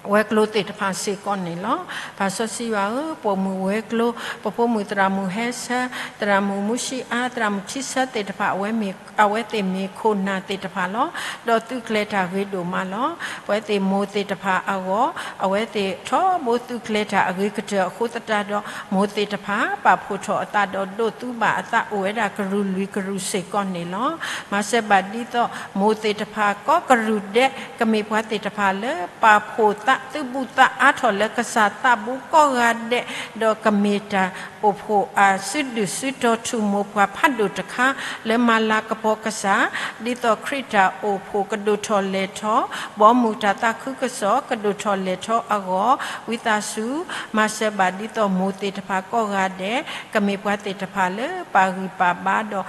ဝဲၤကျိၤသ့ၣ်တဖၣ်စ့ၢ်ကီးန့ၣ်လီၤ. ပၢ်စီဆှံယွၤဧၢ, ပိာ်မုၣ်ဝဲၤကျိၤ, ပဖိမုၣ်သရၣ်မုၣ်ဟဲဆၢ, သရၣ်မုၣ်မူဆံအါ, သရၣ်မုၣ်ထံဆၢသ့ၣ်တဖၣ် အဝဲမ့ၢ်, အဝဲသ့ၣ်မ့ၢ်ခိၣ်နၢ်သ့ၣ်တဖၣ်လီၤ. ဒီးသုးကျဲၤတၢ်ဂ့ၤဒိၣ်မးလီၤ. ပဝဲသ့ၣ်မိၢ်သ့ၣ်တဖၣ်အဂီၢ်, အဝဲသ့ၣ်ထီဘိသုးကျဲၤတၢ်အဂ့ၤကတၢၢ်အဃိသတးဒီး မိၢ်သ့ၣ်တဖၣ် ပာ်ဖှိၣ်ထီၣ်အသးဒီးဒိးသူဘၣ်အသးအိၣ်ဝဲဒၣ်ကရူၢ်လွံၢ်ကရူၢ်စ့ၢ်ကီးန့ၣ်လီၤ. မၤစၢၤဘၣ်ဒ်သိး မိၢ်သ့ၣ်တဖၣ်ကိးကရူၢ်ဒဲး ကမ့ၢ်ပှၤသ့ၣ်တဖၣ်လၢ ပာ်ဖှိၣ်သးသုးဘူးသးအါထီၣ်လၢကစၢ်သးဘိကိးဂၤဒဲး, ဒီးကမ့ၢ်တၢ်အိၣ်ဖှိၣ်အစုဒုၣ်စုတီၤထူၣ်မိၢ်ပှၢ်ဖးဒိၣ်တခါ လၢမၤလၤကပီၤကစၢ်, ဒ်သိးခရံာ်တၢ်အိၣ်ဖှိၣ်ကဒိၣ်ထီၣ်လဲၢ်ထီၣ်, ဘီမုၢ်တၢ်သးခုကစီၣ်ကဒိၣ်ထီၣ်လဲၢ်ထီၣ်အဂီၢ်, ဝံသးစူၤ မၤစၢၤဘၣ်ဒ်သိးမိၢ်သ့ၣ်တဖၣ်ကိးဂၤဒဲး, ကမ့ၢ်ပှၤသ့ၣ်တဖၣ်လၢပာ်ဂံၢ်ပာ်ဘါဒီး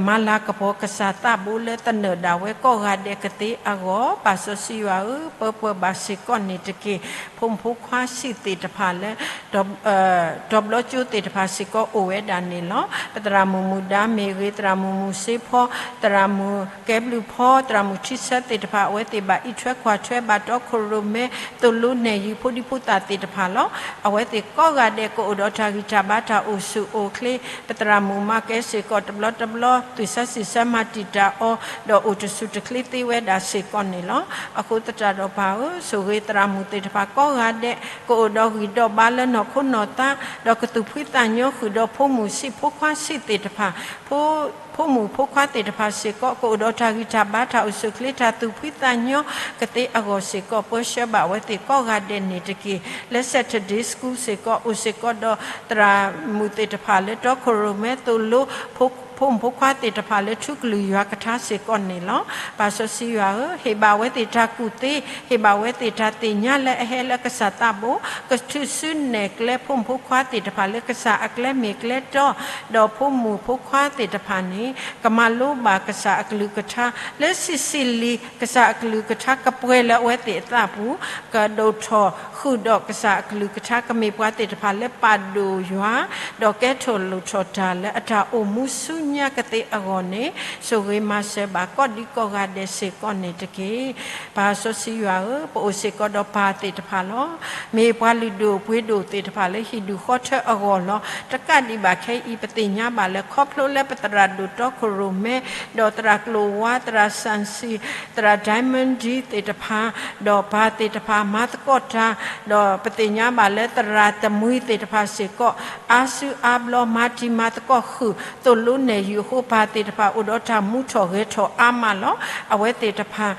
မၤလၤကပီၤကစၢ်သးဘိလၢသနၢၣ်ဒၣ်ဝဲကိးဂၤဒဲးကသ့အဂီၢ်, ပၢ်စီဆှံယွၤဧၢ, ပၢပၢၤဘၣ်စ့ၢ်ကီးန့ၣ်တက့ၢ်. ဖိမုၣ်ဖိခွါဆံးသ့ၣ်တဖၣ်လၢ တီၤဘျီကၠိသ့ၣ်တဖၣ်စ့ၢ်ကီးအိၣ်ဝဲဒၣ်န့ၣ်လီၤ. ပသရၣ်မုၣ်မုၢ်ဒါမ့ၢ်ဂ့ၤ, သရၣ်မုၣ်မုၢ်စ့ဖီ, သရၣ်မုၣ်ကဲဘျုးဖီ, သရၣ်မုၣ်ထံဆၢသ့ၣ်တဖၣ် အဝဲသ့ၣ်ဘၣ်အံးထွဲကွၢ်ထွဲ ဘၣ်တီခိၣ်ရိၣ်မဲ သိၣ်လိနဲၣ်ယုၤ ဖိဒံဖိသၣ်သ့ၣ်တဖၣ်လီၤ. အဝဲသ့ၣ်ကိးဂၤဒဲးကအိၣ်ဒီးတၢ်ဂံၢ်တၢ်ဘါတၢ်အိၣ်ဆူၣ်အိၣ်ချ့, ပသရၣ်မုၣ်မၤကဲစ့ၢ်ကီးတဘျီတဘျီ သွံၣ်ဆၢစံၣ်ဆၢမၤတံာ်တာ်အီၤ ဒီးအိၣ်တဆူၣ်တချ့သ့ဝဲဒၣ်စ့ၢ်ကီးန့ၣ်လီၤ. အဃိသတးဒီးပၢ်ဧၢ, ဆိၣ်ဂ့ၤသရၣ် တၢ်အိၣ်ဖှိၣ်သရၣ်မုၣ်သ့ၣ်တဖၣ်ကိးဂၤဒဲး ကအိၣ်ဒီးဂံၢ်ဒီးဘါလၢနီၢ်ခိနီၢ်သး, ဒီးကသူၣ်ဖှံသးညီဃုာ်ဒီးဖိမုၣ်ဆံးဖိခွါဆံးသ့ၣ်တဖၣ်, ဖိမုၣ်ဖိခွါသ့ၣ်တဖၣ်စ့ၢ်ကီး ကအိၣ်ဒီးတၢ်ဂံၢ်တၢ်ဘါ တၢ်အိၣ်ဆူၣ်အိၣ်ချ့ တၢ်သူၣ်ဖှံသးညီကသ့အဂီၢ်စ့ၢ်ကီး ပၢဆှၢဘၣ်အဝဲသ့ၣ်ကိးဂၤဒဲးန့ၣ်တက့ၢ်. လၢ Saturday School စ့ၢ်ကီး အိၣ်စ့ၢ်ကီးဒီးသရၣ်မုၣ်သ့ၣ်တဖၣ်လၢတီခိၣ်ရိၣ်မဲသိၣ်လိ ဖိမုၣ်ဖိခွါသ့ၣ်တဖၣ်လၢထူကလုၢ်ယွၤကထါစ့ၢ်ကီးန့ၣ်လီၤ. ပၢ်စီဆှံယွၤဧၢ, ဟ့ၣ်ဘၣ်အဝဲသ့ၣ်တၢ်ကူၣ်သ့, ဟ့ၣ်ဘၣ်အဝဲသ့ၣ်တၢ်သ့ၣ်ညါလၢအဟဲလၢကစၢ်သးဘိ, ကထုးစုနဲၣ်ကျဲဖိမုၣ်ဖိခွါသ့ၣ်တဖၣ်လၢကစၢ်အကျဲမ့ၢ်ကျဲတီ, ဒီးဖိမုၣ်ဖိခွါသ့ၣ်တဖၣ်န့ၣ် ကမၤလိဘၣ်ကစၢ်အကလုၢ်ကထါ လၢဆံးဆံးလံၤ ကစၢ်အကလုၢ်ကထါကပှဲၤလၢအဝဲသ့ၣ်အသးပူၤ, ကဒိၣ်ထီၣ်ဃုာ်ဒီးကစၢ်အကလုၢ်ကထါ ကမ့ၢ်ပှၤသ့ၣ်တဖၣ်လၢပာ်ဒိၣ်ယွၤ, ဒီးကဲထီၣ်လိၣ်ထီၣ်တၢ်လၢအတၢ်အိၣ်မူဆူညါကသ့အဂီၢ်န့ၣ် ဆိၣ်ဂ့ၤမၤစၢၤဘၣ်ကိးဒံကိးဂၤဒဲးစ့ၢ်ကီးန့ၣ်တက့ၢ်. ပၢ်စီဆှံယွၤဧၢ, ပအိၣ်စ့ၢ်ကီးဒီးပၢ်သ့ၣ်တဖၣ်လီၤ. မ့ၢ်ပှၤလုၢ်ဒိၣ်ပှ့ၤဒိၣ်သ့ၣ်တဖၣ်လၢဟံၣ်ဒူၣ်ဃီထၢအဂီၢ်လီၤ. တကးဒံးဘၣ်ခဲအံၤ ပသ့ၣ်ညါဘၣ်လၢခီဖျိလၢပသရၣ်ဒိၣ်တီခိၣ်ရိၣ်မဲ ဒီးသရၣ်ကျိၤဝါ, သရၣ်စၣ်စံၣ်, သရၣ်ဒဲမၢၣ်ဒံသ့ၣ်တဖၣ်, ဒီးပၢ်သ့ၣ်တဖၣ်မၤသကိးတၢ်, ဒီးပသ့ၣ်ညါဘၣ်လၢသရၣ်တမှံၤသ့ၣ်တဖၣ်စ့ၢ်ကီး အါစုအါဘျီမၤတံၤမၤသကိးဃုာ် သိၣ်လိနဲၣ်ယုာ်အဃိ ပၢ်သ့ၣ်တဖၣ်အိၣ်ဒီးတၢ်မူထီၣ်ဂဲၤထီၣ်အါမးလီၤ. အဝဲသ့ၣ်တဖၣ်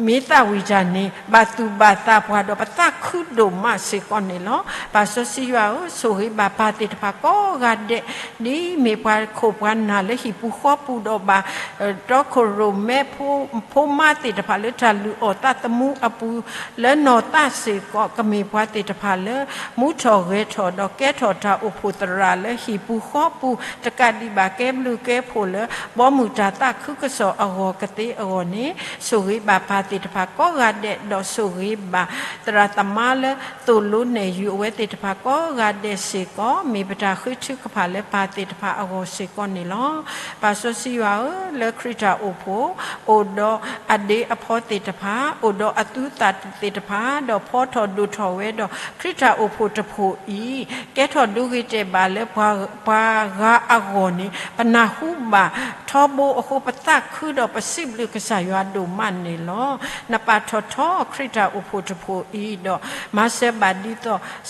မ့ၢ်သးဝံၣ်တၢ်န့ၣ် ဘၣ်သူၣ်ဘၣ်သးပှၤဒီးပသးခုဒိၣ်မးစ့ၢ်ကီးန့ၣ်လီၤ. ပၢ်စီဆှံယွၤဧၢ, ဆိၣ်ဂ့ၤဘၣ်ပၢ်သ့ၣ်တဖၣ်ကိးဂၤဒဲး ဒ်မ့ၢ်ပှၤခိၣ်ပှၤနၢ်လၢဟံၣ်ပူၤဃီပူၤဒီးဘၣ် တီခိၣ်ရိၣ်မဲ ဖိမါသ့ၣ်တဖၣ်လၢတၢ်လုၢ်အီၣ်သးသမူအပူၤ လၢနီၢ်သးစ့ၢ်ကီး ကမ့ၢ်ပှၤသ့ၣ်တဖၣ်လၢ မူထီၣ်ဂဲၤထီၣ်ဒီးကဲထီၣ်တၢ်အိၣ်ဖှိၣ်သရၣ်လၢဟံၣ်ပူၤဃီပူၤ တကးဒံးဘၣ်ကဲဘျုးကဲဖှိၣ်လၢ ဘီမုၢ်တၢ်သးခုကစီၣ်အဂီၢ်ကသ့အဂီၢ်န့ၣ် ဆိၣ်ဂ့ၤဘၣ်ပၢ်သ့ၣ်တဖၣ်ကိးဂၤဒဲး ဒီးဆိၣ်ဂ့ၤဘၣ်သရၣ်သမါလၢသိၣ်လိနဲၣ်ယုာ်အဝဲသ့ၣ်တဖၣ်ကိးဂၤဒဲးစ့ၢ်ကီး မ့ၢ်ပတၢ်ဃ့ထုကဖၣ်လၢပၢ်သ့ၣ်တဖၣ်အဂီၢ်စ့ၢ်ကီးန့ၣ်လီၤ. ပၢ်စီဆှံယွၤဧၢ, လၢခရံာ်တၢ်အိၣ်ဖှိၣ် အိၣ်ဒီးအဒ့အဖီသ့ၣ်တဖၣ်, အိၣ်ဒီးအသူသၣ်သ့ၣ်တဖၣ်, ဒီးဖီထီၣ်ဒိၣ်ထီၣ်ဝဲဒီး ခရံာ်တၢ်အိၣ်ဖှိၣ်တဖှိၣ်အံၤ ကဲထီၣ်ဒိဂ့ၤတဲာ်ဘၣ်လၢပှၤဂၤအဂီၢ်န့ၣ် ပနၢ်ဟူဘၣ်ထီဘိအဃိ ပသးခုဒီးပစံးဘျုးကစၢ်ယွၤဒိၣ်မးန့ၣ်လီၤ. နပာ်ထီၣ်ထီခရံာ်တၢ်အိၣ်ဖှိၣ်တဖှိၣ်အံၤဒီး မၤစၢၤဘၣ်ဒ်သိး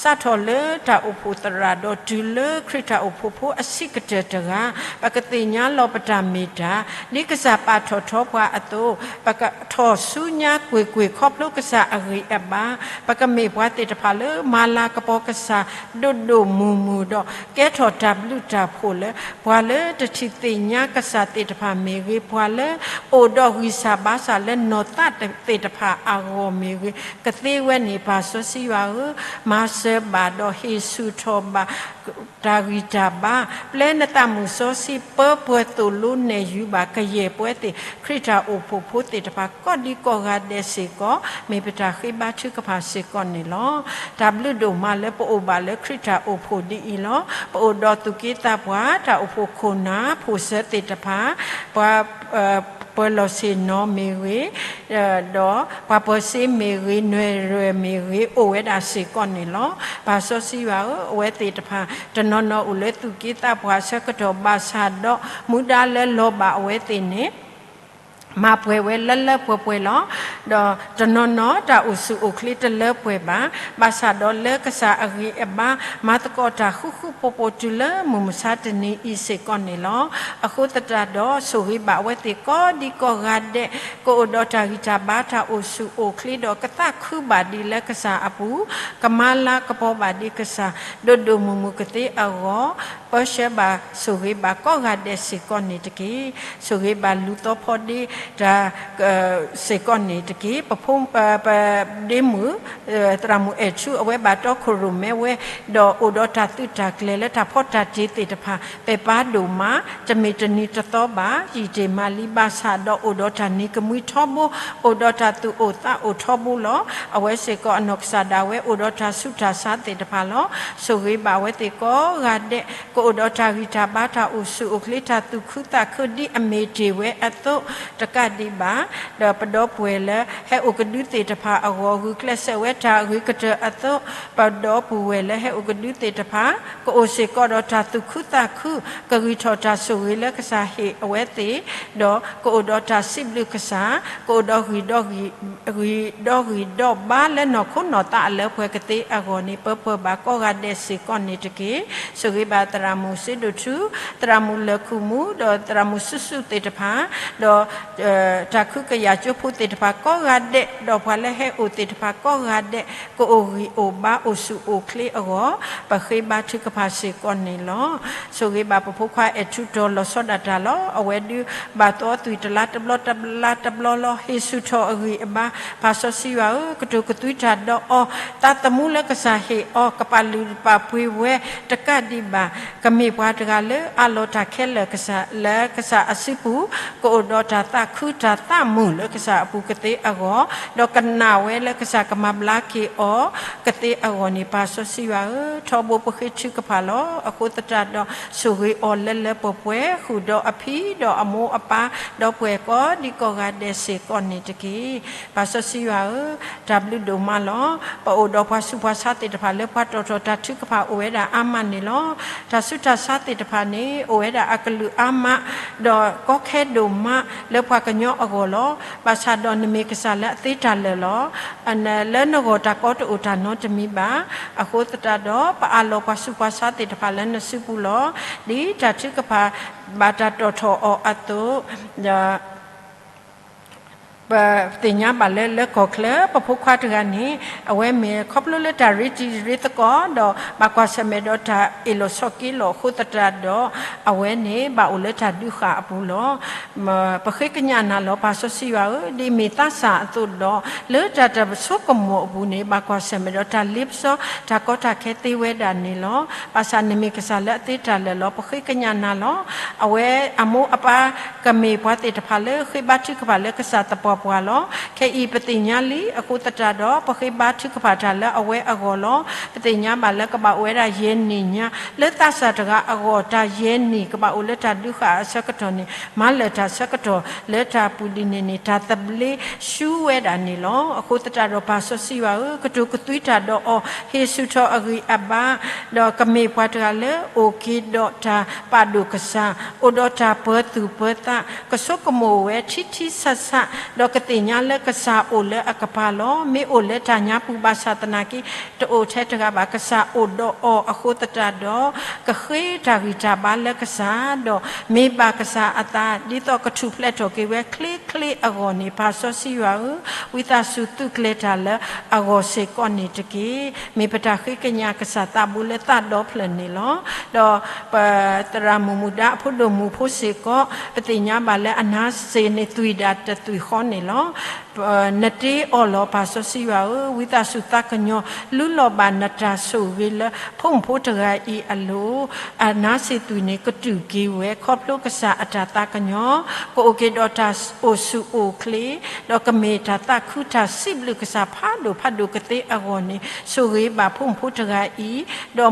စးထီၣ်လၢတၢ်အိၣ်ဖှိၣ်သရၣ်ဒီးတုၤလၢခရံာ်တၢ်အိၣ်ဖှိၣ်ဖိအဆံးကတၢၢ်တဂၤ ပကသ့ၣ်ညါလီၤပတၢ်မ့ၢ်တၢ် ဒ်ကစၢ်ပာ်ထီၣ်ထီပှၤအသိး ပကထီၣ်ဆူညါကွ့ၢ်ကွ့ၢ်ခီဖျိကစၢ်အဂံၢ်အဘါ, ပကမ့ၢ်ပှၤသ့ၣ်တဖၣ်လၢမၤလၤကပီၤကစၢ်ဒိၣ်ဒိၣ်မုၢ်မုၢ်ဒီး ကဲထီၣ်တၢ်ဘျုးတၢ်ဖှိၣ်လၢ ပှၤလၢတထံၣ်သ့ၣ်ညါကစၢ်သ့ၣ်တဖၣ်မ့ၢ်ဂ့ၤ, ပှၤလၢအိၣ်ဒီးဂံၢ်စၢ်ဘါစၢ်လၢနီၢ်သးသ့ၣ်တဖၣ်အဂီၢ်မ့ၢ်ဂ့ၤ, ကသ့ဝဲန့ၣ် ပၢ်စီဆှံယွၤဧၢ, မၤစၢၤဘၣ်ဒီးဟ့ၣ်ဆူၣ်ထီၣ်ဘၣ် တၢ်ဂံၢ်တၢ်ဘါ, ပျဲနသးမုၣ်စီဆှံပၢပှဲၤသိၣ်လိနဲၣ်ယုာ်ဘၣ်ကယဲၢ်ပဝဲသ့ၣ် ခရံာ်တၢ်အိၣ်ဖှိၣ်ဖိသ့ၣ်တဖၣ် ကိးဒံကိးဂၤဒဲးစ့ၢ်ကီး မ့ၢ်ပတၢ်ဃ့ဘါထုကဖၣ်စ့ၢ်ကီးန့ၣ်လီၤ. တၢ်ဘျုးဒိၣ်မးလၢပအိၣ်ဘၣ်လၢခရံာ်တၢ်အိၣ်ဖှိၣ်ဒ်အံၤလီၤ. ပအိၣ်ဒီးသူၣ်က့သးပှၢ် တၢ်အိၣ်ဖှိၣ်ခိၣ်နၢ် ဖိၣ်စၢၤသ့ၣ်တဖၣ်, ပှၤ ပၢၤလီၢ်ဆ့ၣ်နီၤမ့ၢ်ဂ့ၤ, ဒီးပှၤပၢၤစ့မ့ၢ်ဂ့ၤ, နွဲၣ်ရွဲၣ်မ့ၢ်ဂ့ၤ, အိၣ်ဝဲဒၣ်စ့ၢ်ကီးန့ၣ်လီၤ. ပၢ်စီဆှံယွၤဧၢ, အဝဲသ့ၣ်တဖၣ် တနီၤနီၤအိၣ်လၢသူၣ်က့သးပှၢ်အဆၢကတီၢ်ဘၣ်ဆၣ်ဒီး မူဒါလၢလီၤဘၣ်အဝဲသ့ၣ်န့ၣ် မၤပှဲၤဝဲလၢလၢပှဲၤပှဲၤလီၤ. ဒီးတနီၤနီၤတၢ်အိၣ်ဆူၣ်အိၣ်ချ့တလၢပှဲၤဘၣ်. ဘၣ်ဆၣ်ဒီးလၢကစၢ်အဂံၢ်အဘါ မၤသကိးတၢ်ဃူဃူဖိးဖိးတုၤလၢမုၢ်မဆါတနံၤအံၤစ့ၢ်ကီးန့ၣ်လီၤ. အဃိသတးဒီး ဆိၣ်ဂ့ၤဘၣ်အဝဲသ့ၣ်ကိးဒံကိးဂၤဒဲး ကအိၣ်ဒီးတၢ်ဂံၢ်တၢ်ဘါ တၢ်အိၣ်ဆူၣ်အိၣ်ချ့ဒီးကသးခုဘၣ်ဒံးလၢကစၢ်အပူၤ, ကမၤလၤကပီၤဘၣ်ဒံးကစၢ် ဒိၣ်ဒိၣ်မုၢ်မုၢ်ကသ့အဂီၢ် ပၢဆှၢဘၣ်ဆိၣ်ဂ့ၤဘၣ်ကိးဂၤဒဲးစ့ၢ်ကီးန့ၣ်တက့ၢ်. ဆိၣ်ဂ့ၤဘၣ်လူၤသီဖီဒ့တၢ် စ့ၢ်ကီးန့ၣ်တက့ၢ်. ပဖိ ပဒ့မုၣ် သရၣ်မုၣ်အဲၣ်ထူ အဝဲဘၣ်တီခိၣ်ရိၣ်မဲဝဲ ဒီးအိၣ်ဒီးတၢ်သုးတၢ်ကျဲၤလၢတၢ်ဖီတၢ်တ့သ့ၣ်တဖၣ် ပဲာ်ပါဒိၣ်မး, တမ့ၢ်တနံၤတသီဘၣ်, ယံာ်တ့ၢ်မးလံ ဘၣ်ဆၣ်ဒီးအိၣ်ဒီးတၢ်နံၤကမှံထီဘိ, အိၣ်ဒီးတၢ်သူၣ်အိၣ်သးအိၣ်ထီဘိလီၤ. အဝဲစ့ၢ်ကီးအနီၢ်ကစၢ်ဒၣ်ဝဲအိၣ်ဒီးတၢ်ဆူးတၢ်ဆါသ့ၣ်တဖၣ်လီၤ. ဆိၣ်ဂ့ၤဘၣ်အဝဲသ့ၣ်ကိးဂၤဒဲး ကအိၣ်ဒီးတၢ်ဂံၢ်တၢ်ဘါ တၢ်အိၣ်ဆူၣ်အိၣ်ချ့ တၢ်သူၣ်ခုသးခုဒ်အမ့ၢ်တ့ၢ်ဝဲအသိး, တ တကးဒံးဘၣ်, ဒီးပဒီပုၢ်ဝဲၢ်လၢဟဲအိၣ်ကဒုသ့ၣ်တဖၣ်အဂီၢ် ဂုာ်ကျဲးစၢးဝဲတၢ်အဂ့ၤကတၢၢ်အသိး, ပဒီပုၢ်ဝဲၢ်လၢဟဲအိၣ်ကဒုသ့ၣ်တဖၣ် ကအိၣ်စ့ၢ်ကီးဒီးတၢ်သူၣ်ခုသးခု, ကဂံၢ်ထီၣ်တၢ်ဆိၣ်ဂ့ၤလၢကစၢ်ဟ့ၣ်အဝဲသ့ၣ်, ဒီးကအိၣ်ဒီးတၢ်စံးဘျုးကစၢ်, ကအိၣ်ဒီးဂံၢ်ဒီးဂံၢ်, ဂံၢ်ဒီးဂံၢ်ဒီးဘါလၢနီၢ်ခိနီၢ်သးအလၢပှဲၤကသ့အဂီၢ်န့ၣ် ပၢပှဲၤဘၣ်ကိးဂၤဒဲးစ့ၢ်ကီးန့ၣ်တက့ၢ်. ဆိၣ်ဂ့ၤဘၣ်သရၣ်မုၣ်စ့ဒိၣ်ထူ, သရၣ်မုၣ်လၢၢ်ခိၣ်မူ, ဒီးသရၣ်မုၣ်စုစုသ့ၣ်တဖၣ်, ဒီး တၢ်ခုကယာ်ကၠိဖိသ့ၣ်တဖၣ်ကိးဂၤဒဲး, ဒီးပှၤလၢဟဲအိၣ်သ့ၣ်တဖၣ်ကိးဂၤဒဲး, ကအိၣ်ဂံၢ်အိၣ်ဘါအိၣ်ဆူၣ်အိၣ်ချ့အဂီၢ်, ပဃ့ဘါထုကဖၣ်စ့ၢ်ကီးန့ၣ်လီၤ. ဆိၣ်ဂ့ၤဘၣ်ပဖိခွါအဲၣ်ထူတီၤလီၤဆီဒၣ်တၢ်လီၤ. အဝဲဒုးဘၣ်သီသွံၣ်တလါတဘျီတလါတဘျီလီၤ. ဟ့ၣ်ဆူၣ်ထီၣ်အဂံၢ်အဘါ, ပၢ်စီဆှံယွၤဧၢ, ကတိၤကသွံတၢ်ဒီးအီၤ, သးသမူလၢကစၢ်ဟ့ၣ်အီၤ ကပာ်လုၢ်ပာ်ပှ့ၤဝဲတကးဒံးဘၣ် ကမ့ၢ်ပှၤတဂၤလၢအးလီၤတၢ်ခဲလၢာ်ကစၢ် လၢကစၢ်အစုပူၤ, ကအိၣ်ဒီးတၢ်သးခုတၢ်သးမုာ်လၢကစၢ်အပူၤကသ့အဂီၢ်, ဒီးကနာ်ဝဲလၢကစၢ်ကမၤဘျါက့ၤအီၤကသ့အဂီၢ်န့ၣ် ပၢ်စီဆှံယွၤဧၢ, ထီဘိပဃ့ထုကဖၣ်လီၤ. အဃိသတးဒီး ဆိၣ်ဂ့ၤအီၤလၢလၢပှဲၤပှဲၤ ဃုာ်ဒီးအဖံဒီးအမိၢ်အပၢ် ဒီပုၢ်ဝဲၢ်ကိးဒံကိးဂၤဒဲးစ့ၢ်ကီးန့ၣ်တက့ၢ်. ပၢ်စီဆှံယွၤဧၢ, တၢ်ဘျုးဒိၣ်မးလီၤ. ပအိၣ်ဒီးပှၤဆူးပှၤဆါသ့ၣ်တဖၣ်လၢပှၤတီၣ်ထီၣ်တၢ်ထုကဖၣ်အိၣ်ဝဲဒၣ်အါမးန့ၣ်လီၤ. တၢ်ဆူးတၢ်ဆါသ့ၣ်တဖၣ်န့ၣ် အိၣ်ဝဲဒၣ်အကလုာ်အါမး, ဒီးကီခဲဒိၣ်မးလၢပှၤကညီအဂီၢ်လီၤ. ဘၣ်ဆၣ်ဒီးနမ့ၢ်ကစၢ်လၢအသ့တၢ်လၢာ်လီၤ. လၢနဂီၢ်တၢ်ကီတအိၣ်တၢ်နီတမံၤဘၣ်. အဃိသတးဒီး ပအးလီၤပှၤဆူးပှၤဆါသ့ၣ်တဖၣ်လၢနစုပူၤလီၤ. ဒ်တၢ်ထုကဖၣ်ဘၣ်တၢ်တီၣ်ထီၣ်အီၤအသိး ပသ့ၣ်ညါဘၣ်လၢ လၢကီၢ်ချၢ ပဖိခွါတဂၤန့ၣ် အဝဲမ့ၢ်ခီဖျိလၢတၢ်ရ့တံၤရ့သကိး ဒီးဘၣ်ကွၢ်ဆၢၣ်မဲာ်ဒီးတၢ်အ့ၣ်လိာ်ဆိးက့လိာ်အဃိသတးဒီး အဝဲန့ၣ်ဘၣ်အိၣ်လၢတၢ်ဒုးဃာ်အပူၤလီၤ. ပဃ့ကညးနၤလီၤ ပၢ်စီဆှံယွၤဧၢ, ဒ်အမ့ၢ်သးစၢ်အသိးဒီး လၢတၢ်တဆိကမိၣ်အပူၤန့ၣ် ဘၣ်ကွၢ်ဆၢၣ်မဲာ်ဒီးတၢ်လ့ပစီ တၢ်ကီတၢ်ခဲသ့ဝဲဒၣ်န့ၣ်လီၤ. ဘၣ်ဆၣ်နမ့ၢ်ကစၢ်လၢအသ့တၢ်လၢာ်လီၤ. ပဃ့ကညးနၤလီၤ. အဝဲအမိၢ်အပၢ်ကမ့ၢ်ပှၤသ့ၣ်တဖၣ်လၢဃ့ဘါထုကဖၣ်လၢကစၢ်သပှၢ်ပှၢ်လီၤ. ခဲအံၤပသ့ၣ်ညါလံအဃိသတးဒီး ပဃ့ဘါထုကဖၣ်တၢ်လၢအဝဲအဂီၢ်လီၤ. ပသ့ၣ်ညါဘၣ်လၢကဘၣ်အိၣ်ဝဲဒၣ်ယဲၢ်နံၣ်ညါ လၢသးစၢ်တဂၤအဂီၢ် တၢ်ယဲၢ်နံၣ်ကဘၣ်အိၣ်လၢတၢ်ဒုးဃာ်အဆၢကတီၢ်န့ၣ် မၤလၢာ်တၢ်ဆၢကတီၢ်လၢတၢ်ပူၤဒ်န့ၣ်န့ၣ် တၢ်သဘျ့ဆူဝဲဒၣ်န့ၣ်လီၤ. အဃိသတးဒီးပၢ်စီဆှံယွၤဧၢ, ကတိၤကသွံတၢ်ဒီးအီၤ, ဟ့ၣ်ဆူၣ်ထီၣ်အဂံၢ်အဘါ, ဒီးကမ့ၢ်ပှၤတဂၤလၢအိၣ်က့ၤဒီးတၢ်ပာ်ဒိၣ်ကစၢ်, အိၣ်ဒီးတၢ်ပၢၤသူၣ်ပၢၤသး, ကဆိကမိၣ်ဝဲထံထံဆးဆး, ဒီးကသ့ၣ်ညါလၢကစၢ်အိၣ်လၢအကပၤလီၤ. မ့ၢ်အိၣ်လၢတၢ်ညါပူၤဘၣ်ဆၣ်သနာ်က့ တအိၣ်ထဲတဂၤဘၣ်. ကစၢ်အိၣ်ဒီးအီၤအဃိသတးဒီး ကဃ့တၢ်ဂံၢ်တၢ်ဘါလၢကစၢ်, ဒီးမ့ၢ်ဘၣ်ကစၢ်အသး ဒ်သိးကထူၣ်ဖျဲးထီၣ်က့ၤဝဲချ့ချ့အဂီၢ်န့ၣ် ပၢ်စီဆှံယွၤဧၢ, ဝံသးစူၤသုးကျဲၤတၢ်လၢအဂီၢ်စ့ၢ်ကီးန့ၣ်တက့ၢ်. မ့ၢ်ပတၢ်ဃ့ကညးကစၢ်သးဘိလၢသးဒီဖျၢၣ်န့ၣ်လီၤ. ဒီးပသရၣ်မုၣ်မုၣ်ဒါအဖိဒိၣ်မုၣ်ဖိစ့ၢ်ကီး ပသ့ၣ်ညါဘၣ်လၢအနါစ့န့ၣ်သွံၣ်ဒၣ်တသွံၣ်ဃီန့ၣ်လီၤ. နတ့အီၤလီၤ ပၢ်စီဆှံယွၤဧၢ, ဝံသးစူၤသးကညီၤ လူလီၤဘၣ်နတၢ်ဆိၣ်ဂ့ၤလၢဖိမုၣ်ဖိတဂၤအံၤအလိၤ, အနါစ့သွံၣ်န့ၣ်ကတူၢ်က့ၤဝဲ ခီဖျိကစၢ်အတၢ်သးကညီၤ, ကအိၣ်က့ၤဒီးတၢ်အိၣ်ဆူၣ်အိၣ်ချ့, ဒီးကမ့ၢ်တၢ်သးခုတၢ်စံးဘျုးကစၢ်ဖးဒိၣ်ဖးဒိၣ်ကသ့အဂီၢ်န့ၣ် ဆိၣ်ဂ့ၤဘၣ်ဖိမုၣ်ဖိတဂၤအံၤ, ဒီး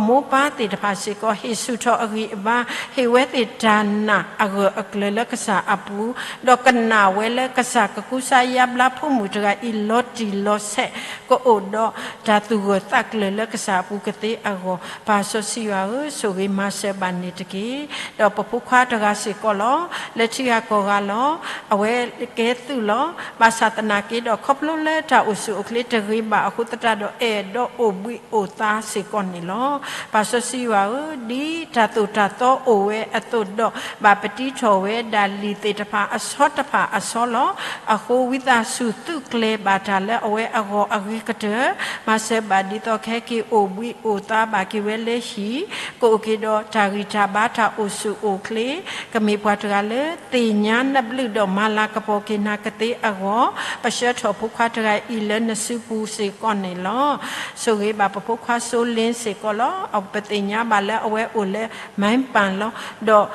မိၢ်ပၢ်သ့ၣ်တဖၣ်စ့ၢ်ကီး ဟ့ၣ်ဆူၣ်ထီၣ်အဂံၢ်အဘါ, ဟ့ၣ်ဝဲသ့ၣ်တၢ်နာ်အဂၢၢ်အကျၢၤလၢကစၢ်အပူၤ, ဒီးကနာ်ဝဲလၢကစၢ်ကကူစါယါဘျါဖိမုၣ်တဂၤအံၤ လီၤတံၢ်လီၤဆဲး ကအိၣ်ဒီးတၢ်သူၣ်ဂၢၢ်သးကျၢၤလၢကစၢ်အပူၤကသ့အဂီၢ်, ပၢ်စီဆှံယွၤဧၢ, ဆိၣ်ဂ့ၤမၤစၢၤဘၣ်န့ၣ်တက့ၢ်. ဒီးပဖိခွါတဂၤစ့ၢ်ကီးလီၤ, လၢထံဂၤကီၢ်ဂၤလီၤ, အဝဲကဲသုးလီၤ. ဘၣ်ဆၣ်သနာ်က့ဒီး ခီဖျိလၢတၢ်အိၣ်ဆူၣ်အိၣ်ချ့တဂ့ၤဘၣ်အဃိသတးဒီး အဲၣ်ဒိးအိၣ်ဘှံးအိၣ်သါစ့ၢ်ကီးန့ၣ်လီၤ. ပၢ်စီဆှံယွၤဧၢ, ဒ်တၢ်သိၣ်တၢ်သီအိၣ်ဝဲအသိးဒီး ဘၣ်ပတံထီၣ်ဝဲဒၣ်လံာ်သ့ၣ်တဖၣ်အဆီတဖၣ်အဆီလီၤ. အဃိဝံသးစူၤသုးကျဲၤဘၣ်တၢ်လၢအဝဲအဂီၢ်အဂ့ၤကတၢၢ်, မၤစၢၤဘၣ်ဒ်သိးကဟဲက့ၤအိၣ်ဘှံးအိၣ်သါဘၣ်က့ၤဝဲလၢဟံၣ်, ကအိၣ်က့ၤဒီးတၢ်ဂံၢ်တၢ်ဘါတၢ်အိၣ်ဆူၣ်အိၣ်ချ့, ကမ့ၢ်ပှၤတဂၤလၢသ့ၣ်ညါနဘျုးဒီးမၤလၤကပီၤက့ၤနၤကသ့အဂီၢ်, ပဆှၢထီၣ်ဖိခွါတဂၤအံၤလၢနစုပူၤစ့ၢ်ကီးန့ၣ်လီၤ. ဆိၣ်ဂ့ၤဘၣ်ပဖိခွါစိလ့စ့ၢ်ကီးလီၤ. ပသ့ၣ်ညါဘၣ်လၢအဝဲအိၣ်လၢ မၤပၢ်လီၤ, ဒီး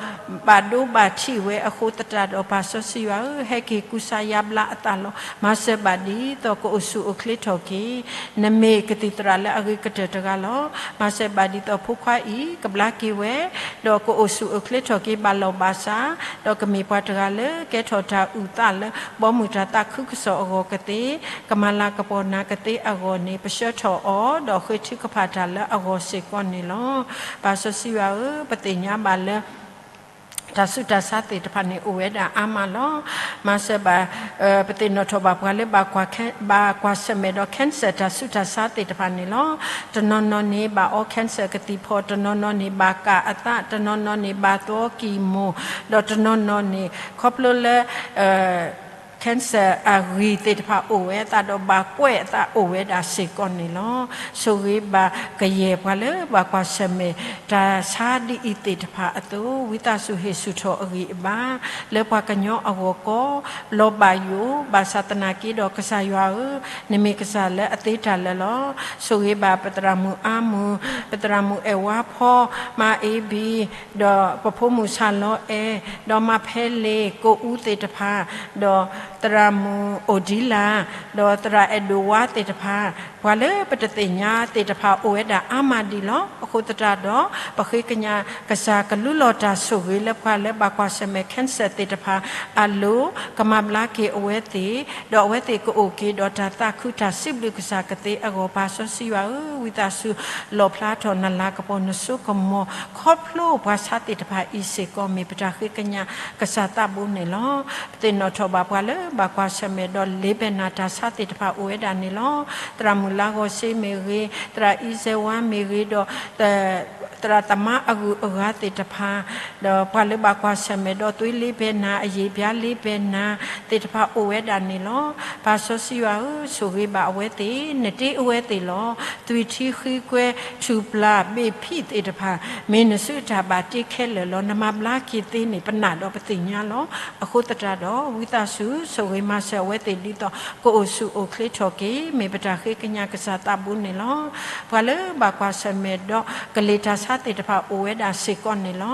ဘၣ်ဒိဘၣ်ထံးဝဲအဃိသတးဒီး ပၢ်စီဆှံယွၤဧၢ, ဟဲက့ၤကူစါယါဘျါ လၢအသးလီၤ. မၤစၢၤဘၣ်ဒ်သိးကအိၣ်ဆူၣ်အိၣ်ချ့ထီၣ်က့ၤ, နမ့ၢ်ကသံၣ်သရၣ်လၢအဂ့ၤကတၢၢ်တဂၤလီၤ. မၤစၢၤဘၣ်ဒ်သိးဖိခွါအံၤကဘျါက့ၤဝဲ, ဒီးကအိၣ်ဆူၣ်အိၣ်ချ့ထီၣ်က့ၤဘၣ်လီၢ်ဘၣ်စး, ဒီးကမ့ၢ်ပှၤတဂၤလၢကဲထီၣ်တၢ်အုၣ်သးလၢ ဘီမုၢ်တၢ်သးခုကစီၣ်အဂီၢ်ကသ့, ကမၤလၤကပီၤနၤကသ့အဂီၢ်န့ၣ် ပဆှၢထီၣ်အီၤ, ဒီးဃ့ထုကဖၣ်တၢ်လၢအဂီၢ်စ့ၢ်ကီးန့ၣ်လီၤ. ပၢ်စီဆှံယွၤဧၢ, ပသ့ၣ်ညါဘၣ်လၢ တၢ်ဆူးတၢ်ဆါသ့ၣ်တဖၣ်န့ၣ် အိၣ်ဝဲဒၣ်အါမးလီၤ. မၤစၢၤဘၣ်, ပသ့ၣ်နီၣ်ထီၣ်ဘၣ်ပှၤလၢ ဘၣ်ကွၢ်ဆၢၣ်မဲာ်ဒီး cancer တၢ်ဆူးတၢ်ဆါသ့ၣ်တဖၣ်န့ၣ်လီၤ. တနီၤနီၤန့ၣ်ဘၣ်အီ cancer ကသံၣ်ဖီၣ်, တနီၤနီၤန့ၣ်ဘၣ်ကၢ်အသး, တနီၤနီၤန့ၣ်ဘၣ်သီကံၢ်မိၢ်, ဒီးတနီၤနီၤန့ၣ် ခီဖျိလၢ cancer အဂံၢ်သ့ၣ်တဖၣ်အိၣ်ဝဲအသးဒီး ဘၣ်ကွဲးအသးအိၣ်ဝဲဒၣ်စ့ၢ်ကီးန့ၣ်လီၤ. ဆိၣ်ဂ့ၤဘၣ်ကယဲၢ်ပှၤလၢဘၣ်ကွၢ်ဆၢၣ်မဲာ် တၢ်ဆါဒ်အံၤသ့ၣ်တဖၣ်အသိး, ဝံသးစူၤဟ့ၣ်ဆူၣ်ထီၣ်အဂံၢ်အဘါ လၢပှၤကညီအဂီၢ်ကိး, လီၤဘၣ်ယိၣ်, ဘၣ်ဆၣ်သနာ်က့ဒီး ကစၢ်ယွၤဧၢ, နမ့ၢ်ကစၢ်လၢအသ့တၢ်လၢာ်လီၤ. ဆိၣ်ဂ့ၤဘၣ်ပသရၣ်မုၣ်အါမုၢ်, ပသရၣ်မုၣ်အဲၣ်ဝါဖီ, မါအ့ဘံ, ဒီးပဖိမုၣ်ဆၣ်လီၤအဲၣ်, ဒီးမါဖဲလ့ၤ, ကိးအူသ့ၣ်တဖၣ်, ဒီးသရၣ်မုၣ်အိၣ်ဒံလၢ်, ဒီးသရၣ်အဲၣ်ဒိၣ်ဝါသ့ၣ်တဖၣ်, ပှၤလၢပတသ့ၣ်ညါသ့ၣ်တဖၣ်အိၣ်ဝဲဒၣ်အါမးဒံးလီၤ. အဃိသတးဒီး ပဃ့ကညးကစၢ်ကလူလီၤတၢ်ဆိၣ်ဂ့ၤလၢပှၤလၢဘၣ်ကွၢ်ဆၢၣ်မဲာ် cancer သ့ၣ်တဖၣ်အလိၤ, ကမၤဘျါက့ၤအဝဲသ့ၣ်, ဒီးအဝဲသ့ၣ်ကအိၣ်က့ၤဒီးတၢ်သးခုတၢ်စံးဘျုးကစၢ်ကသ့အဂီၢ်, ပၢ်စီဆှံယွၤဧၢ, ဝံသးစူၤလီၣ်ဖျါထီၣ်နလၤကပီၤနစိကမီၤ ခီဖျိပှၤဆါသ့ၣ်တဖၣ်အံၤစ့ၢ်ကီး မ့ၢ်ပတၢ်ဃ့ကညးကစၢ်သးဘိန့ၣ်လီၤ. ပသ့ၣ်နီၣ်ထီၣ်ဘၣ်ပှၤလၢဘၣ်ကွၢ်ဆၢၣ်မဲာ်ဒီး လ့ၤဘဲနၤတၢ်ဆါသ့ၣ်တဖၣ်အိၣ်ဝဲဒၣ်န့ၣ်လီၤ. သရၣ်မုၣ်လါဂီၤစ့မ့ၢ်ဂ့ၤ, သရၣ်အံၤစဲဝါမ့ၢ်ဂ့ၤ, ဒီး သရၣ်သမါအဂုၤအဂၤသ့ၣ်တဖၣ်, ဒီးပှၤလၢဘၣ်ကွၢ်ဆၢၣ်မဲာ်ဒီး သွေးလ့ၤဘဲနၤ, အယံာ်အဘျါလ့ၤဘဲနၤသ့ၣ်တဖၣ်အိၣ်ဝဲဒၣ်န့ၣ်လီၤ. ပၢ်စီဆှံယွၤဧၢ, ဆိၣ်ဂ့ၤဘၣ်အဝဲသ့ၣ်, နတ့အဝဲသ့ၣ်လီၤ. သွံၣ်ထံဃံကွဲ, ထူၣ်ပျၢ်, ဘ့ၣ်ဖံးသ့ၣ်တဖၣ်, မ့ၢ်နစုအတၢ်ဘၣ်တ့ခဲလၢာ်လီၤ. နမၤဘျါက့ၤသ့န့ၣ် ပနာ်ဒီးပသ့ၣ်ညါလီၤ. အဃိသတးဒီး ဝံသးစူၤ ဆိၣ်ဂ့ၤမၤစၢၤအဝဲသ့ၣ်ဒ်သိး ကအိၣ်ဆူၣ်အိၣ်ချ့ထီၣ်က့ၤ, မ့ၢ်ပတၢ်ဃ့ကညးကစၢ်သးဘိန့ၣ်လီၤ. ပှၤလၢဘၣ်ကွၢ်ဆၢၣ်မဲာ်ဒီး ကလံၤတၢ်ဆါသ့ၣ်တဖၣ်အိၣ်ဝဲဒၣ်စ့ၢ်ကီးန့ၣ်လီ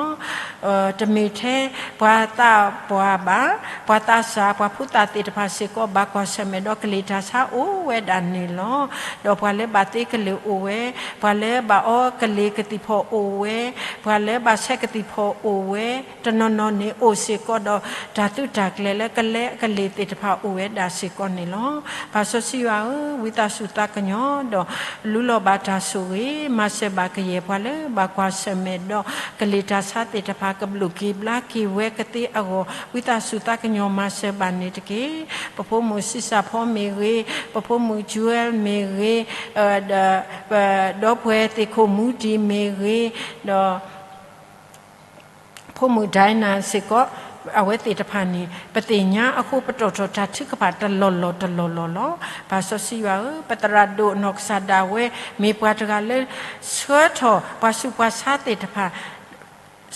ၤ. တမ့ၢ်ထဲပှၤသးပှၢ်ဘၣ်, ပှၤသးစၢ်, ပှၤဖိသၣ်သ့ၣ်တဖၣ်စ့ၢ်ကီး ဘၣ်ကွၢ်ဆၢၣ်မဲာ်ဒီး ကလံၤတၢ်ဆါအိၣ်ဝဲဒၣ်န့ၣ်လီၤ. ဒီးပှၤလၢဘၣ်သ့ကလံၤအိၣ်ဝဲ, ပှၤလၢဘၣ်အီကလံၤကသံၣ်ဖီၣ်အိၣ်ဝဲ, ပှၤလၢဘၣ်ဆဲးကသံၣ်ဖီၣ်အိၣ်ဝဲ, တနီၤနီၤန့ၣ်အိၣ်စ့ၢ်ကီးဒီး တၢ်သုးတၢ်ကျဲၤလၢကလဲအကလံၤသ့ၣ်တဖၣ်အိၣ်ဝဲဒၣ်စ့ၢ်ကီးန့ၣ်လီၤ. ပၢ်စီဆှံယွၤဧၢ, ဝံသးစူၤသးကညီၤဒီး လူလီၤဘၣ်တၢ်ဆိၣ်ဂ့ၤ, မၤစၢၤဘၣ်ကယဲၢ်ပှၤလၢဘၣ်ကွၢ်ဆၢၣ်မဲာ်ဒီး ကလံၤတၢ်ဆါသ့ၣ်တဖၣ် ကဘျုးက့ၤဘျါက့ၤဝဲကသ့အဂီၢ်, ဝံသးစူၤသးကညီၤမၤစၢၤဘၣ်န့ၣ်တက့ၢ်. ပဖိမုၣ်ဆံးစၢ်ဖီမ့ၢ်ဂ့ၤ, ပဖိမုၣ် Joel မ့ၢ်ဂ့ၤ, ဒီး ဒီပုၢ်ဝဲၢ်သ့ၣ်ခိၣ်မူတံၢ်မ့ၢ်ဂ့ၤ, ဒီး ဖိမုၣ် Diana စ့ၢ်ကီး, အဝဲသ့ၣ်တဖၣ်န့ၣ် ပသ့ၣ်ညါအဃိ ပတီၢ်ထီၣ်တၢ်ထုကဖၣ်တလီၢ်လီၢ်တလီၢ်လီၢ်လီၤ. ပၢ်စီဆှံယွၤဧၢ, ပသရၣ်ဒိၣ်နီၢ်ကစၢ်ဒၣ်ဝဲ မ့ၢ်ပှၤတဂၤလၢ ဆှၢထီၣ်ပှၤဆူးပှၤဆါသ့ၣ်တဖၣ်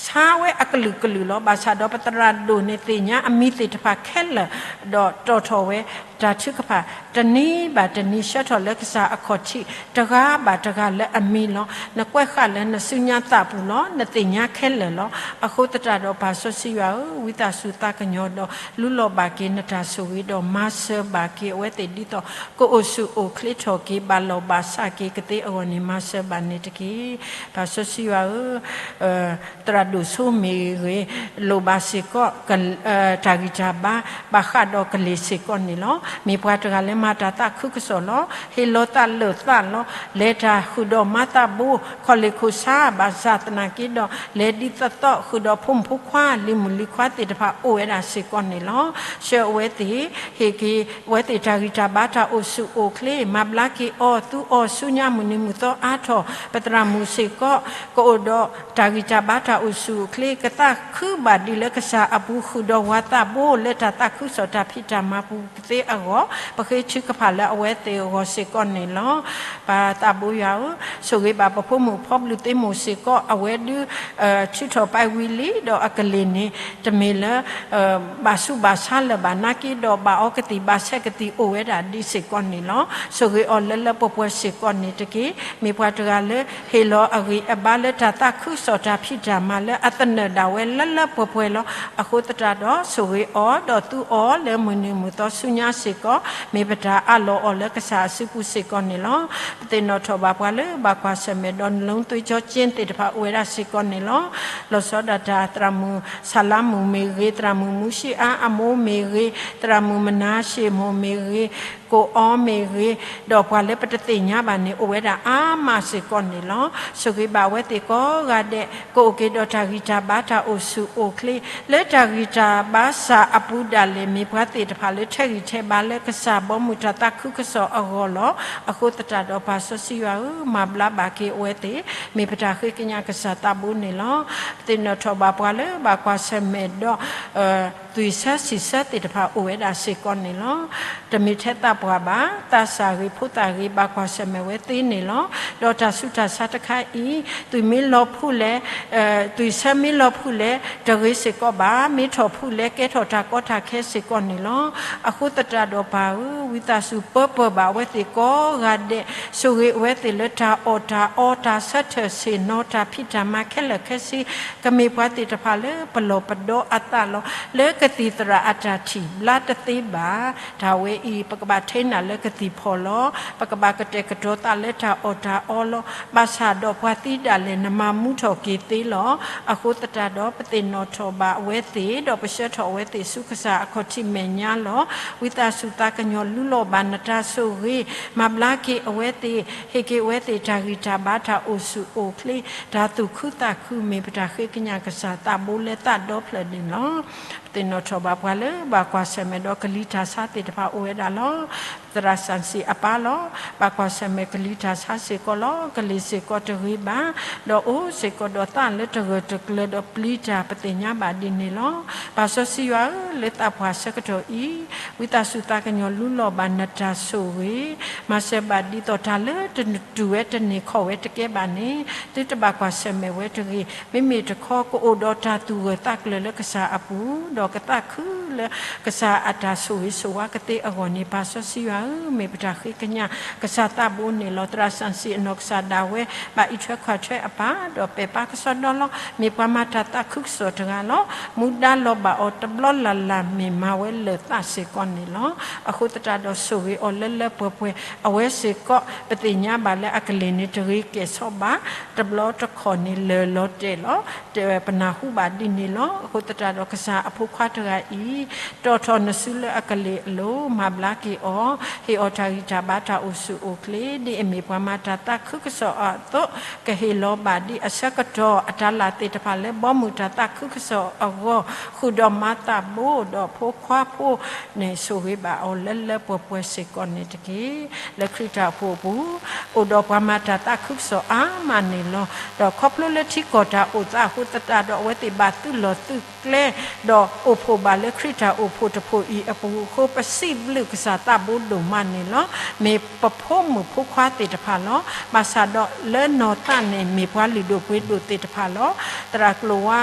ဆါဝဲအကလုာ်ကလုာ်လီၤ. ဘၣ်ဆၣ်ဒီးပသရၣ်ဒိၣ်န့ၣ် သ့ၣ်ညါအမံၤသ့ၣ်တဖၣ်ခဲလၢာ်, ဒီးတီၢ်ထီၣ်ဝဲတၢ်ထုကဖၣ် တနံၤဘၣ်တနံၤ ဆှၢထီၣ်လၢကစၢ်အခီၣ်ထံး တဂၤဘၣ်တဂၤလၢအမံၤလီၤ. နကွဲးဃာ်လၢနစုညါသးပူၤလီၤ. နသ့ၣ်ညါခဲလၢာ်လီၤ. အဃိသတးဒီး ပၢ်စီဆှံယွၤဧၢ, ဝံသးစူၤသးကညီၤဒီး လူလီၤဘၣ်က့ၤနတၢ်ဆိၣ်ဂ့ၤဒီး မၤစၢၤဘၣ်က့ၤအဝဲသ့ၣ်ဒ်သိး ကအိၣ်ဆူၣ်အိၣ်ချ့ထီၣ်က့ၤ ဘၣ်လီၢ်ဘၣ်စးက့ၤကသ့အဂီၢ်န့ၣ် မၤစၢၤဘၣ်န့ၣ်တက့ၢ်. ပၢ်စီဆှံယွၤဧၢ, သရၣ်ဒိၣ်ဆိမ့ၢ်ဂ့ၤ, လိၣ်ဘၣ်စ့ၢ်ကီး တၢ်ဂံၢ်တၢ်ဘါ ဘၣ်ဃးဒီးကလံၤစ့ၢ်ကီးန့ၣ်လီၤ. မ့ၢ်ပှၤတဂၤလၢမၤတၢ်သးခုကစီၣ်လီၤ. ဟ့ၣ်လီၤသးလၢာ်သးလီၤ. လဲၤတၢ်ဃုာ်ဒီးမါသးဘိ, ခီၣ်လ့ၣ်ခိၣ်ဆါ, ဘၣ်ဆၣ်သနာ်က့ဒီး လဲၤဒ်သိးသိးဃုာ်ဒီးဖိမုၣ်ဖိခွါ လံၤမုၣ်လံၤခွါသ့ၣ်တဖၣ်အိၣ်ဝဲဒၣ်စ့ၢ်ကီးန့ၣ်လီၤ. ဆှၢအဝဲသ့ၣ်, ဟ့ၣ်က့ၤအဝဲသ့ၣ်တၢ်ဂံၢ်တၢ်ဘါ တၢ်အိၣ်ဆူၣ်အိၣ်ချ့, မၤဘျါက့ၤအီၤ, သူအီၤဆူညါ မုၢ်နံၤမုၢ်သီအါထီၣ်, ပသရၣ်မုၣ်စ့ၢ်ကီး ကအိၣ်ဒီးတၢ်ဂံၢ်တၢ်ဘါ တၢ်အိၣ်ဆူၣ်အိၣ်ချ့, ကသးခုဘၣ်ဒ်လၢကစၢ်အပူၤ ဃုာ်ဒီးဝၤသးဘိ လၢတၢ်သးခုကစီၣ်တၢ်ဖံးတၢ်မၤပူၤကသ့ အဂီၢ်, ပဃ့ထုကဖၣ်လၢအဝဲသ့ၣ်အဂီၢ်စ့ၢ်ကီးန့ၣ်လီၤ. ပၢ်သးဘိယွၤဧၢ, ဆိၣ်ဂ့ၤဘၣ်ပဖိမုၣ်ဖိဘျုးသ့ၣ်မိၢ်စ့ၢ်ကီး, အဝဲဒုး ထုးထီၣ်ပာ်ဝံၤလံ, ဒီးအကလ့ၢ်န့ၣ် တမ့ၢ်လၢ ဘၣ်ဆူးဘၣ်ဆါလၢၤဘၣ်နာ်က့, ဒီးဘၣ်အီကသံၣ်ဘၣ်ဆဲးကသံၣ်အိၣ်ဝဲဒၣ်ဒ်စ့ၢ်ကီးန့ၣ်လီၤ. ဆိၣ်ဂ့ၤအီၤလၢလၢပှဲၤပှဲၤစ့ၢ်ကီးန့ၣ်တက့ၢ်. မ့ၢ်ပှၤတဂၤလၢ ဟ့ၣ်လီၤအဂံၢ်အဘါလၢတၢ်သးခုကစီၣ်တၢ်ဖံးတၢ်မၤလၢအသနၢၣ်ဒၣ်ဝဲလၢလၢပှဲၤပှဲၤလီၤ. အဃိသတးဒီး ဆိၣ်ဂ့ၤအီၤ ဒီးသူအီၤလၢမုၢ်နံၤမုၢ်သီဆူညါစ့ၢ်ကီး, မ့ၢ်ပတၢ်အးလီၤအီၤလၢကစၢ်အစုပူၤစ့ၢ်ကီးန့ၣ်လီၤ. ပသ့ၣ်နီၣ်ထီၣ်ဘၣ်ပှၤလၢဘၣ်ကွၢ်ဆၢၣ်မဲာ်ဒီး နလူသွ့ကၠိကၠ့သ့ၣ်တဖၣ်အိၣ်ဝဲဒၣ်စ့ၢ်ကီးန့ၣ်လီၤ. လီၤဆီဒၣ်တၢ် သရၣ်မုၣ်ဆၣ်လါမုၣ်မ့ၢ်ဂ့ၤ, သရၣ်မုၣ်မူၡ့အါအမိၢ်မ့ၢ်ဂ့ၤ, သရၣ်မုၣ်မနၤၡ့မိၢ်မ့ၢ်ဂ့ၤ, ကိၣ်အီမ့ၢ်ဂ့ၤ, ဒီးပှၤလၢပတသ့ၣ်ညါဘၣ်န့ၣ် အိၣ်ဝဲဒၣ်အါမးစ့ၢ်ကီးန့ၣ်လီၤ. ဆိၣ်ဂ့ၤဘၣ်အဝဲသ့ၣ်ကိးဂၤဒဲး, ကအိၣ်က့ၤဒီးတၢ်ဂံၢ်တၢ်ဘါတၢ်အိၣ်ဆူၣ်အိၣ်ချ့, လၢတၢ်ဂံၢ်တၢ်ဘါစၢ်အပူၤဒၣ်လဲာ် မ့ၢ်ပှၤသ့ၣ်တဖၣ်လၢထဲဂံၢ်ထဲဘါလၢကစၢ်ဘီမုၢ်တၢ်သးခုကစီၣ်အဂီၢ်လီၤ. အဃိသတးဒီးပၢ်စီဆှံယွၤဧၢ, မၤဘျါဘၣ်က့ၤအဝဲသ့ၣ်, မ့ၢ်ပတၢ်ဃ့ကညးကစၢ်သးဘိန့ၣ်လီၤ. ပသ့ၣ်နီၣ်ထီၣ်ဘၣ်ပှၤလၢဘၣ်ကွၢ်ဆၢၣ်မဲာ်ဒီး သွံၣ်ဆၢစံၣ်ဆၢသ့ၣ်တဖၣ်အိၣ်ဝဲဒၣ်စ့ၢ်ကီးန့ၣ်လီၤ. တမ့ၢ်ထဲသးပှၢ်ဘၣ်, သးစၢ်ဂ့ၤဖိသၣ်ဂ့ၤ ဘၣ်ကွၢ်ဆၢၣ်မဲာ်ဝဲသ့န့ၣ်လီၤ. ဒီးတၢ်ဆူးတၢ်ဆါတခါအံၤ, သွံၣ်မ့ၢ်လီၤဖုးလဲၣ်, သွံၣ်ဆၢမ့ၢ်လီၤဖုးလဲၣ် တဂ့ၤစ့ၢ်ကီးဘၣ်, မ့ၢ်ထီၣ်ဖုးလဲၣ် ကဲထီၣ်တၢ်ကီတၢ်ခဲစ့ၢ်ကီးန့ၣ်လီၤ. အဃိသတးဒီးပၢ်ဧၢ, ဝံသးစူၤပၢပၢၢ်ဘၣ်အဝဲသ့ၣ်ကိးဂၤဒဲး, ဆိၣ်ဂ့ၤအဝဲသ့ၣ်လၢတၢ်အီၣ်တၢ်အီ တၢ်ဆၢထၢၣ်ဆ့ၣ်နီၤ တၢ်ဖံးတၢ်မၤခဲလၢာ်ခဲဆ့, ကမ့ၢ်ပှၤသ့ၣ်တဖၣ်လၢပလီၢ်ပဒီအသးလီၤ. လၢကသံၣ်သရၣ်အတၢ်ထံၣ်ဘျါတသ့ဘၣ်. တၢ်ဝဲအံၤ ပကဘၣ်ထံးနၤလၢကသံၣ်ဖီၣ်လီၤ. ပကဘၣ်ကတဲာ်ကတီၤသးလၢတၢ်အီၣ်တၢ်အီလီၤ. ဘၣ်ဆၣ်ဒီးပှၤသံဒၣ်လဲာ် နမၤမူထီၣ်က့ၤသ့လီၤ. အဃိသတးဒီး ပသ့ၣ်နီၣ်ထီၣ်ဘၣ်အဝဲသ့ၣ်, ဒီးပဆှၢထီၣ်အဝဲသ့ၣ်ဆူကစၢ်အခီၣ်ထံးမဲာ်ညါလီၤ. ဝံသးစူၤသးကညီၤလူလီၤဘၣ်နတၢ်ဆိၣ်ဂ့ၤ, မၤဘျါက့ၤအဝဲသ့ၣ်, ဟ့ၣ်က့ၤအဝဲသ့ၣ်တၢ်ဂံၢ်တၢ်ဘါ တၢ်အိၣ်ဆူၣ်အိၣ်ချ့, တၢ်သူၣ်ခုသးခု မ့ၢ်ပတၢ်ဃ့ကညးကစၢ်သးဘိလၢသးဒီဖျၢၣ်န့ၣ်လီၤ. ပသ့ၣ်နီၣ်ထီၣ်ဘၣ်ပှၤလၢဘၣ်ကွၢ်ဆၢၣ်မဲာ်ဒီးကလံၤတၢ်ဆါသ့ၣ်တဖၣ်အိၣ်ဝဲဒၣ်လီၤ. သရၣ်စၣ်စံၣ်အပၢ်လီၤ. ဘၣ်ကွၢ်ဆၢၣ်မဲာ်ကလံၤတၢ်ဆါစ့ၢ်ကီးလီၤ. ကလံၤစ့ၢ်ကီးတဂ့ၤဘၣ်, ဒီးအိၣ်စ့ၢ်ကီးဒီးသးလၢတဂၢၢ်တကျၢၤဒီးပျံၤတၢ် ပသ့ၣ်ညါဘၣ်ဒ်န့ၣ်လီၤ. ပၢ်စီဆှံယွၤဧၢ, လၢသးပှၢ်ဆၢကတီၢ်အံၤ, ဝံသးစူၤသးကညီၤလူလီၤဘၣ်နတၢ်ဆိၣ်ဂ့ၤ, မၤစၢၤဘၣ်ဒ်သိးတၢ်လၢတတူၢ်ဝဲတန့ၢ်ခီၣ်ဝဲတကဲဘၣ်န့ၣ်, သုတဘၣ်ကွၢ်ဆၢၣ်မဲာ်ဝဲတဂ့ၤ. မ့မ့ၢ်တခီကအိၣ်ဒီးတၢ်သူၣ်ဂၢၢ်သးကျၢၤလၢကစၢ်အပူၤ, ဒီးကသးခုလၢကစၢ်အတၢ်ဆိၣ်ဂ့ၤဆိၣ်ဝါကသ့အဂီၢ်န့ၣ်, ပၢ်စီဆှံယွၤဧၢ, မ့ၢ်ပတၢ်ဃ့ကညးကစၢ်သးဘိန့ၣ်လီၤ. သရၣ်စၣ်စံၣ်အနီၢ်ကစၢ်ဒၣ်ဝဲ ဘၣ်အံးထွဲကွၢ်ထွဲအပၢ်, ဒီးပဲာ်ပၢ်ကစီဒီလီၤ. မ့ၢ်ပှၤမၤတၢ်သးခုကစီၣ်တဂၤလီၤ. မူဒါလီၤဘၣ်အီၤတဘျီလၢ်လၢ် မ့ၢ်မၤဝဲလၢာ်သးစ့ၢ်ကီးန့ၣ်လီၤ. အဃိသတးဒီးဆိၣ်ဂ့ၤအီၤလၢလၢပှဲၤပှဲၤ, အဝဲစ့ၢ်ကီး ပသ့ၣ်ညါဘၣ်လၢအကလ့ၢ်န့ၣ်တဂ့ၤကဲၣ်ဆိးဘၣ်, တဘျီတခီၣ်န့ၣ်လၢာ်လီၤတဲာ်လီၤ. ပနၢ်ဟူဘၣ်ဒ်န့ၣ်လီၤ. အဃိသတးဒီးကစၢ်အဖိခွါတဂၤအံၤ, တီၣ်ထီၣ်နစုလၢအကလ့ၢ်အလိၤ, မၤဘျါက့ၤအီၤ, ဟ့ၣ်အီၤတၢ်ဂံၢ်တၢ်ဘါတၢ်အိၣ်ဆူၣ်အိၣ်ချ့, ဒ်အမ့ၢ်ပှၤမၤတၢ်သးခုကစီၣ်အသိး, ကဟ့ၣ်လီၤဘၣ်ဒ်အဆၢကတီၢ်အတၢ်လၢ်သ့ၣ်တဖၣ်လၢဘီမုၢ်တၢ်သးခုကစီၣ်အဂီၢ်, ဃုာ်ဒီးမၤသးဘိဒီးဖိခွါဖိန့ၣ် ဆိၣ်ဂ့ၤဘၣ်အီၤလၢလၢပှဲၤပှဲၤစ့ၢ်ကီးန့ၣ်တက့ၢ်. လၢခရံာ်တၢ်အိၣ်ဖှိၣ်အပူၤ, အိၣ်ဒီးပှၤမၤတၢ်သးခုကစီၣ်အါမးန့ၣ်လီၤ. ဒီးခီဖျိလၢထံကီၢ်တၢ်အိၣ်သးအဃိသတးဒီး အဝဲသ့ၣ်ဘၣ်သုးလီၢ်သုးကျဲ, ဒီးအိၣ်ဖှိၣ်ဘၣ်လၢခရံာ်တၢ်အိၣ်ဖှိၣ်တဖှိၣ်အံၤအပူၤအဃိ, ပစံးဘျုးကစၢ်သးဘိဒိၣ်မးန့ၣ်လီၤ. မ့ၢ်ပဖိမုၣ်ဖိခွါသ့ၣ်တဖၣ်လီၤ. ဘၣ်ဆၣ်ဒီးလၢနီၢ်သးန့ၣ် မ့ၢ်ပှၤလုၢ်ဒိၣ်ပှ့ၤဒိၣ်သ့ၣ်တဖၣ်လီၤ. သရၣ်ကျိၤဝါ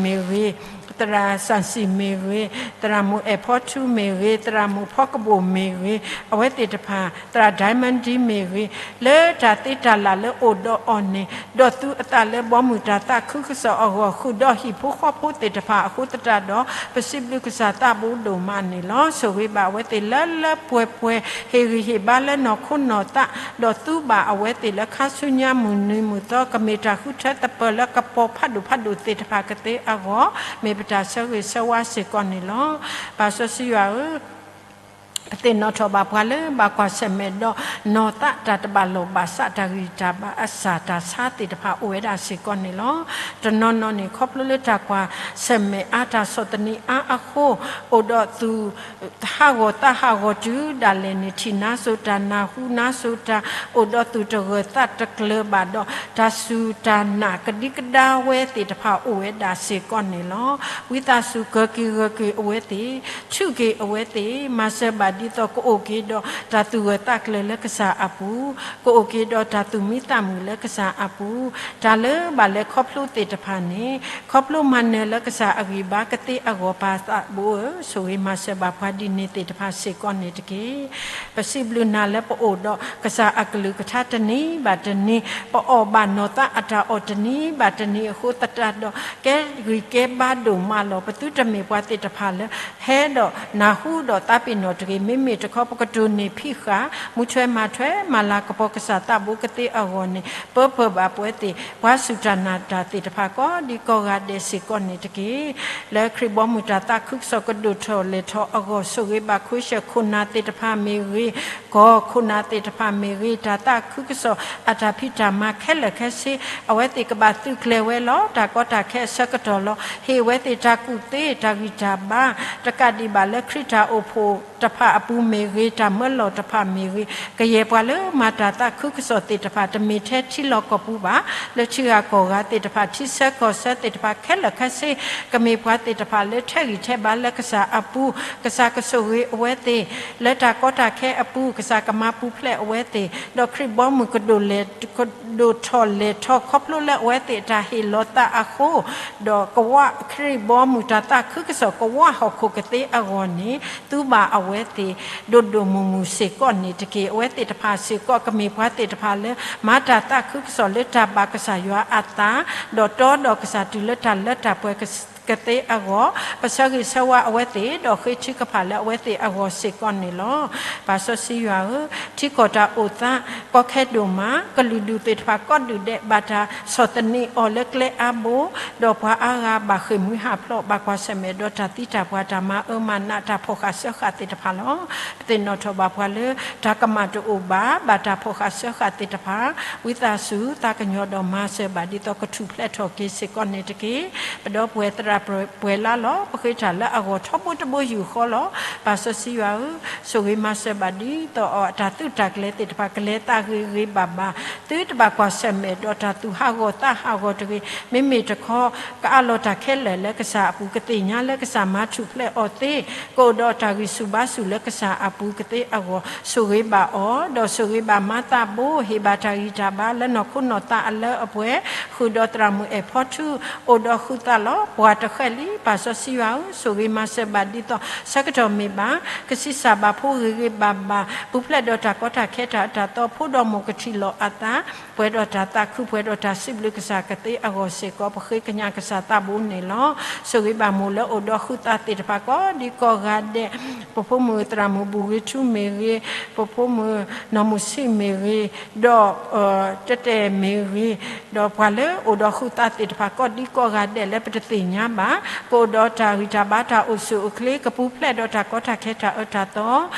မ့ၢ်ဂ့ၤ, သရၣ်စၣ်စံၣ်မ့ၢ်ဂ့ၤ, သရၣ်မုၣ်အဲၣ်ဖီထူမ့ၢ်ဂ့ၤ, သရၣ်မုၣ်ဖီကဘိၣ်မ့ၢ်ဂ့ၤ, အဝဲသ့ၣ်တဖၣ်, သရၣ်ဒိးမၢဒံမ့ၢ်ဂ့ၤ, လၢတၢ်သ့တၢ်လၢ်လၢအိၣ်ဒီးအီၤန့ၣ်, ဒီးသူအသးလၢဘီမုၢ်တၢ်သးခုကစီၣ်အဂီၢ်, ဃုာ်ဒီးဟံၣ်ဖိဃီဖိသ့ၣ်တဖၣ်အဃိသတးဒီး, ပစံးဘျုးကစၢ်သးဘိဒိၣ်မးန့ၣ်လီၤ. ဆိၣ်ဂ့ၤဘၣ်အဝဲသ့ၣ်လၢလၢပှဲၤပှဲၤ, ဟ့ၣ်ဂံၢ်ဟ့ၣ်ဘါလၢနီၢ်ခိနီၢ်သး, ဒီးသူဘၣ်အဝဲသ့ၣ်လၢခါဆူညါမုၢ်နံၤမုၢ်သီ, ကမ့ၢ်တၢ်ဃုထၢသပၢၤလၢကပီၤဖးဒိၣ်ဖးဒိၣ်သ့ၣ်တဖၣ်ကသ့အဂီၢ်, မ့ၢ်ပတၢ်ဆၢဂ့ၤဆၢဝါစ့ၢ်ကီးန့ၣ်လီၤ. ပၢ်စီဆှံယွၤဧၢ, ပသ့ၣ်နီၣ်ထီၣ်ဘၣ်ပှၤလၢဘၣ်ကွၢ်ဆၢၣ်မဲာ်ဒီးနီၢ်သးတၢ်တဘၣ်လိာ်ဘၣ်စး တၢ်ဂံၢ်တၢ်ဘါအစၢ်တၢ်ဆါသ့ၣ်တဖၣ်အိၣ်ဝဲဒၣ်စ့ၢ်ကီးန့ၣ်လီၤ. တနီၤနီၤန့ၣ် ခီဖျိလၢတၢ်ကွၢ်ဆၢၣ်မဲာ်အါ တၢ်ဆီၣ်သနံးအါအဃိ, အိၣ်ဒီးသူၣ်ဟးဂီၤသးဟးဂီၤတုၤဒၣ်လဲာ်န့ၣ် ထံၣ်နါစိၤတၢ်နၢ်ဟူနါစိၤတၢ်, အိၣ်ဒီးသူၣ်တဂၢၢ်သးတကျၢၤဘၣ်ဒီး တၢ်စူၢ်တၢ်နာ်ကဒံကဒါဝဲသ့ၣ်တဖၣ်အိၣ်ဝဲဒၣ်စ့ၢ်ကီးန့ၣ်လီၤ. ဝံသးစူၤကၢၤက့ၤဂၢၢ်က့ၤအဝဲသ့ၣ်, ဆူၣ်က့ၤအဝဲသ့ၣ်, မၤစၢၤဘၣ် ဒ်သိးကအိၣ်က့ၤဒီးတၢ်သူၣ်ဂၢၢ်သးကျၢၤလၢကစၢ်အပူၤ, ကအိၣ်က့ၤဒီးတၢ်သူၣ်မံသးမုာ်လၢကစၢ်အပူၤ, တၢ်လၢဘၣ်လဲၤခီဖျိသ့ၣ်တဖၣ်န့ၣ်, ခီဖျိမၤနၢၤလၢကစၢ်အဂံၢ်ဘါကသ့အဂီၢ် ပၢ်သးဘိဧၢ, ဆိၣ်ဂ့ၤမၤစၢၤဘၣ်ပှၤဒ်န့ၣ်သ့ၣ်တဖၣ်စ့ၢ်ကီးန့ၣ်တက့ၢ်. ပစံးဘျုးနၤလၢပအိၣ်ဒီးကစၢ်အကလုၢ်ကထါတနံၤဘၣ်တနံၤ, ပအီၣ်ဘၣ်နီၢ်သးအတၢ်အီၣ်တနံၤဘၣ်တနံၤအဃိသတးဒီး ကဲဂံၢ်ကဲဘါဒိၣ်မးလီၤ. ပသုတမ့ၢ်ပှၤသ့ၣ်တဖၣ်လၢ ဟဲဒီးနၢ်ဟူဒီးသးပ့ၤနီၣ်တဂ့ၤ, မ့မ့ၢ်တခီ ပကတိၢ်န့ၢ်ဖံးဃာ် မူထွဲမၤထွဲ မၤလၤကပီၤကစၢ်သးဘိကသ့အဂီၢ်န့ၣ် ပၢပၢၢ်ဘၣ်ပဝဲသ့ၣ် ပှၤစူၢ်တၢ်နာ်တၢ်သ့ၣ်တဖၣ်ကိးဒံကိးဂၤဒဲးစ့ၢ်ကီးန့ၣ်တက့ၢ်. လၢခရံာ်ဘီမုၢ်တၢ်သးခုကစီၣ်ကဒိၣ်ထီၣ်လဲၤထီၣ်အဂီၢ် ဆိၣ်ဂ့ၤဘၣ်ခဝ့ၡၢၣ်ခိၣ်နၢ်သ့ၣ်တဖၣ်မ့ၢ်ဂ့ၤ, ကီၢ်ခိၣ်နၢ်သ့ၣ်တဖၣ်မ့ၢ်ဂ့ၤ, တၢ်သးခုကစီၣ်အတၢ်ဖံးတၢ်မၤခဲလၢာ်ခဲဆ့ အဝဲသ့ၣ်ကဘၣ်သုးကျဲၤဝဲလီၤ. တၢ်ကီတၢ်ခဲအဆၢကတီၢ်လီၤ. ဟ့ၣ်အဝဲသ့ၣ်တၢ်ကူၣ်သ့တၢ်ဂံၢ်တၢ်ဘါ တကးဒံးဘၣ်လၢခရံာ်တၢ်အိၣ်ဖှိၣ်တဖၣ်အပူၤမ့ၢ်ဂ့ၤ, တၢ်မၢလီၢ်တဖၣ်မ့ၢ်ဂ့ၤ, ကယဲၢ်ပှၤလၢမၤတၢ်သးခုကစီၣ်သ့ၣ်တဖၣ် တမ့ၢ်ထဲထံလီၢ်ကီၢ်ပူၤဘၣ်, လၢထံဂၤကီၢ်ဂၤသ့ၣ်တဖၣ် ထံဆၢကီၢ်ဆၢသ့ၣ်တဖၣ်ခဲလၢာ်ခဲဆ့ ကမ့ၢ်ပှၤသ့ၣ်တဖၣ်လၢထဲဂံၢ်ထဲဘါလၢကစၢ်အပူၤ, ကစၢ်ကဆိၣ်ဂ့ၤအဝဲသ့ၣ် လၢတၢ်ကီတၢ်ခဲအပူၤ ကစၢ်ကမၤပူၤဖျဲးအဝဲသ့ၣ်, ဒီးခရံာ်ဘီမုၢ်ကဒိၣ်လဲၤ ကဒိၣ်ထီၣ်လဲၤထီၣ်ခီဖျိလၢအဝဲသ့ၣ်အတၢ်ဟ့ၣ်လီၤသးအဃိ, ဒီးကဝၣ်ခရံာ်ဘီမုၢ်တၢ်သးခုကစီၣ် ကဝၣ်ဟီၣ်ခိၣ်ကသ့အဂီၢ်န့ၣ် သူဘၣ်အဝဲသ့ၣ် ဒိၣ်ဒိၣ်မုၢ်မုၢ်စ့ၢ်ကီးန့ၣ်တက့ၢ်. အဝဲသ့ၣ်တဖၣ်စ့ၢ်ကီး ကမ့ၢ်ပှၤသ့ၣ်တဖၣ်လၢ မၤတၢ်သးခုကစီၣ်လၢတၢ်ဘၣ်ကစၢ်ယွၤအသး, ဒီးတီဒီးကစၢ်တုၤလၢတၢ်လၢတၢ်ပှဲၤကသ့အဂီၢ်, ပဆၢဂ့ၤဆၢဝါအဝဲသ့ၣ် ဒီးဃ့ထုကဖၣ်လၢအဝဲသ့ၣ်အဂီၢ်စ့ၢ်ကီးန့ၣ်လီၤ. ပၢ်စီဆှံယွၤဧၢ, ထံကီၢ်တၢ်အိၣ်သး ကီခဲဒိၣ်မး, ကလုာ်ဒူၣ်သ့ၣ်တဖၣ်ကိးဒူၣ်ဒဲး ဘၣ်တၢ်ဆီၣ်သနံးအီၤလၢကျဲအါဘိ, ဒီးပှၤအါဂၤဘၣ်ဃ့ၢ်မှံဟးဖျိး ဘၣ်ကွၢ်ဆၢၣ်မဲာ်ဒီးတၢ်သံတၢ်ပှၢ် တၢ်မၤအၢမၤနး တၢ်ဖီၣ်ဃာ်စၢဃာ်သ့ၣ်တဖၣ်လီၤ. ပသ့ၣ်နီၣ်ထီၣ်ဘၣ်ပှၤလၢ တၢ်ကမၣ်တအိၣ်ဘၣ် ဘၣ်တၢ်ဖီၣ်ဃာ်စၢဃာ်သ့ၣ်တဖၣ် ဝံသးစူၤသးကညီၤဒီးမၤစၢၤဘၣ် ဒ်သိးကထူၣ်ဖျဲးထီၣ်က့ၤစ့ၢ်ကီးန့ၣ်တက့ၢ်. ပဒီပုၢ်ဝဲၢ်သရၣ်ပှဲၤလါလီၤ. ပဃ့တၢ်လၢအဂီၢ်ထီဘိတဘိယူၢ်ဃီလီၤ. ပၢ်စီဆှံယွၤဧၢ, ဆိၣ်ဂ့ၤမၤစၢၤဘၣ်ဒ်သိးအတၢ်သုးတၢ်ကျဲၤသ့ၣ်တဖၣ် ကလဲၤသးဂ့ၤဂ့ၤဘၣ်ဘၣ်, သုတဘၣ်ကွၢ်ဆၢၣ်မဲာ်ဒီးတၢ်သူၣ်ဟးဂီၤသးဟးဂီၤတဂ့ၤ. မ့မ့ၢ်တခီ ကအးလီၤတၢ်ခဲလၢာ်လၢကစၢ်အပူၤ ကသ့ၣ်ညါလၢကစၢ်မၤထူၣ်ဖျဲးအီၤသ့, ကအိၣ်ဒီးတၢ်ဂံၢ်ဆူၣ်ဘါဆူၣ်လၢကစၢ်အပူၤကသ့အဂီၢ် ဆိၣ်ဂ့ၤဘၣ်အီၤ, ဒီးဆိၣ်ဂ့ၤဘၣ်မၤသးဘိ, ဟ့ၣ်ဘၣ်တၢ်ဂံၢ်တၢ်ဘါလၢနီၢ်ခိနီၢ်သးအလၢအပှဲၤ, ဃုာ်ဒီးသရၣ်မုၣ်အဲၣ်ဖီထူ အိၣ်ဒီးဃုသးလီၤ. ပှၤတဃဲၣ်လံ. ပၢ်စီဆှံယွၤဧၢ, ဆိၣ်ဂ့ၤမၤစၢၤဘၣ်ဒ်သိး ဆၢကတီၢ်မ့ၢ်ဘၣ် ကဆံးစၢ်ဘၣ်ဖိဂ့ၤဂ့ၤဘၣ်ဘၣ်, ပူၤဖျဲးဒီးတၢ်ကီတၢ်ခဲတၢ်အၢတၢ်သီ ဖိဒီးမိၢ်ကထံၣ်လိာ်အသး, ပှဲၤဒီးတၢ်သးခု ပှဲၤဒီးတၢ်စံးဘျုးကစၢ်ကသ့အဂီၢ်စ့ၢ်ကီး ပဃ့ကညးကစၢ်သးဘိန့ၣ်လီၤ. ဆိၣ်ဂ့ၤဘၣ်မိၢ်လၢအိၣ်ဒီးဃုသးသ့ၣ်တဖၣ်ကိးဒံကိးဂၤဒဲး, ပဖိမုၣ်သရၣ်မုၣ်ဘူၣ်ဂ့ၤထူမ့ၢ်ဂ့ၤ, ပဖိမုၣ်နီၢ်မုၢ်ဆံးမ့ၢ်ဂ့ၤ, ဒီး တဲတဲမ့ၢ်ဂ့ၤ, ဒီးပှၤလၢအိၣ်ဒီးဃုသးသ့ၣ်တဖၣ် ကိးဒံကိးဂၤဒဲးလၢပတသ့ၣ်ညါဘၣ်, ကအိၣ်ဒီးတၢ်ဂံၢ်တၢ်ဘါတၢ်အိၣ်ဆူၣ်အိၣ်ချ့, ကပူၤဖျဲးဒီးတၢ်ကီတၢ်ခဲတၢ်အၢတၢ်သီ,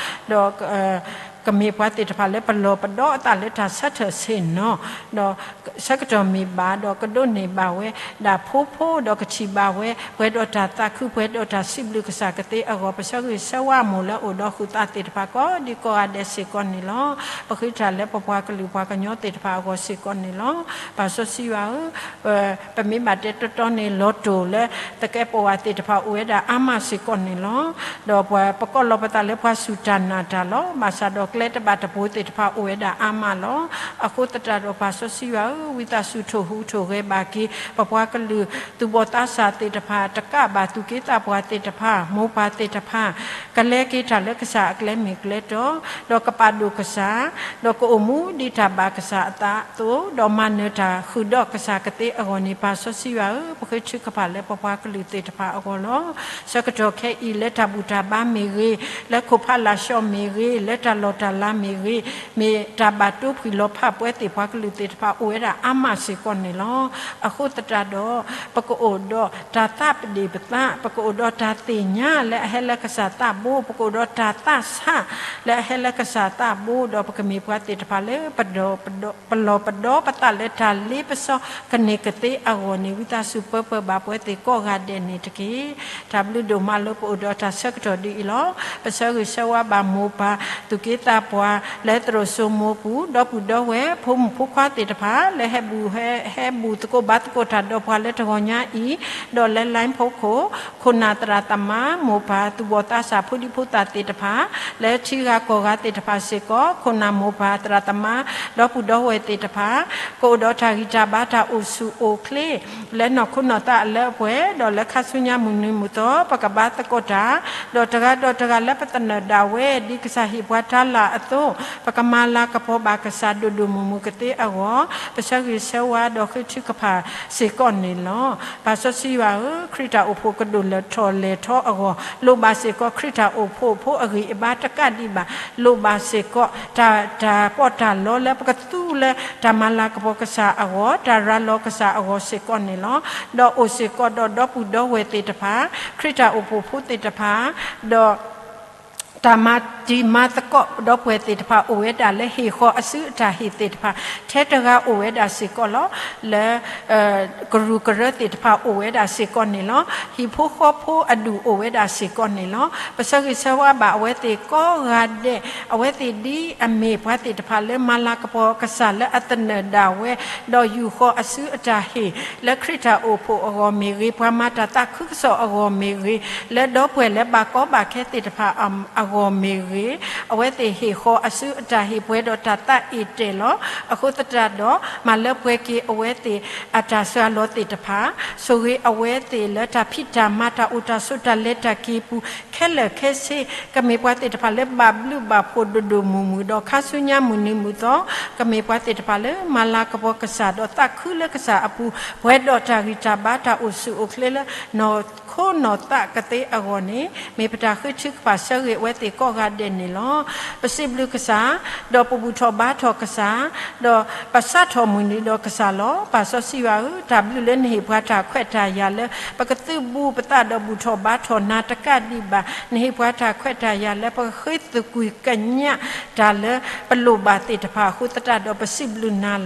ဒီး ကမ့ၢ်ပှၤသ့ၣ်တဖၣ်လၢပလီၢ်ပဒီအသးလၢတၢ်ဆၢထၢၣ်ဆ့ၣ်နီၤ, ဒီးဆၢကတီၢ်မ့ၢ်ဘၣ်ဒီး ကဒိးန့ၢ်ဘၣ်ဝဲဒၣ်ဖိဖိ ဒီးကထံၣ်ဘၣ်ဝဲ ပှဲၤဒီးတၢ်သးခု ပှဲၤဒီးတၢ်စံးဘျုးကစၢ်ကသ့အဂီၢ် ပဆၢဂ့ၤဆၢဝါမိၢ်လၢအိၣ်ဒီးဃုသးသ့ၣ်တဖၣ် ကိးဒံကိးဂၤဒဲးစ့ၢ်ကီးန့ၣ်လီၤ. ပဃ့တၢ်လၢပပှၤကလုာ်ပှၤကညီသ့ၣ်တဖၣ်အဂီၢ်စ့ၢ်ကီးန့ၣ်လီၤ. ပၢ်စီဆှံယွၤဧၢ, ပမ့ၢ်ဘၣ်တဲတီတီန့ၣ် လီၤတိၢ်လၢ သကဲးပဝးသ့ၣ်တဖၣ်အိၣ်ဝဲဒၣ်အါမးစ့ၢ်ကီးန့ၣ်လီၤ. ဒီးပှၤပကိးလီၤပသးလၢပှၤစူၢ်တၢ်နာ်တၢ်လီၤ. ဘၣ်ဆၣ်ဒီးကျဲတဘၣ်တပိၤသ့ၣ်တဖၣ်အိၣ်ဝဲဒၣ်အါမးလီၤ. အဃိသတးဒီးပၢ်စီဆှံယွၤဧၢ, ဝံသးစူၤထိၣ်ဟူးထိၣ်ဂဲၤဘၣ်က့ၤ ပပှၤကလုာ်သူၣ်ဘီၣ်သးစၢ်သ့ၣ်တဖၣ်, တကးဘၣ်သူၣ်က့သးပှၢ်သ့ၣ်တဖၣ်, မိၢ်ပၢ်သ့ၣ်တဖၣ် ကလဲၤက့ၤတၢ်လၢကစၢ်အကျဲမ့ၢ်ကျဲတီ, ဒီးကပာ်ဒိၣ်ကစၢ်, ဒီးကအိၣ်မူဒ်တၢ်ဘၣ်ကစၢ်အသးအသိး, ဒီးမၤနၢၤတၢ်ဃုာ်ဒီးကစၢ်ကသ့အဂီၢ်န့ၣ် ပၢ်စီဆှံယွၤဧၢ, ပဃ့ထုကဖၣ်လၢပပှၤကလုာ်သ့ၣ်တဖၣ်အဂီၢ်လီၤ. ဆၢကတီၢ်ခဲအံၤ လၢတၢ်ဘူၣ်တၢ်ဘါမ့ၢ်ဂ့ၤ, လၢခိၣ်ဖးလာ်ဆှီမ့ၢ်ဂ့ၤ, လၢတၢ်လီၢ်တၢ်လၤမ့ၢ်ဂ့ၤ, မ့ၢ်တၢ်ဘၣ်တိဖှံၣ်လီၤဖးပဝဲသ့ၣ်ပှၤကလုာ်သ့ၣ်တဖၣ်အိၣ်ဝဲဒၣ်အါမးစ့ၢ်ကီးန့ၣ်လီၤ. အဃိသတးဒီး ပကအိၣ်ဒီးတၢ်သးပဒ့ၣ်ပသး, ပကအိၣ်ဒီးတၢ်သ့ၣ်ညါလၢအဟဲလၢကစၢ်သးဘိ, ပကအိၣ်ဒီးတၢ်သးဆးလၢအဟဲလၢကစၢ်သးဘိ, ဒီးပကမ့ၢ်ပှၤသ့ၣ်တဖၣ်လၢ ပလီၢ်ပဒီပသးလၢတၢ်လ့ပစီကန့ၢ်ကသ့အဂီၢ်န့ၣ် ဝံသးစူၤပၢပၢဘၣ်ပဝဲသ့ၣ်ကိးဂၤဒဲးန့ၣ်တက့ၢ်. တၢ်ဘျုးဒိၣ်မးလၢပအိၣ်ဒီးတၢ်ဆၢကတီၢ်ဒ်အံၤလီၤ. ပဆၢဂ့ၤဆၢဝါဘၣ်မိၢ်ပၢ်သူၣ်က့သး ပှၤလၢသရိာ်စိမိပူၤ, ဒီပုၢ်ဒီဝဲၢ် ဖိမုၣ်ဖိခွါသ့ၣ်တဖၣ် လၢဟဲဘူၣ်ဟဲ ဟဲဘူၣ်သကိးဘါသကိးတၢ်ဒီးပှၤလၢတဂီၤညါအံၤ, ဒီးလၢ Line ဖီခိၣ်, ခိၣ်နၢ်သရၣ်သမါ မိၢ်ပၢ်သူၣ်ဘီၣ်သးစၢ် ဖိဒံဖိသၣ်သ့ၣ်တဖၣ်, လၢထံဂၤကီၢ်ဂၤသ့ၣ်တဖၣ်စ့ၢ်ကီး, ခိၣ်နၢ်မိၢ်ပၢ်သရၣ်သမါ ဒီပုၢ်ဒီဝဲၢ်သ့ၣ်တဖၣ် ကအိၣ်ဒီးတၢ်ဂံၢ်တၢ်ဘါတၢ်အိၣ်ဆူၣ်အိၣ်ချ့ လၢနီၢ်ခိနီၢ်သးအလၢအပှဲၤ, ဒီးလၢခါဆူညါမုၢ်နံၤမုၢ်သီ ပကဘါသကိးတၢ်, ဒီးတဂၤဒီးတဂၤလၢပသနၢၣ်ဒၣ်ဝဲ ဒ်ကစၢ်ဟ့ၣ်ပှၤတၢ်လၢ်အသိး, ပကမၤလၤကပီၤဘၣ်ကစၢ်ဒိၣ်ဒိၣ်မုၢ်မုၢ်ကသ့အဂီၢ်, ပဆၢဂ့ၤဆၢဝါဒီးဃ့ထုကဖၣ်စ့ၢ်ကီးန့ၣ်လီၤ. ပၢ်စီဆှံယွၤဧၢ, ခရံာ်တၢ်အိၣ်ဖှိၣ်ကဒိၣ်လၢထီၣ်လဲၢ်ထီအဂီၢ်, လိၣ်ဘၣ်စ့ၢ်ကီးခရံာ်တၢ်အိၣ်ဖှိၣ်ဖိအဂံၢ်အဘါတကးဒံးဘၣ်, လိၣ်ဘၣ်စ့ၢ်ကီး တၢ် တၢ်ပီးတၢ်လီလၢပကသူလၢတၢ်မၤလၤကပီၤကစၢ်အဂီၢ်, တၢ်ရၤလီၤကစၢ်အဂီၢ်စ့ၢ်ကီးန့ၣ်လီၤ. ဒီးအိၣ်စ့ၢ်ကီးဒီးဒီပုၢ်ဒီဝဲၢ်သ့ၣ်တဖၣ်, ခရံာ်တၢ်အိၣ်ဖှိၣ်ဖိသ့ၣ်တဖၣ်, ဒီး တၢ်မၤတံၤမၤသကိးဒီပုၢ်ဝဲၢ်သ့ၣ်တဖၣ် အိၣ်ဝဲဒၣ်လၢဟ့ၣ်ဃီၤအစုအတၢ်ဟ့ၣ်သ့ၣ်တဖၣ်, ထဲတဂၤအိၣ်ဝဲဒၣ်စ့ၢ်ကီးလီၤ. လၢ ကရူၢ်ကရၢသ့ၣ်တဖၣ်အိၣ်ဝဲဒၣ်စ့ၢ်ကီးန့ၣ်လီၤ. ဟံၣ်ဖိဃီဖိအဒူၣ်အိၣ်ဝဲဒၣ်စ့ၢ်ကီးန့ၣ်လီၤ. ပဆၢဂ့ၤဆၢဝါဘၣ်အဝဲသ့ၣ်ကိးဂၤဒဲး, အဝဲသ့ၣ်ဒ်အမ့ၢ်ပှၤသ့ၣ်တဖၣ်လၢမၤလၤကပီၤကစၢ်လၢအသနၢၣ်ဒၣ်ဝဲ, ဒီးယူာ်ဃီၤအစုအတၢ်ဟ့ၣ် လၢခရံာ်တၢ်အိၣ်ဖှိၣ်အဂီၢ်မ့ၢ်ဂ့ၤ, ပှၤမၤတၢ်သးခုကစီၣ်အဂီၢ်မ့ၢ်ဂ့ၤ, လၢဒီပုၢ်ဝဲၢ်လၢဘၣ်ကီဘၣ်ခဲသ့ၣ်တဖၣ်အဂီၢ်မ့ၢ်ဂ့ၤ, အဝဲသ့ၣ်ဟ့ၣ်ဃီၤအစုအတၢ်ဟ့ၣ်ပှဲၤဒီးတၢ်သးအ့ၣ်တဲာ်လီၤ. အဃိသတးဒီး မၤလၢပှဲၤက့ၤအဝဲသ့ၣ်အတၢ်စှၤလီၤသ့ၣ်တဖၣ်, ဆိၣ်ဂ့ၤအဝဲသ့ၣ်လၢတၢ်ဖံးတၢ်မၤတၢ်အိၣ်တၢ်ဆိးတၢ်လဲၤတၢ်က့ၤပူၤ ခဲလၢာ်ခဲဆ့, ကမ့ၢ်ပှၤသ့ၣ်တဖၣ်လၢဘၣ်ဘျုးဘၣ်ဖှိၣ်ဒိၣ်ဒိၣ်မုၢ်မုၢ်, ဒီးခါဆူညါမုၢ်နံၤမုၢ်သီ ကမ့ၢ်ပှၤသ့ၣ်တဖၣ်လၢမၤလၤကပီၤကစၢ်ဒီးသးခုလၢကစၢ်အပူၤ, ပှဲၤဒီးတၢ်ဂံၢ်တၢ်ဘါတၢ်အိၣ်ဆူၣ်အိၣ်ချ့လၢနီၢ်ခိနီၢ်သးကသ့အဂီၢ်န့ၣ်, မ့ၢ်ပတၢ်ဃ့ထုကဖၣ်ဆၢဂ့ၤအဝဲသ့ၣ်ကိးဂၤဒဲးန့ၣ်လီၤ. ပစံးဘျုးကစၢ်, ဒီးပဘူၣ်ထီၣ်ဘါထီၣ်ကစၢ်, ဒီးပစးထီၣ်မုၢ်နံၤဒီးကစၢ်လီၤ. ပၢ်စီဆှံယွၤဧၢ, တၢ်ဘျုးလၢနဟ့ၣ်ပှၤတၢ်ခွဲးတၢ်ယာ်လၢ ပကသုးဘူးပသးဒီးဘူၣ်ထီၣ်ဘါထီၣ်နၤတကးဒံးဘၣ်, နဟ့ၣ်ပှၤတၢ်ခွဲးတၢ်ယာ်လၢပကဃ့သကွံၢ်ကညးတၢ်လၢပလိၣ်ဘၣ်သ့ၣ်တဖၣ်အဃိသတးဒီး ပစံးဘျုးနၤ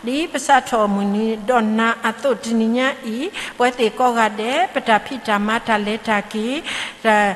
လီၤ. ဒ်ပစးထီၣ်မုၢ်နံၤဒီးနၤအသိးတနံၤညါအံၤ, ပဝဲသ့ၣ်ကိးဂၤဒဲး ပတၢ်ဖံးတၢ်မၤတၢ်လဲၤတၢ်က့ၤ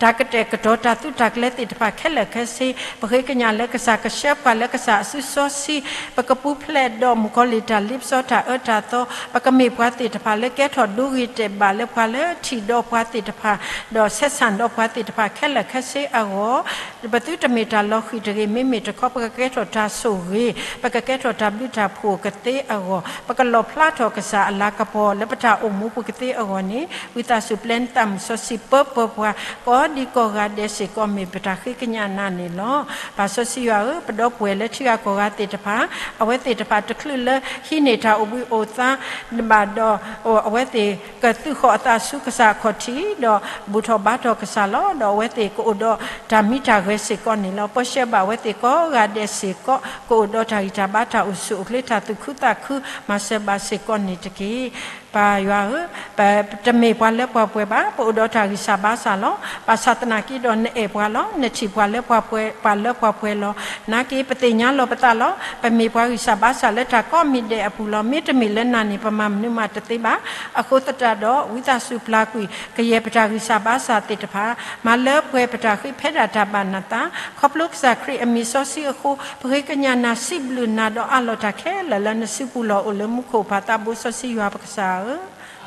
တၢ်ကတဲာ်ကတီၤတၢ်သူတၢ်ကျဲသ့ၣ်တဖၣ်ခဲလၢာ်ခဲဆ့, ပဃ့ကညးလၢကစၢ်ကဆှၢပှၤလၢကစၢ်အစုစီဆှံ, ပကပူၤဖျဲးဒီးမုၣ်ကီၤလံၢ်တၢ်လ့ပစီတၢ်အၢတၢ်သီ, ပကမ့ၢ်ပှၤသ့ၣ်တဖၣ်လၢကဲထီၣ်ဒိဂ့ၤတဲာ်ဘၣ်လၢပှၤလၢထံၣ်ဒီးပှၤသ့ၣ်တဖၣ်, ဒီးဆဲးဆၣ်ဒီးပှၤသ့ၣ်တဖၣ်ခဲလၢာ်ခဲဆ့အဂီၢ်, ပသုတမ့ၢ်တၢ်လီၤဃံၤတဂ့ၤ, မ့မ့ၢ်တခီ ပကကဲထီၣ်တၢ်ဆိၣ်ဂ့ၤ, ပကကဲထီၣ်တၢ်ဘျုးတၢ်ဖှိၣ်ကသ့အဂီၢ်, ပကလီၣ်ဖျါထီၣ်ကစၢ်အလၤကပီၤလၢပတၢ်အိၣ်မူပူၤကသ့အဂီၢ်န့ၣ်, ဝံသးစူၤပျဲနသးမုၢ်စီဆှံပၢပၢပှၤ ကိးဒံကိးဂၤဒဲးစ့ၢ်ကီး မ့ၢ်ပတၢ်ဃ့ကညးနၤန့ၣ်လီၤ. ပၢ်စီဆှံယွၤဧၢ, ပဒီပုၢ်ဝဲၢ်လၢထံဂၤကီၢ်ဂၤသ့ၣ်တဖၣ်, အဝဲသ့ၣ်တဖၣ်တချုးလၢဟံးန့ၢ်တၢ်အိၣ်ဘှံးအိၣ်သါဘၣ်ဒီး အဝဲသ့ၣ်ကသုးဃီၤအသးဆူကစၢ်အခီၣ်ထံး, ဒီးဘူၣ်ထီၣ်ဘါထီၣ်ကစၢ်လီၤ. ဒီးအဝဲသ့ၣ်ကအိၣ်ဒီးတၢ်မံတၢ်ဂဲၤစ့ၢ်ကီးန့ၣ်လီၤ. ပၢဆှၢဘၣ်အဝဲသ့ၣ်ကိးဂၤဒဲးစ့ၢ်ကီး ကအိၣ်ဒီးတၢ်ဂံၢ်တၢ်ဘါတၢ်အိၣ်ဆူၣ်အိၣ်ချ့ တၢ်သူၣ်ခုသးခု မၤစၢၤဘၣ်စ့ၢ်ကီးန့ၣ်တက့ၢ်. ပၢ်ယွၤဧၢ, ပတမ့ၢ်ပှၤလၢပှၤပှဲၤဘၣ်, ပအိၣ်ဒီးတၢ်ဂံၢ်စၢ်ဘါစၢ်လီၤ. ဘၣ်ဆၣ်သနာ်က့ဒီးနအဲၣ်ပှၤလီၤ. နထံၣ်ပှၤလၢပှၤပှဲၤ, ပှၤလၢပှၤပှဲၤလီၤ. နာ်က့ပသ့ၣ်ညါလီၤပသးလီၤ. ပမ့ၢ်ပှၤဂံၢ်စၢ်ဘါစၢ်လၢတၢ်ကိးမံၤဒဲးအပူၤလီၤ. မ့တမ့ၢ်လၢနၤန့ၣ် ပမၤမနုၤမးတသ့ဘၣ်. အဃိသတးဒီး ဝံသးစူၤပျၢ်ကွံာ် ကယဲၢ်ပတၢ်ဂံၢ်စၢ်ဘါစၢ်သ့ၣ်တဖၣ်, မၤလၢပှဲၤပတၢ်ဃ့ဖဲဒၣ်တၢ်ဘၣ်နသး, ခီဖျိကစၢ်ခရံာ်အမံၤစီဆှံအဃိ, ပဃ့ကညးနၤ စံးဘျုးနၤဒီးအးလီၤတၢ်ခဲလၢာ်လၢနစုပူၤလီၤ. အိၣ်လၢမူခိၣ်ပၢ်သးဘိစီဆှံယွၤပကစၢ်ဧၢ,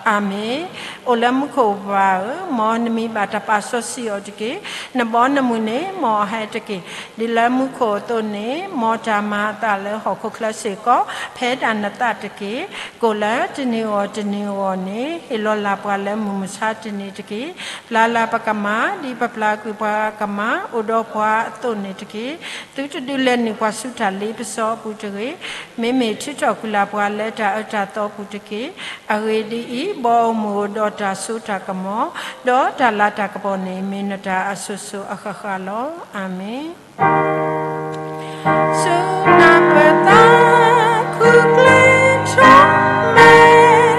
အၤမ့ၣ်. အိၣ်လၢမူခိၣ်ပၢ်ဧၢ, မ်နမံၤဘၣ်တၢ်ပာ်စီဆှံအီၤတက့ၢ်. နဘီနမုၢ်န့ၣ် မ်အဟဲတက့ၢ်. ဒ်လၢမူခိၣ်အသိးန့ၣ်, မ်တၢ်မၤအသးလၢဟီၣ်ခိၣ်ချၢစ့ၢ်ကီး ဖဲဒၣ်နသးတက့ၢ်. ကိၣ်လၢတနံၤအဂီၢ်တနံၤအဂီၢ်န့ၣ်, ဟ့ၣ်လီၤလၢ်ပှၤလၢမုၢ်မဆါတနံၤတက့ၢ်. ပျၢ်လၢ်ပကမၢ် ဒ်ပပျၢ်ကွံာ်ပှၤကမၢ် အိၣ်ဒီးပှၤအသိးန့ၣ်တက့ၢ်. သုတဒုးလဲၤနုာ်ပှၤဆူတၢ်လ့ပစီအပူၤတဂ့ၤ. မ့မ့ၢ်ထုးထီၣ်ကွံာ်လၢ်ပှၤလၢတၢ်အၢတၢ်သီပူၤတက့ၢ်. အဂ့ၢ်ဒ်အံၤ, ဘီအမုၢ်အိၣ်ဒီးတၢ်စိတၢ်ကမီၤ, ဒီးတၢ်လၤတၢ်ကပီၤန့ၣ် မ့ၢ်နတၢ်အစိၤစိၤအဃၣ်ဃၣ်လီၤ. အၤမ့ၣ်. ဆူနၢ်ပၢၢ်သးခုကျဲထီၣ်မဲာ်,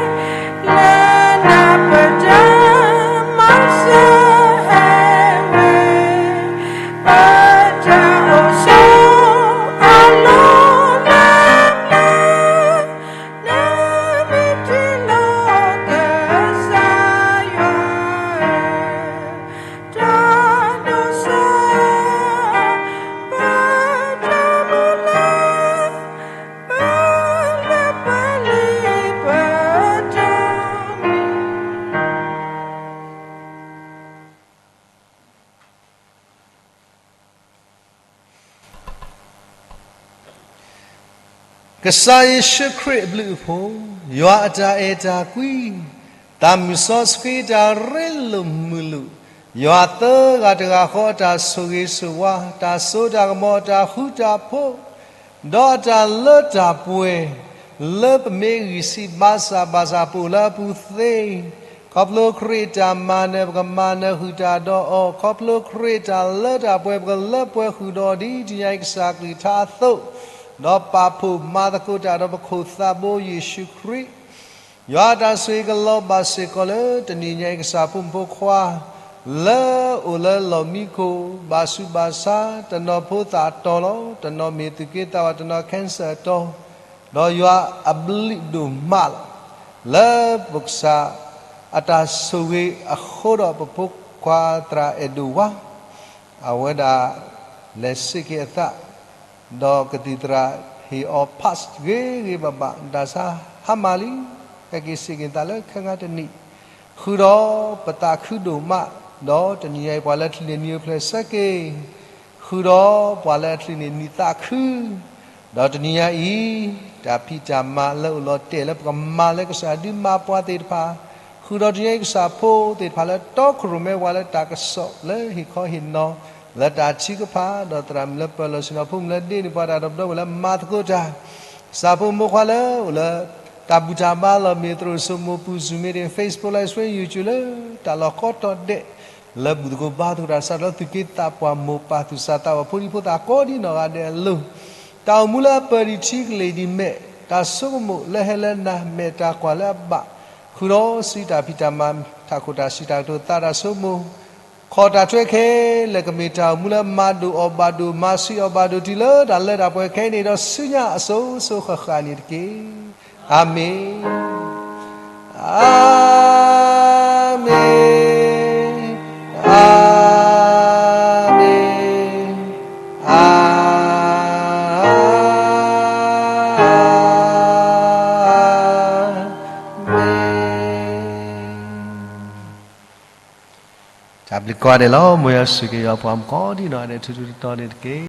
လၢနၢ်ပၢၢ်တၢ်မၤစၢၤဟဲဝဲ, ပတၢ်အိၣ်ဆိးအလီၢ်လၢ်လၢ်, နမ့ၢ်တ့လီၤကစၢ်ယွၤဧၢ, တၢ်ဒိၣ်စိ, ပ ကစၢ်ယ့ၣ်ၡူးခရံာ်အဘျုးအဖှိၣ်, ယွၤအတၢ်အဲၣ်တၢ်ကွံ, သးမုၢ်စီဆှံတၢ်ရ့လိာ်မုာ်လိာ်, ယွၤသၢဂၤတဂၤဃီအတၢ်ဆိၣ်ဂ့ၤဆိၣ်ဝါ, တၢ်စိတၢ်ကမီၤ, တၢ်ဃူတၢ်ဖိး, ဒီးအတၢ်လၢတၢ်ပှဲၤ, လၢပမ့ၢ်ဂံၢ်ဆံးဘါစၢ်ဘၣ်ဆၣ်ပအိၣ်လၢအပူၤသ့, ခီဖျိခရံာ်အတၢ်မၤနၢၤ ပကမၤနၢၤဃုာ်တၢ်ဒီးအီၤ, ခီဖျိခရံာ်အတၢ်လၢတၢ်ပှဲၤ ပကလၢပှဲၤဃုာ်ဒီးအီၤ ဒ်တနံၤညါအံၤကစၢ်ကလုၢ်ကထါအသိး, ဒီးပာ်ဖှိၣ်မၤသကိးတၢ်ဒီးပခိၣ်သးဘိယ့ၣ်ၡူးခရံာ် ယွၤအတၢ်ဆိၣ်ဂ့ၤကလီၤဘၣ်စ့ၢ်ကီးလၢတနံၤညါအံၤ ကစၢ်ဖိမုၣ်ဖိခွါ လၢအအိၣ်လၢလီၢ်မံခိၣ် ဘၣ်ဆူးဘၣ်ဆါ တနီၤဖိသၣ်အတီၤလီၤ, တနီၤမ့ၢ်သုးက့သးပှၢ်, တနီၤ cancer အတီၤ, ဒီးယွၤအဘျုးဒိၣ်မးလီၤ. လၢပကစၢ် အတၢ်ဆိၣ်ဂ့ၤအဃိဒီးပဖိခွါသရၣ်အဲၣ်ဒိၣ်ဝါ အဝဲဒၣ် လဲၤစ့ၢ်က့ၤအသး ဒီးကသံၣ်သရၣ်ဟ့ၣ်အီၤ pass ဂ့ၤဂ့ၤဘၣ်ဘၣ် တၢ်ဆါဟါမၢ်လံ, ဟဲက့ၤစ့ၢ်က့ၤသးလၢခဲဂၤတနံၣ်, ဃုာ်ဒီးပသးခုဒိၣ်မး, ဒီးတနံၤညါအံၤပှၤလၢအချုးန့ၢ်နံၣ်အိၣ်ဖျဲၣ်ဆၢက့ၤ, ဃုာ်ဒီးပှၤလၢအချုးန့ၢ်နံၣ်သးခု ဒီးတနံၤညါအံၤ တၢ်ဖံးတၢ်မၤလၢအိၣ်လီၤတဲာ်လၢပကမၤလၢကစၢ်ဒုးမၤပှၤသ့ၣ်တဖၣ်, ဃုာ်ဒီးတနံၤညါအံၤကစၢ်ဖိသ့ၣ်တဖၣ်လၢတီခိၣ်ရိၣ်မဲဝဲလၢတၢ်ကစီၣ်လၢဟ့ၣ်ခီဟ့ၣ်နီၤ လၢတၢ်ထုကဖၣ်, ဒီးသရၣ်မုၣ်လၢပၢၤလီၢ်ဆ့ၣ်နီၤ ဖိမုၣ်လၢဒ့န့ၢ်ပှၤတၢ်ဒီးပဒီပုၢ်ဝဲၢ်လၢမၤသကိးတၢ်, ကစၢ်ဖိမုၣ်ဖိခွါလၢအိၣ်လၢ တၢ်ဘူၣ်တၢ်ဘါလီၢ်မ့ၢ်သရိာ်စိမိၢ်ပူၤ Zoom meeting, Facebook Live Stream, YouTube လၢတၢ်လီၢ်ကိးတီၤဒဲး, လၢဘူၣ်သကိးဘါသကိးတၢ်စးထီၣ်လၢသုးက့သးပှၢ်မိၢ်ပၢ်သူၣ်စၢ်သးဘီၣ်ဖိဒံဖိသၣ်ကိးဒံနီၢ်ဂၤဒဲးအလိၤ, တၢ်အိၣ်မူလၢအပၢၢ်ဒံးထံကလ့ၢ်ဒံးမဲာ်, တၢ်ဆိကမိၣ်လၢဟဲလၢနၤ မဲာ်တၢ်ကွၢ်လၢအဘၣ်, ဃုာ်ဒီးစံးတၢ်ဖံးတၢ်မၤ ထးခိၣ်တၢ်စံးတၢ်ကတိၤသးတၢ်ဆိကမိၣ် ခီၣ်တၢ်ထွဲခဲလၢာ် ကမ့ၢ်တၢ်အိၣ်မူလၢမၤဒိၣ်အီၤဘၣ်ဒိၣ် မၤဆှံးအီၤဘၣ်ဒိၣ် တုၤလၢတၢ်လၢတၢ်ပှဲၤခဲအံၤန့ၣ် ဒီးဆူညါအစိၤစိၤဃၣ်ဃၣ်န့ၣ်တက့ၢ်. အၤမ့ၣ်, အၤမ့ၣ်, အၤမ့ၣ်, အၤမ့ၣ်. တၢ်ဘျုးကိးဂၤဒဲးလီၤ. မ်ယွၤဆိၣ်ဂ့ၤက့ၤယွၤပှၤမုၣ်ကိးဒံနီၢ်ဂၤဒဲး ထူထူတီၤတီၤန့ၣ်တက့ၢ်.